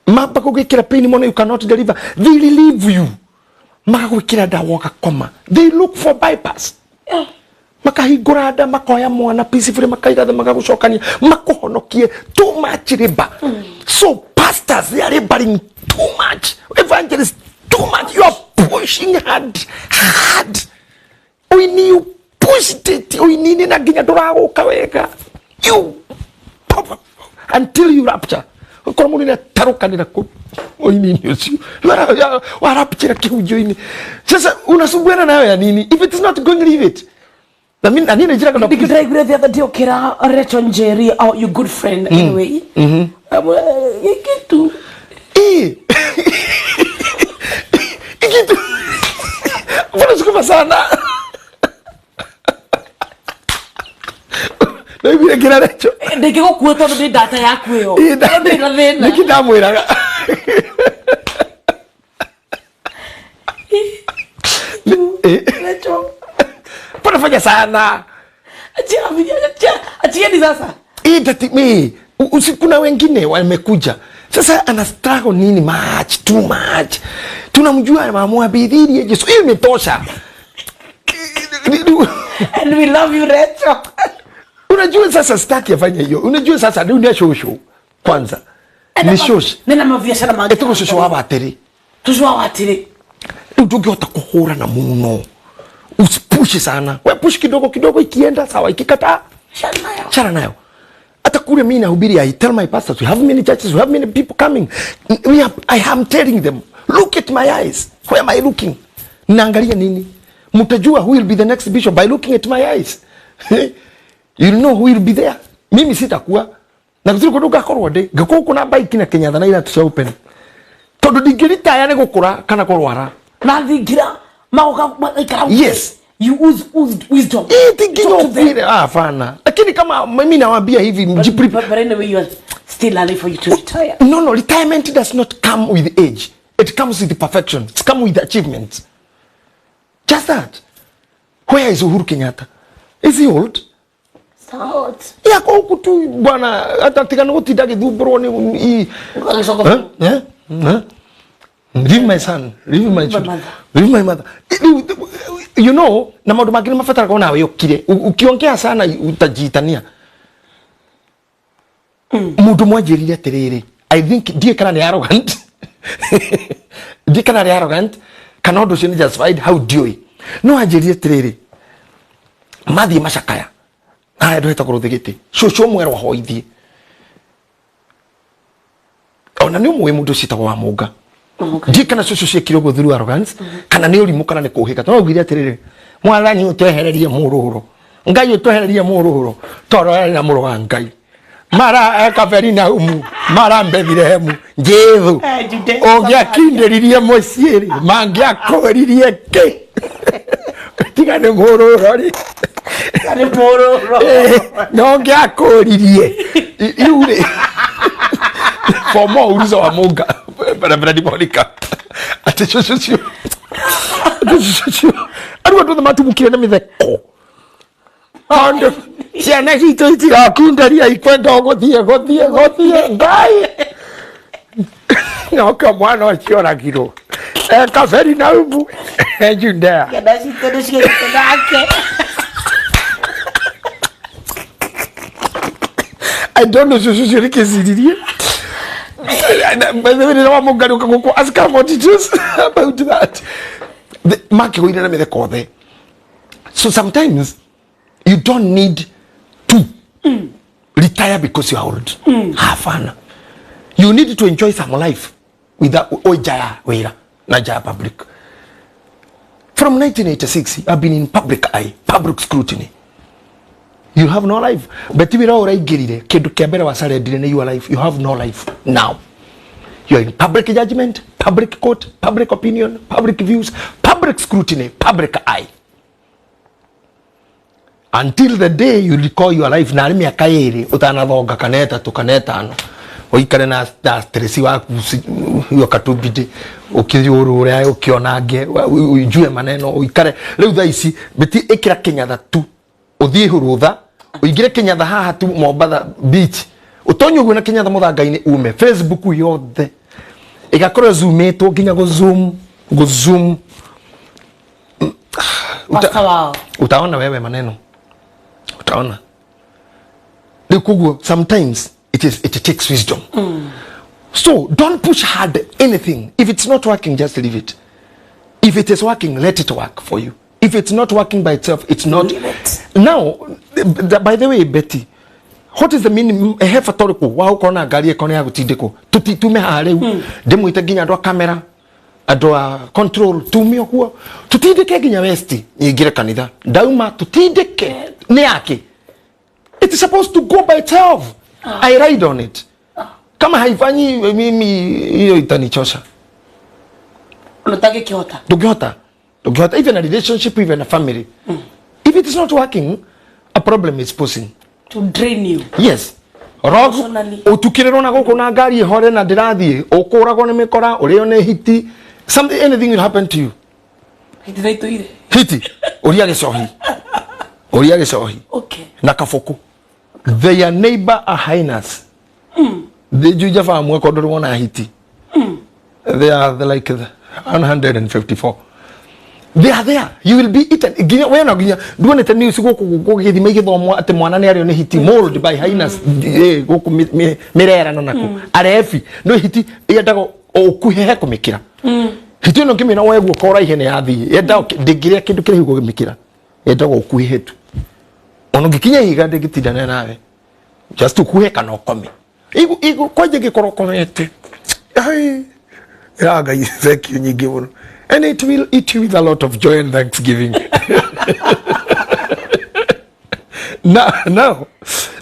Mamba gũgĩkĩra pain mone you cannot deliver, they relieve you, magagwĩkĩra ndawa ũgakoma. They look for bypass, makahingũra nda, makoya mwana peacefully, makaiga thĩ, magagũcokania, makũhonokie. Too much labor. So pastors, they are laboring too much. Evangelists, too much. You are pushing hard hard. Ũini, you pushed it ũini-inĩ na nginya ndũragũka wega. You until you rupture, ũkorwo mũndũ nĩ atarũkanĩra kũ ũini-inĩ ũcio warapchira kĩhunjio-inĩ. Sasa unasumbuana nayo ya nini? If it is not going, leave it. Na mimi na nini njiraga. Ndĩraiguire the other day ũkĩra Rachel Njeri, oh, your good friend anyway. Gĩkĩ tu. Eh. Ikitu. Mbona sukuma sana? Naiguire kĩra Rachel. Ndĩngĩgũkua tondũ nĩ data yaku ĩyo. Ndĩ na thĩna. Nĩkĩ ndamwĩraga? Rachel. Mbona fanya sana? Achia, achieni sasa. Hii tati mi kuna wengine wamekuja sasa ana struggle nini much, too much. Tunamjua mamwabithirie Jesu, hiyo imetosha. And we love you, Rachel. Unajua sasa sitaki afanye hiyo. Unajua sasa rĩu nĩ cũcũ kwanza, nĩ cũcũ. Nena mabiacara mangĩ. Ĩtagwo cũcũ wa batĩrĩ. Cũcũ wa watĩrĩ. Rĩu ndũngĩhota kũhũrana mũno, usipushi sana. We push kidogo kidogo, ikienda sawa, ikikataa Chana nayo. Chana nayo. Hata kule mimi nahubiri, I tell my pastors, we have many churches, we have many people coming. I am telling them, look at my eyes. Where am I looking? Naangalia nini? Mtajua who will be the next bishop by looking at my eyes. You know who will be there. Mimi sitakuwa na gũtirĩ kũndũ ngakorwo ndĩ ngĩkorwo kuna bike na Kenyatta na iratũ cia open, tondũ ndingĩritaya nĩ gũkũra kana kũrwara. Na thingira magoka magaikara. Yes. You use wisdom. Iti nginya Talk to them. ũkuire. Ah, hapana, lakini kama mimi nawaambia hivi, mjiprepare. But anyway, you are still early for you to retire. No, retirement does not come with age. It comes with perfection. It comes with achievement. Just that. Where is Uhuru Kenyatta? Is he old? Start. Yako huku tu bwana, hata tigana gũtinda agĩthumbũrwo nĩ Agĩcoka. Eh? Eh? Eh? Leave my son, leave my my children, mother. Leave my mother. Na maũndũ mangĩ nĩ mabataraga onawe ũkire. Ukiongea sana utajiitania. Mũndũ mwanjĩrire atĩrĩrĩ, I think ndiĩ kana nĩ arrogant, ndiĩ kana nĩ arrogant kana ũndũ ũcio nĩ justified, how ndiũĩ, no anjĩrire atĩrĩrĩ, mathiĩ macakaya haya ndũhetagwo rũthĩ gĩtĩ cũcũ mwerũ ahoithie ona nĩ ũmũĩ mũndũ ũcio wĩtagwo wa mũnga. Ndiĩ kana cũcũ ciekire ũguo through arrogance kana nĩ ũrimũ kana nĩ kũhĩka, tondũ augire atĩrĩrĩ, mwathani ũtwehererie mũrũrũ, Ngai ũtwehererie mũrũrũ tondũ arĩ na mũrũ wa Ngai mara Kaperinaumu mara Bethilehemu Njethu. Eh, Judea. Ũngĩakindĩririe mũciĩ rĩ, mangĩakũririe kĩ tiga nĩ mũrũrũ rĩ? Nĩ mũrũrũ. No ngĩakũririe rĩu rĩ, for more uliza wa Munga barabara ni Monica atĩ cũcũ cio, atĩ cũcũ cio arĩa andũ othe matumũkire na mĩtheko tondũ ciana citũ itigakinderia, ikwenda gũthiĩ gũthiĩ gũthiĩ Ngai nokĩo mwana ũcio oragirwo e Kaperinaumu e Judea. Ciana citũ nĩ ciĩrĩte nake. I don't know cũcũ cio nĩkĩciririe. By the way, rĩrĩa wamũngari ũka gũkũ, ask her more details about that. Makĩgũire na mĩtheko othe. So sometimes you don't need to retire because you are old. Hapana, you need to enjoy some life without oi nja ya wĩra na nja ya public. From 1986 I've been in public eye, public scrutiny. You have no life, but wĩra ũraingĩrire kĩndũ kĩa mbere wacarendire nĩ your life. You have no life now. You are in public judgment, public court, public opinion, public views, public scrutiny, public eye, until the day you recall your life, na arĩ mĩaka 2 ũtanathonga kana 3 kana 5, ũikare na stress waku hiyo katubidi ũkĩthiũrũre ũkĩonange ujue maneno ũikare. Rĩu thaa ici beti ĩkĩra kĩnyatha tu ũthiĩ hurutha ũingĩre kĩnyatha haha tu Mombatha beach, ũtonye ũguo na kĩnyatha mũthanga-inĩ, ume Facebook yothe ĩgakorwo zoomĩtwo nginya gũ zoom. Pastor wao. Utaona wewe maneno, utaona. Rĩu koguo sometimes it takes wisdom. So don't push hard anything. If it's not working, just leave it. If it is working, let it work for you. If it's not working by itself, it's not. Leave it. Now, by the way, Betty, what is the meaning he bata ũrĩkũ wa gũkorwo na ngari ĩkorwo nĩ ya gũtindĩkwo? Tume haha rĩu, ndĩmwĩte nginya andũ a kamera, andũ a control, tume ũguo tutindĩke nginya West, nyingĩre kanitha ndauma tutindĩke nĩ yake. It's supposed to go by itself. I ride on it. Kama haifanyi, mimi hiyo itanichosha. Ũtangĩkĩhota. Ndũngĩhota, ndũngĩhota. Even a relationship, even a family, if it is not working, a problem is posing to drain you. Yes. Rock. Emotionally. Ũtukĩrĩrwo na gũkũ na ngari ĩhore na ndĩrathiĩ, ũkũragwo nĩ mĩkora, ũrĩo nĩ hiti, something, anything will happen to you. Hiti thaitũire. Hiti, ũria gĩcohi, ũria gĩcohi. Na kabũkũ, their neighbor are hyenas. The Juja farm wako ndũrĩ wona hiti. They are like the 154. They are there. You will be eaten. Nginya we no nginya nduonete news gũkũ gũgĩthima igĩthomwo atĩ mwana nĩ arĩo nĩ hiti, mauled by hyenas, gũkũ mĩrerano naku arebi no hiti yendaga ũkuhĩhe kũmĩkĩra. Hiti ĩno ngĩmĩona woe guoko ũraihe nĩ yathiĩ, yendaga ndĩngĩrĩa kĩndũ kĩraihu gũgĩmĩkĩra, yendaga ũkuhĩhe tu. Ona ũngĩkinya ihiga ndĩngĩtindana nawe, just ukuhe kana ũkome. Igu igu kwanja ngĩkorwo ũkomete. Ai, ya Ngai, thank you nyingĩ mũno. And it will eat you with a lot of joy and thanksgiving. Now,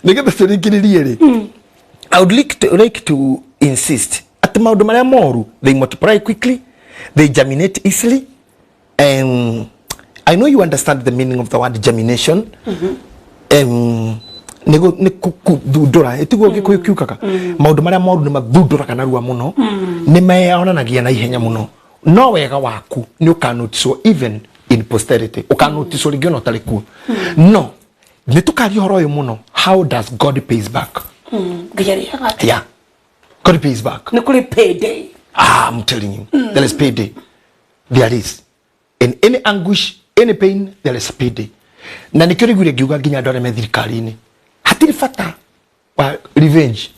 nĩgetha tũrĩkĩrĩrie rĩ, I would like to insist atĩ maũndũ marĩa moru, they multiply quickly, they germinate easily. And I know you understand the meaning of the word germination. Nĩ gũthundũra, ĩtiguo Gĩkũyũ kiugaga maũndũ marĩa moru nĩ mathundũraga narua mũno, nĩ meyonanagia na ihenya mũno, no wega waku nĩ ũkanoticwo even in posterity, ũkanoticwo rĩngĩ ona ũtarĩ kuo. No nĩ tũkaria ũhoro ũyũ mũno, how does God pays back? Ngai arĩhaga atĩa? Yeah, God pays back. Nĩ kũrĩ payday. Ah, I'm telling you, there is payday. There is. In any anguish, any pain, there is payday. Na nikĩo rĩguire ngiuga nginya andũ arĩa me thirikari-inĩ, hatirĩ bata wa revenge.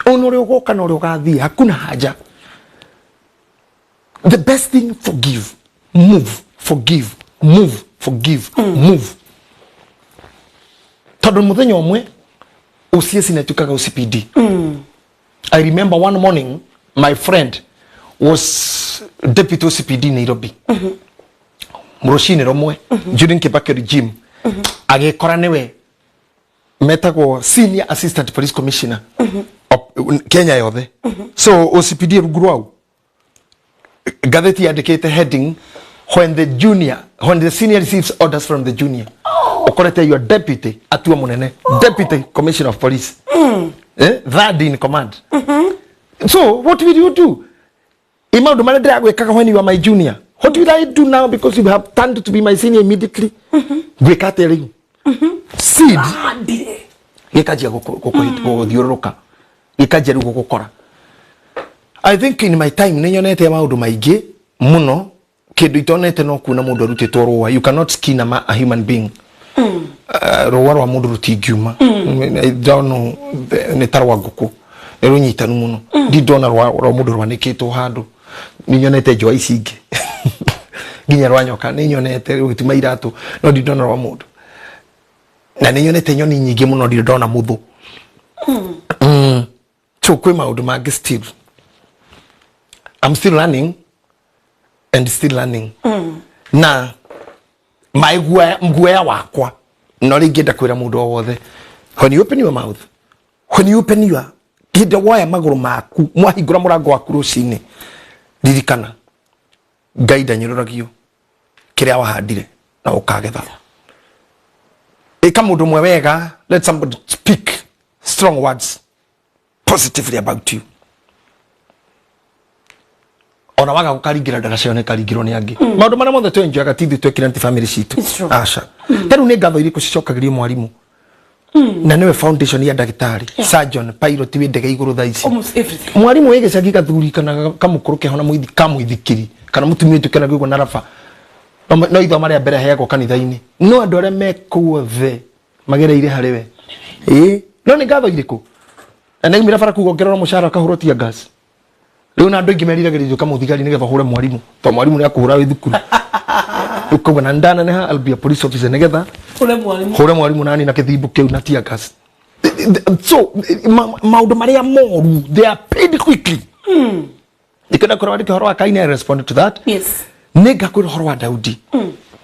Ona ũrĩa ũgoka na ũrĩa ũgathiĩ, hakuna haja. The best thing, forgive, move, forgive, move, forgive, move. Tondũ mũthenya ũmwe OCS inatukaga OCPD. I remember one morning my friend was deputy OCPD Nairobi. Mũrũcinĩ rũmwe during Kibaki regime agĩkora nĩwe metagwo senior assistant police commissioner of Kenya yothe. So OCPD rungu rwau, ngathĩti yandĩkĩte heading, When the senior receives orders from the junior." Ũkorete your deputy atua mũnene, deputy commissioner of police, third in command. So what will you do? I maũndũ marĩa ndĩragwĩkaga when you are my junior, what will I do now because you have turned to be my senior immediately? Ngwĩka atĩa rĩu? Seed Handire. Gĩkanjia gũthiũrũrũka, gĩkanjia rĩu gũgũkora. I think in my time nĩ nyonete maũndũ maingĩ mũno. Kĩndũ itonete no kuona mũndũ arutĩtwo rũa. You cannot skin a human being. Rũa rwa mũndũ rũtingiuma. I don't know, nĩ ta rwa ngũkũ, nĩ rũnyitanu mũno. Ndi ndona rwa rwa mũndũ rwanĩkĩtwo handũ. Nĩ nyonete njũa ici ingĩ, nginya rwa nyoka nĩ nyonete rũgĩtuma iratũ, no ndi ndona rwa mũndũ. Na nĩ nyonete nyoni nyingĩ mũno, ndirĩ ndona mũthũ. So kwĩ maũndũ mangĩ still I'm still learning and still learning. Na my guoya wakwa no rĩngĩenda kwĩra mũndũ o wothe, when you open your mouth, when you open your Hĩndĩ woya magũrũ maku, mwahingũra mũrango waku rũcinĩ, ririkana Ngai ndanyũrũragio. Kĩrĩa wahandire na ũkagetha. Ĩka mũndũ ũmwe wega, let somebody speak strong words positively about you. Ona waga gukaringira ndaraca ĩyo nĩkaringirwo nĩ angĩ. Maũndũ marĩa mothe twenjoyaga ti ithuĩ twekire, nĩ family citũ. It's true. Aca. Ta rĩu nĩ ngatho irĩkũ cicokagĩrio mwarimũ, na nĩwe foundation ya ndagĩtarĩ, surgeon, pilot wĩ ndege igũrũ thaa ici? Almost everything. Mwarimũ wĩ gĩcagi, gathuri kana kamũkũrũ keho na mũithi kamũithikiri kana mũtumia ũyũ kenagio ũguo na raba, no ithoma rĩa mbere aheagwo kanitha-inĩ, no andũ arĩa me kũu othe magereire harĩ we. Ĩĩ, no nĩ ngatho irĩkũ? Na nĩaumĩra bara kuga ongererwo mũcara, akahũrwo tear gas. Rĩu na andũ aingĩ meriragĩria gũtuĩka mũthigari nĩgetha ũhũre mwarimũ, tondũ mwarimũ nĩ akũhũra wĩ thukuru. Ũkauga na ndananeha, I'll be a police officer nĩgetha Ule mwalimu. Hũre mwarimũ nani na kĩthimbu kĩu na tear gas. So maũndũ marĩa moru, they are paid quickly. Nĩkĩo ndakorwo wandĩke ũhoro wa Kaini, I respond to that. Nĩ ngakwĩra ũhoro wa Daudi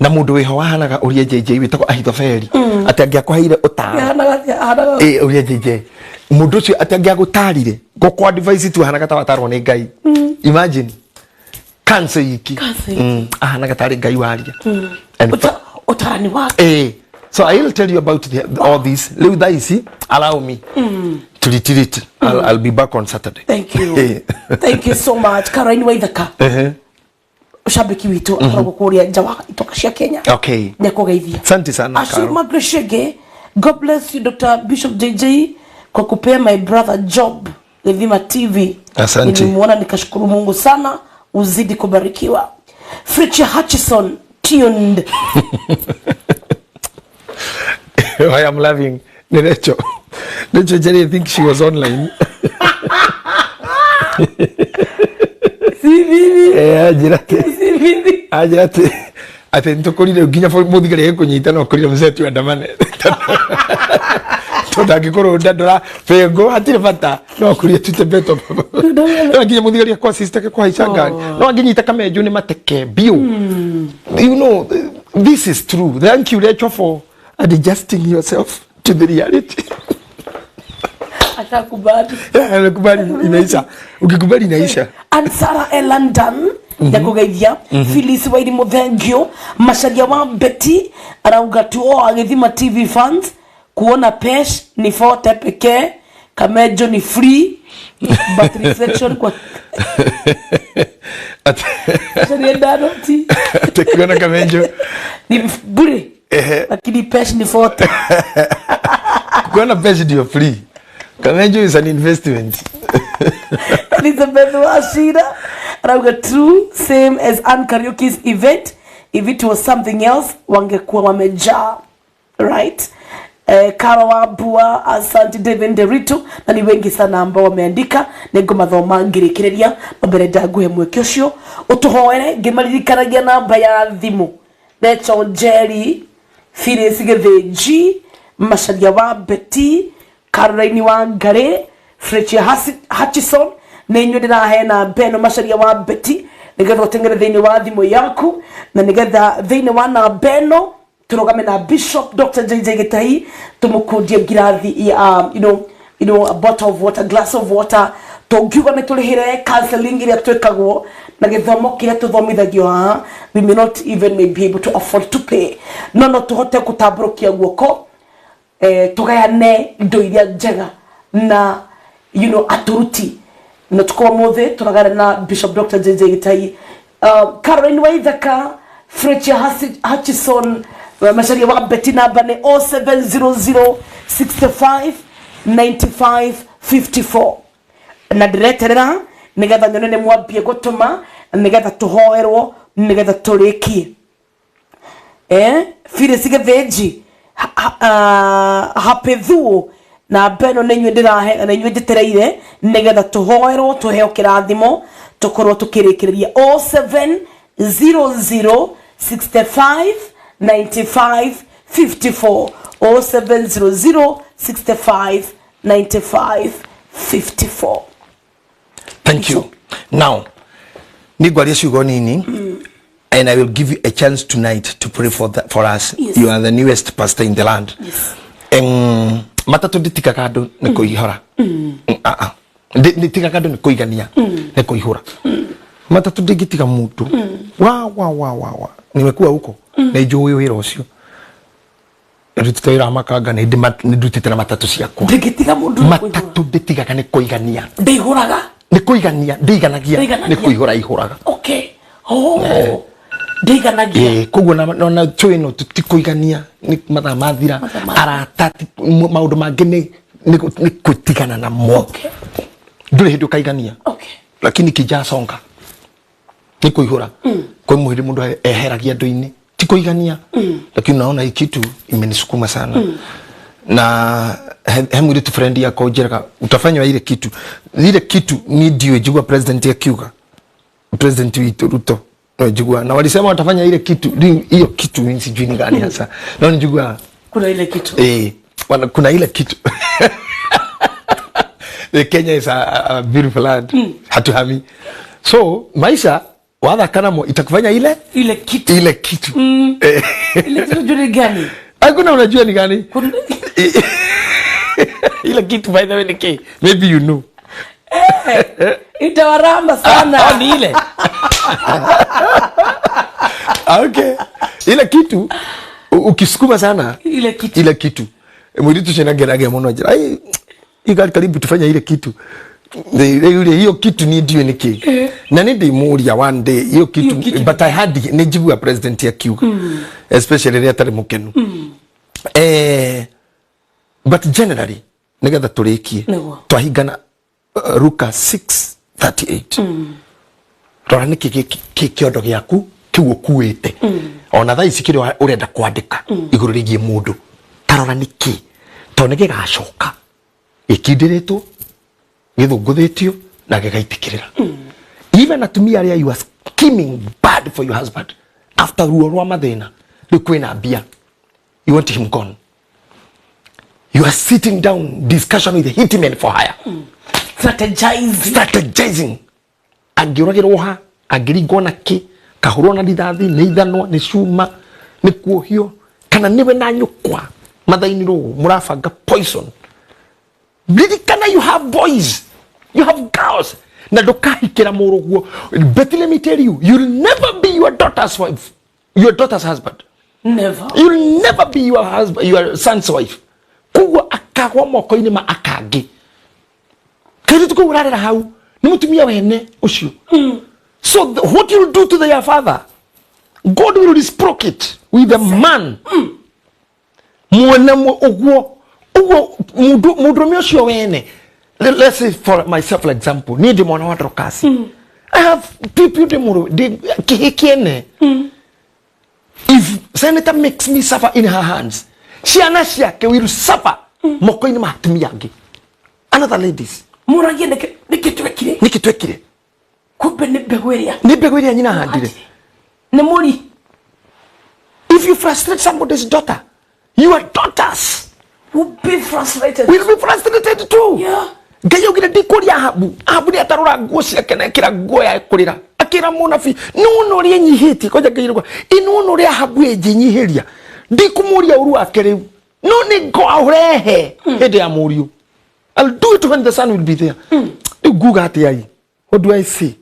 na mũndũ wĩho wahanaga ũrĩa JJ wĩtagwo Ahithofeli, atĩ angĩakũheire ũtaaro. Ahanaga. Ĩ, ũrĩa JJ, mũndũ ũcio, atĩ angĩagũtarire gũkũ advice tu, ahanaga ta watarwo nĩ Ngai. Imagine counsel iki. Counsel iki. Ahanaga tarĩ Ngai waria. And Utarani wake. So I will tell you about all this. Rĩu thaa ici, allow me to retreat. I'll be back on Saturday. Thank you. Eh. Thank you so much. Caroline Waithaka. Shabiki witũ akoragwo kũrĩa nja wa itoka cia Kenya. Nĩakũgeithia. Asante sana, Ashu Caro. Margaret Shege, God bless you, Dr. Bishop JJ, kwa kupea my brother job Githima TV. Asante. Nilimuona nikashukuru Mungu sana, uzidi kubarikiwa. Fritz Hutchison tuned. I am loving Rachel. Rachel Jerry, I think she was online. Si mimi. Eh, anjĩra atĩ Si mimi. Anjĩra atĩ nĩtũkũrire nginya mũthigari agĩkũnyita no ũkũrire mzee tuandamane, tondũ angĩkorwo ndandora bengo hatirĩ bata, no akũrire tutembeto no nginya mũthigari akwa sister kũhaica ngari, no angĩnyita kamenjo nĩ mateke biũ. You know this is true. Thank you, Rachel, for adjusting yourself to the reality. Ashakubali. Yeah, amekubali, inaisha. Ukikubali, inaisha. And Sarah E. London nĩakũgeithia. Phyllis Wairimu, thank you. Macaria wa Betty arauga tu o agĩthima TV fans, kuona pesh ni 40 pekee, Kamejo ni free, but reflection kwa Macaria Ndanoti. Atĩ kuona kamenjo ni bure, lakini pesh ni 40. Kuona pesa ndio free, kamenjo is an investment. Elizabeth Washira arauga true, same as Ann Kariuki's event. If it was something else, wangekuwa wamejaa, right? Karo wa Bua, asante. David Derito, na ni wengi sana ambao wameandika, nĩngũmathoma ngĩrĩkĩrĩria. No mbere ndaguhe mweke ũcio ũtũhoere, ngĩmaririkanagia namba ya thimũ: Rachel Njeri, Phyllis Gĩthĩnji, Macaria wa Betty, Caroline wa Ngarĩ, Frechia Hutchison, nĩ inyuĩ ndĩrahe namba ĩno. Macaria wa Betty, nĩgetha ũteng'ere thĩinĩ wa thimũ yaku, na nĩgetha thĩinĩ wa namba ĩno tũrũgame na Bishop Dr. JJ Gĩtahi, tũmũkundie ngirathi ya a bottle of water, glass of water. Tũngiuga nĩ tũrĩhĩre counseling ĩrĩa twĩkagwo na gĩthomo kĩrĩa tũthomithagio haha, we may not even may be able to afford to pay, no tũhote gũtambũrũkia guoko, tũgayane indo iria njega na atũruti na tukorwo mũthĩ tũragana na Bishop Dr. JJ Gĩtai. Caroline Waithaka, Fletcher Hutchison, Macaria wa Betty, namba nĩ 0700 65 95 54, na ndĩreterera nĩgetha nyone nĩ mwambie gũtũma, nĩgetha tũhoerwo, nĩgetha tũrĩkie. Phyllis Gĩthĩnji, happy thuo, na mbeno nĩ inyuĩ ndĩrahe na inyuĩ njetereire nĩgetha tũhoerwo, tũheo kĩrathimo, tũkorwo tũkĩrĩkĩrĩria. 0700 65 95 54, 0700 65 95 54. Thank you. Now, nĩngwaria ciugo nini, and I will give you a chance tonight to pray for us. You are the newest pastor in the land. Matatũ ndĩtikaga andũ nĩ kũihora. Ah, ah. Nditigaga andũ nĩ kũigania, nĩ kũihũra matatũ, ndingĩtiga mũndũ wa wa wa wa wa nimekuwa huko na njũĩ wĩra ũcio, ndutĩte wĩra wa makanga, nĩ ndutĩte na matatũ ciakwa. Ndingĩtiga mũndũ nĩ kũihũra. Matatũ ndĩtigaga nĩ kũigania. Ndĩihũraga. Nĩ kũigania, ndĩiganagia. Ndĩiganagia. Nĩ kũihũra ihũraga. Okay, oh, ndĩiganagia. Ĩĩ, koguo na chũ ĩno tũtikũigania, nĩ mathaa mathira. Mathaa mathira. Arata maũndũ mangĩ nĩ gũtigana namo. Ndũrĩ hĩndĩ ũkaigania. Lakini kijasonga nĩ kũihũra, kwĩ mũhĩndĩ mũndũ eheragia andũ-inĩ, ti kũigania. Lakini unaona hii kitu imenisukuma sana na he mũirĩtu friend yakwa ũnjĩraga utafanywa ile kitu, ile kitu ni ndiũĩ. Njigua president akiuga, president witũ Ruto, no njigua na walisema watafanya ile kitu. Rĩu hiyo kitu mimi sijui ni gani hasa, no njigua kuna ile kitu. Eh, kuna ile kitu. The Kenya is a beautiful land. Hatuhami. So maisha wathaka namo itakufanya ile ile kitu. Ile kitu. Ile kitu juu gani? Hakuna, unajua ni gani? Kuna Ile kitu, by the way, ni K. Maybe you know. Itawaramba sana. Ah, ni ile. Ah, okay. Ile kitu ukisukuma sana ile kitu. Ile kitu. Mwiritu chenageraga muno njira. Ai, igari karibu tufanya ile kitu. Ile hiyo kitu ni ndio ni ki. Na ni ndimuria one day hiyo kitu, Hiyo kitu. But I had ni jibu ya president ya kiuga. Especially rĩrĩa atarĩ mũkenu. But generally nigetha tũrĩkie, Nĩguo. twahingana Luka 6:38, rora nĩkĩ gĩkĩ kĩ kĩondo gĩaku kĩu ũkuĩte ona thaa ici kĩrĩa ũrenda kwandĩka igũrũ rĩgiĩ mũndũ, tarora nĩkĩ, tondũ nĩ gĩgacoka gĩkindĩrĩtwo, gĩthũngũthĩtio na gĩgaitĩkĩrĩra. Even atumia arĩa you are scheming bad for your husband, after ruo rwa mathĩna rĩu kwĩna mbia, you want him gone, you are sitting down discussion with the hitmen for hire. Strategize. Strategizing angĩũragĩrwo ha, angĩringwo na kĩ, kahũrwo na rithathi, nĩ ithanwa, nĩ cuma, nĩ kuohio, kana nĩwe na nyũkwa mathainirwo mũrabanga poison. Ririkana you have boys, you have girls, na ndũkahikĩra mũrũguo. But let me tell you, you'll never be your daughter's wife, your daughter's husband. Never. You'll never be your husband, your son's wife. Koguo akagwa moko-inĩ ma akangĩ kairĩtu kau ũrarera hau nĩ mũtumia wene ũcio. So what you'll do to their father, God will reciprocate with the man mwene ũguo ũguo mũndũ mũndũrũme ũcio wene. Let's say for myself, for example, niĩ ndĩ mwana wa Dorcas. I have people ndĩ mũrũ ndĩ kĩhĩ kĩene. If senator makes me suffer in her hands, ciana ciake will suffer moko-inĩ ma atumia angĩ, another ladies. Mũragie nĩkĩ twekire. Nĩkĩ twekire. Kumbe nĩ mbegũ ĩrĩa nĩ mbegũ ĩrĩa nyina ahandire. Nĩ mũri. If you frustrate somebody's daughter, your daughters will be frustrated. Will be frustrated too. Ngai augire ndikũria Ahabu. Ahabu nĩ atarũra nguo ciake na ekĩra nguo ya kũrĩra, akĩra mũnabii, nĩwona ũrĩa enyihĩtie kwanja. Ngai arauga, ĩ nĩwona ũrĩa Ahabu enjĩnyihĩria, ndikũmũria ũru wake rĩu, no nĩ ngaũrehe hĩndĩ ya mũriũ. I'll do it when the son will be there. Rĩu nguga atĩa i? What do I say?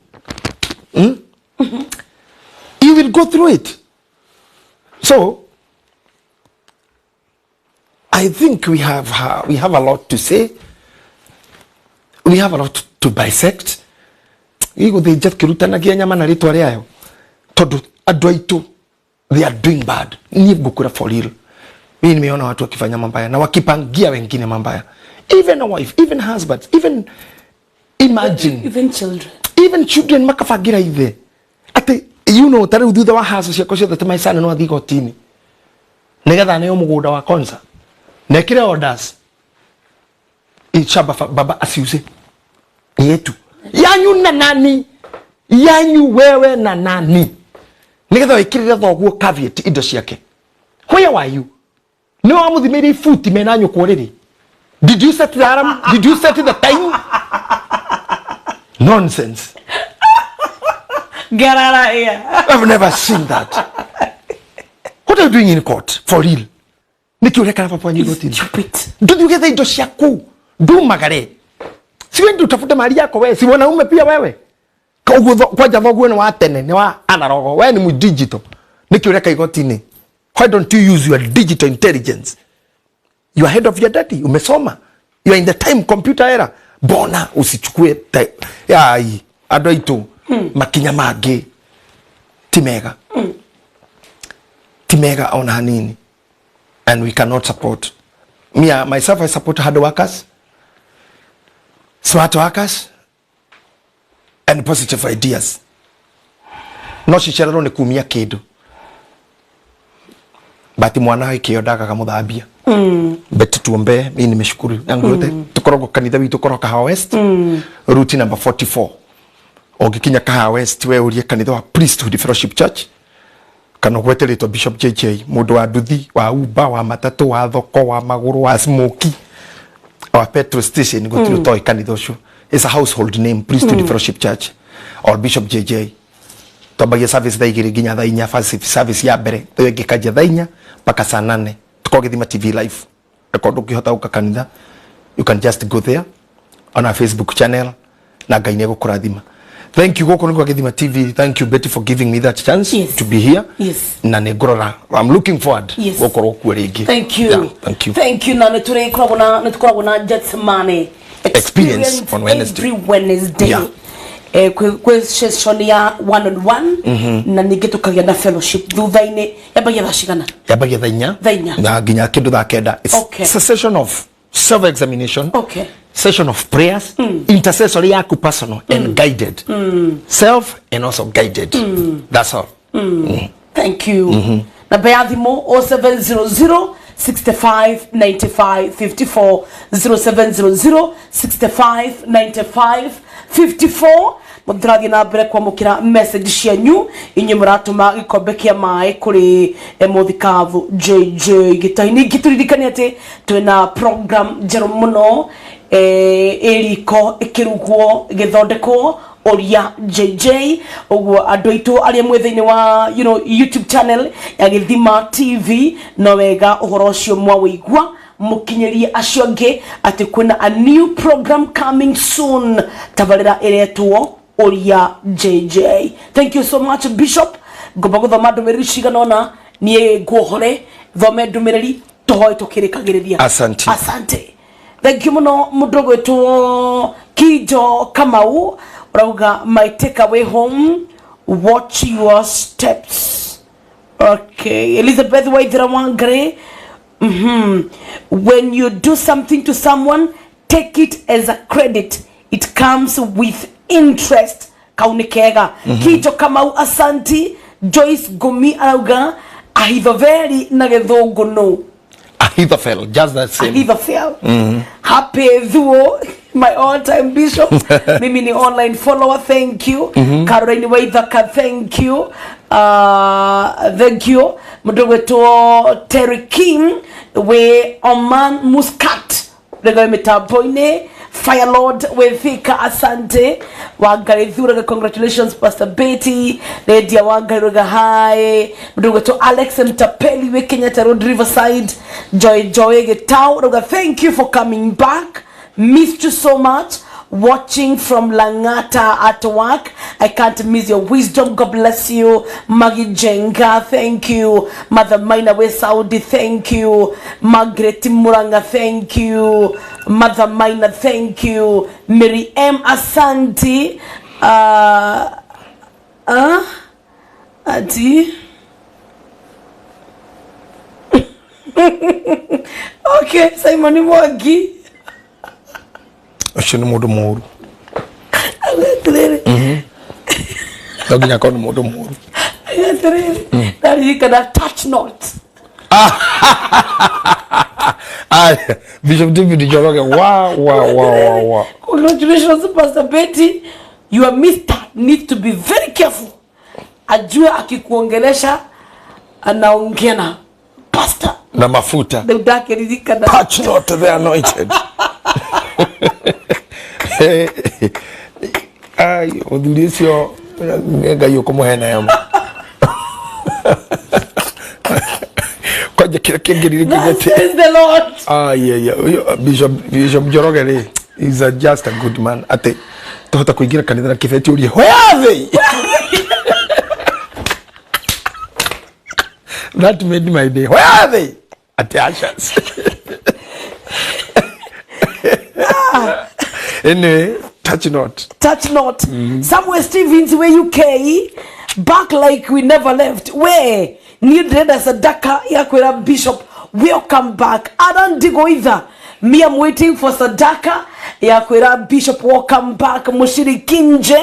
Hmm? You will go through it. So I think we have a lot to say. We have a lot to bisect. Igũthĩnja kĩrutanagia nyama na rĩtwa rĩayo, tondũ andũ aitũ, they are doing bad. Niĩ ngũkwĩra for real, mimi nimeona watu wakifanya mabaya na wakipangia wengine mabaya, even a wife, even husbands, even imagine even children. Even children makabangira ithe atĩ ta rĩu thutha wa haco ciakwa ciothe, atĩ my son no athiĩ igoti-inĩ nĩgetha aneo mũgũnda wa Konza na ekĩre orders shamba baba asiuze, ni yetu, yanyu na nani, yanyu wewe na nani, nĩgetha wĩkĩrĩre thoguo caveat indo ciake. Where were you? Nĩ wamũthimĩire ibuti mena nyũkwa rĩrĩ? Did you set the alarm? Did you set the time? Nonsense. Get out of here. I've never seen that. What are you doing in court? For real. Nĩkĩ ũrekara baba wanyu igoti-inĩ? Stupid. Ndũthiĩ ũgethe indo ciaku ndumagare. Si wewe utafute mali yako wewe, si mwanaume pia wewe. Koguo kwanja thoguo nĩ wa tene, nĩ wa analogo, we nĩ mu digital. Nĩkĩ ũreka igoti-inĩ? Why don't you use your digital intelligence? You are ahead of your daddy, umesoma. You are in the time computer era. Mbona usichukue yai andũ aitũ makinya mangĩ ti mega. Ti mega ona hanini. And we cannot support. Me, myself, I support hard workers, smart workers, and positive ideas. No cicererwo nĩ kumia kĩndũ. But mwana wĩ kĩo ndagaga mũthambia. But tuombe, mimi nimeshukuru yangu yote. Tukoragwo kanitha witũ korwo Kahawa West, route number 44. Ũngĩkinya Kahawa West we ũrie kanitha wa Priesthood Fellowship Church kana ũgwete rĩtwa Bishop JJ, mũndũ wa nduthi, wa Uber, wa matatũ, wa thoko, wa magũrũ, wa smoky, wa petrol station, gũtirĩ ũtoĩ kanitha ũcio. It's a household name, Priesthood Fellowship Church or Bishop JJ. Twambagia service thaa 2 nginya thaa 4, first service ya mbere, ĩyo ĩngĩ ĩkanjia thaa 4 mpaka saa 8. Tukorwo Gĩthima TV live. Record ũngĩhota gũka kanitha, you can just go there on our Facebook channel na Ngai nĩ egũkũrathima. Thank you. Gũkũ nĩ kwa Gĩthima TV. Thank you, Betty, for giving me that chance to be here. Na nĩ ngũrora, I'm looking forward gũkorwo kuo rĩngĩ. Thank you. Yeah, thank you. Thank you. Na nĩ tũrĩkoragwo na nĩ tũkoragwo na Gethsemane Experience on Wednesday. Every Wednesday. Kwĩ session ya one on one na ningĩ tũkagĩa na fellowship thutha-inĩ. Yambagia thaa cigana? Yambagia thaa 4 Thaa 4. Na nginya kĩndũ thaa 9. It's, it's a session of self examination, session of prayers, intercessory yaku personal and guided, self and also guided. That's all. Thank you. Namba ya thimũ 0700 65 95 54, 0700 65 95 54. Mũtũrathiĩ na mbere kwamũkĩra message cianyu inyuĩ mũratũma gĩkombe kĩa maĩ kũrĩ mũthikabu JJ Gĩtai. Ningĩ tũririkane atĩ twĩna program njerũ mũno ĩriko ĩkĩrugwo ĩgĩthondekwo, Ũria JJ. Ũguo andũ aitũ arĩa mwĩ thĩinĩ wa YouTube channel ya Gĩthima TV, no wega ũhoro ũcio mwawĩigua mũkinyĩrie acio angĩ atĩ kwĩna a new program coming soon, tabarĩra ĩretwo Ũria JJ. Thank you so much, Bishop. Ngomba gũthoma ndũmĩrĩri cigana ũna, niĩ nguohore thome ndũmĩrĩri tũhoe tũkĩrĩkagĩrĩria. Asante. Asante, thank you mũno. Mũndũ ũgwĩtwo Kijo Kamau ũrauga, "My take away home, watch your steps." Okay, Elizabeth Waithira Wangari, "When you do something to someone, take it as a credit. It comes with interest." Kau nĩ kega. Kijo Kamau, asanti. Joyce Gumi arauga Ahithoveri na gĩthũngũ no? Ahithophel, just that same. Ahithophel. Happy Thuo, my all-time bishop. Mimi ni online follower, thank you. Caroline Waithaka, thank you. Thank you. Mũndũ gwĩtwo Terry King we Oman Muscat rega mĩtambo-inĩ. Firelord Wethika, asante. Wangari Thuraga, "Congratulations, Pastor Betty." Ledia Wangari Ruga, hi. Mũndũ gwĩtwo Alex Mtapeli we Kenyatta Road, Riverside. Joy Joy Gitau Ruga, "Thank you for coming back. Missed you so much. Watching from Langata at work. I can't miss your wisdom. God bless you." Maggie Jenga, thank you. Mother Maina we Saudi, thank you. Margaret Muranga, thank you. Mother Maina, thank you. Mary M. Asante. Ati. Okay, Simon Mwangi. Ũcio nĩ mũndũ mũũru. Atĩrĩrĩ. No nginya akorwo nĩ mũndũ mũũru. Atĩrĩrĩ, ndaririkana touch not. Ah, Bishop David Njoroge, wa wa wa wa wa. "Congratulations, Pastor Betty. Your mister needs to be very careful. Ajue akikuongelesha anaongea na pastor." Na mafuta. Rĩu ndakĩririkana. Touch not the anointed. Ai, mũthuri ũcio nĩ Ngai ũkũmũhe neema. Kwanja kĩrĩa kĩngĩririkania That says the Lord. Ai, ai, ai, ũyũ Bishop Njoroge rĩ. He's a just a good man. Atĩ tũhota kũingĩra kanitha na kĩbeti ũrie where are they? That made my day. Where are they? Atĩ ushers. Anyway, touch not. Touch not. Samuel Stevens we UK back like we never left. We niĩ ndĩrenda sadaka ya kwĩra bishop welcome back. Aran Ndigoitha, me I'm waiting for sadaka ya kwĩra bishop welcome back. Mũciriki nje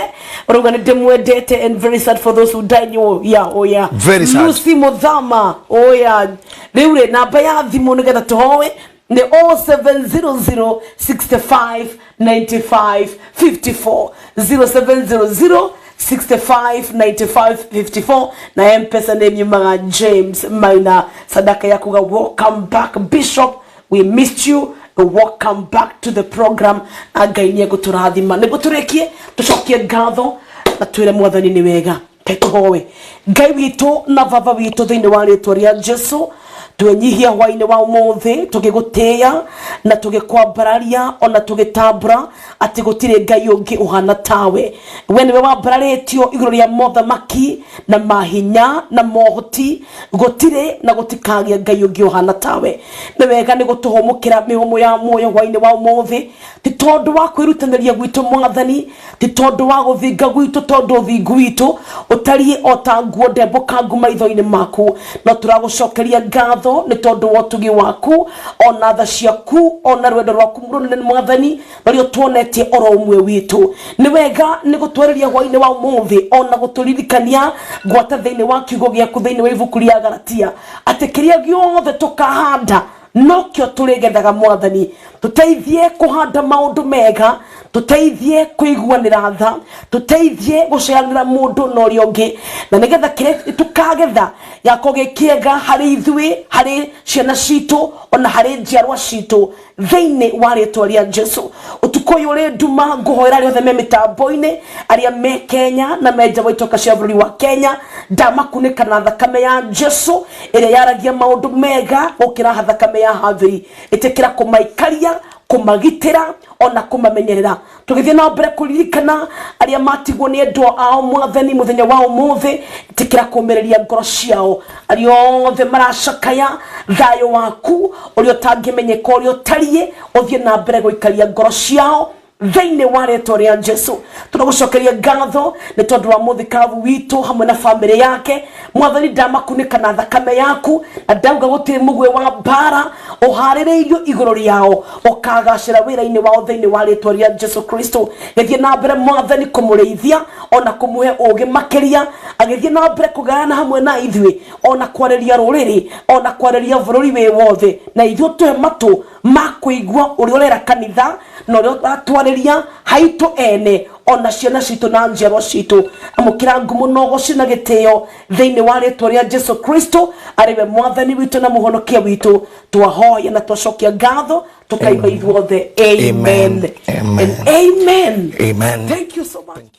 ũrauga nĩ ndĩmwendete and very sad for those who died. Oh yeah, oh yeah. Very sad. Lucy Muthama, oh yeah. Rĩu rĩ namba ya thimũ nĩgetha tũhoe nĩ 0700 65 95 54, 0700 65 95 54, na Mpesa nĩ miumaga James Maina. Sadaka ya kuga welcome back bishop, we missed you, welcome back to the program, na Ngai nĩ egũtũrathima. Nĩguo tũrĩkie tũcokie ngatho na twĩre Mwathani nĩ wega. Tũhoe. Ngai witũ na Baba witũ, thĩinĩ wa rĩtwa rĩa Jesu twenyihia hwainĩ wa ũmũthĩ tũgĩgũtĩĩa na tũgĩkwambararia ona tũgĩtambũra atĩ gũtirĩ Ngai ũngĩ ũhana tawe. We nĩwe wambararĩtio igũrũ rĩa mothamaki na mahinya na mohoti. Gũtirĩ na gũtikagĩa Ngai ũngĩ ũhana tawe. Nĩ wega nĩ gũtũhũmũkĩra mĩhũmũ ya muoyo hwainĩ wa ũmũthĩ, ti tondũ wa kwĩrutanĩria gwitũ Mwathani, ti tondũ wa gũthinga gwitũ, tondũ ũthingu witũ ũtariĩ o ta nguo ndembũkangu maitho-inĩ maku, no tũragũcokeria ngatho nĩ tondũ wa ũtugi waku ona tha ciaku ona rwendo rwaku rũnene Mwathani rũrĩa ũtuonetie oro ũmwe witũ. Nĩ wega nĩ gũtwarĩria hwainĩ wa ũmũthĩ ona gũtũririkania gwata thĩinĩ wa kiugo gĩaku thĩinĩ wa ibuku rĩa Galatia atĩ kĩrĩa gĩothe tũkahanda nokĩo tũrĩgethaga. Mwathani, tũteithie kũhanda maũndũ mega, tũteithie kũiguanĩra tha, tũteithie gũceanĩra mũndũ na ũrĩa ũngĩ, na nĩgetha kĩrĩa tũkagetha gĩgakorwo gĩ kĩega harĩ ithuĩ, harĩ ciana citũ, ona harĩ njiarwa citũ, thĩinĩ wa rĩtwa rĩa Jesu. Ũtukũ ũyũ ũrĩ nduma, ngũhoera arĩa othe me mĩtambo-inĩ, arĩa me Kenya na me nja wa itoka cia bũrũri wa Kenya, ndamakunĩka na thakame ya Jesu ĩrĩa yaragia maũndũ mega gũkĩra thakame ya Habili. Ĩtĩkĩra kũmaikaria, kũmagitĩra ona kũmamenyerera. Tũgĩthiĩ na mbere kũririkana arĩa matigwo nĩ endwa ao, Mwathani, mũthenya wa ũmũthĩ ĩtĩkĩra kũmĩrĩria ngoro ciao. Arĩa othe maracakaya, thayũ waku ũrĩa ũtangĩmenyeka ũrĩa ũtariĩ ũthiĩ na mbere gũikaria ngoro ciao thĩinĩ wa rĩtwa rĩa Jesu. Tũragũcokeria ngatho nĩ tondũ wa mũthikabu witũ hamwe na bamĩrĩ yake. Mwathani, ndamakunĩka na thakame yaku na ndauga gũtirĩ mũguĩ wa mbara ũharĩrĩirio igũrũ rĩao ũkagacĩra wĩra-inĩ wao thĩinĩ wa rĩtwa rĩa Jesu Kristo. Gĩthiĩ na mbere Mwathani kũmũrĩithia ona kũmũhe ũgĩ makĩria, agĩthiĩ na mbere kũgayana hamwe na ithuĩ ona kwarĩria rũrĩrĩ ona kwarĩria bũrũri wĩ wothe, na ithuĩ tũhe matũ ma kũigua ũrĩa ũrera kanitha na ũrĩa ũratwarĩria haitũ ene ona ciana citũ na njiarwa citũ. Amũkĩra ngumo na ũgoci na gĩtĩo thĩinĩ wa rĩtwa rĩa Jesu Kristo, arĩ we Mwathani witũ na Mũhonokia witũ. Twahoya na twacokia ngatho tũkaigua ithuothe amen. Amen. And amen. Amen. Thank you so much.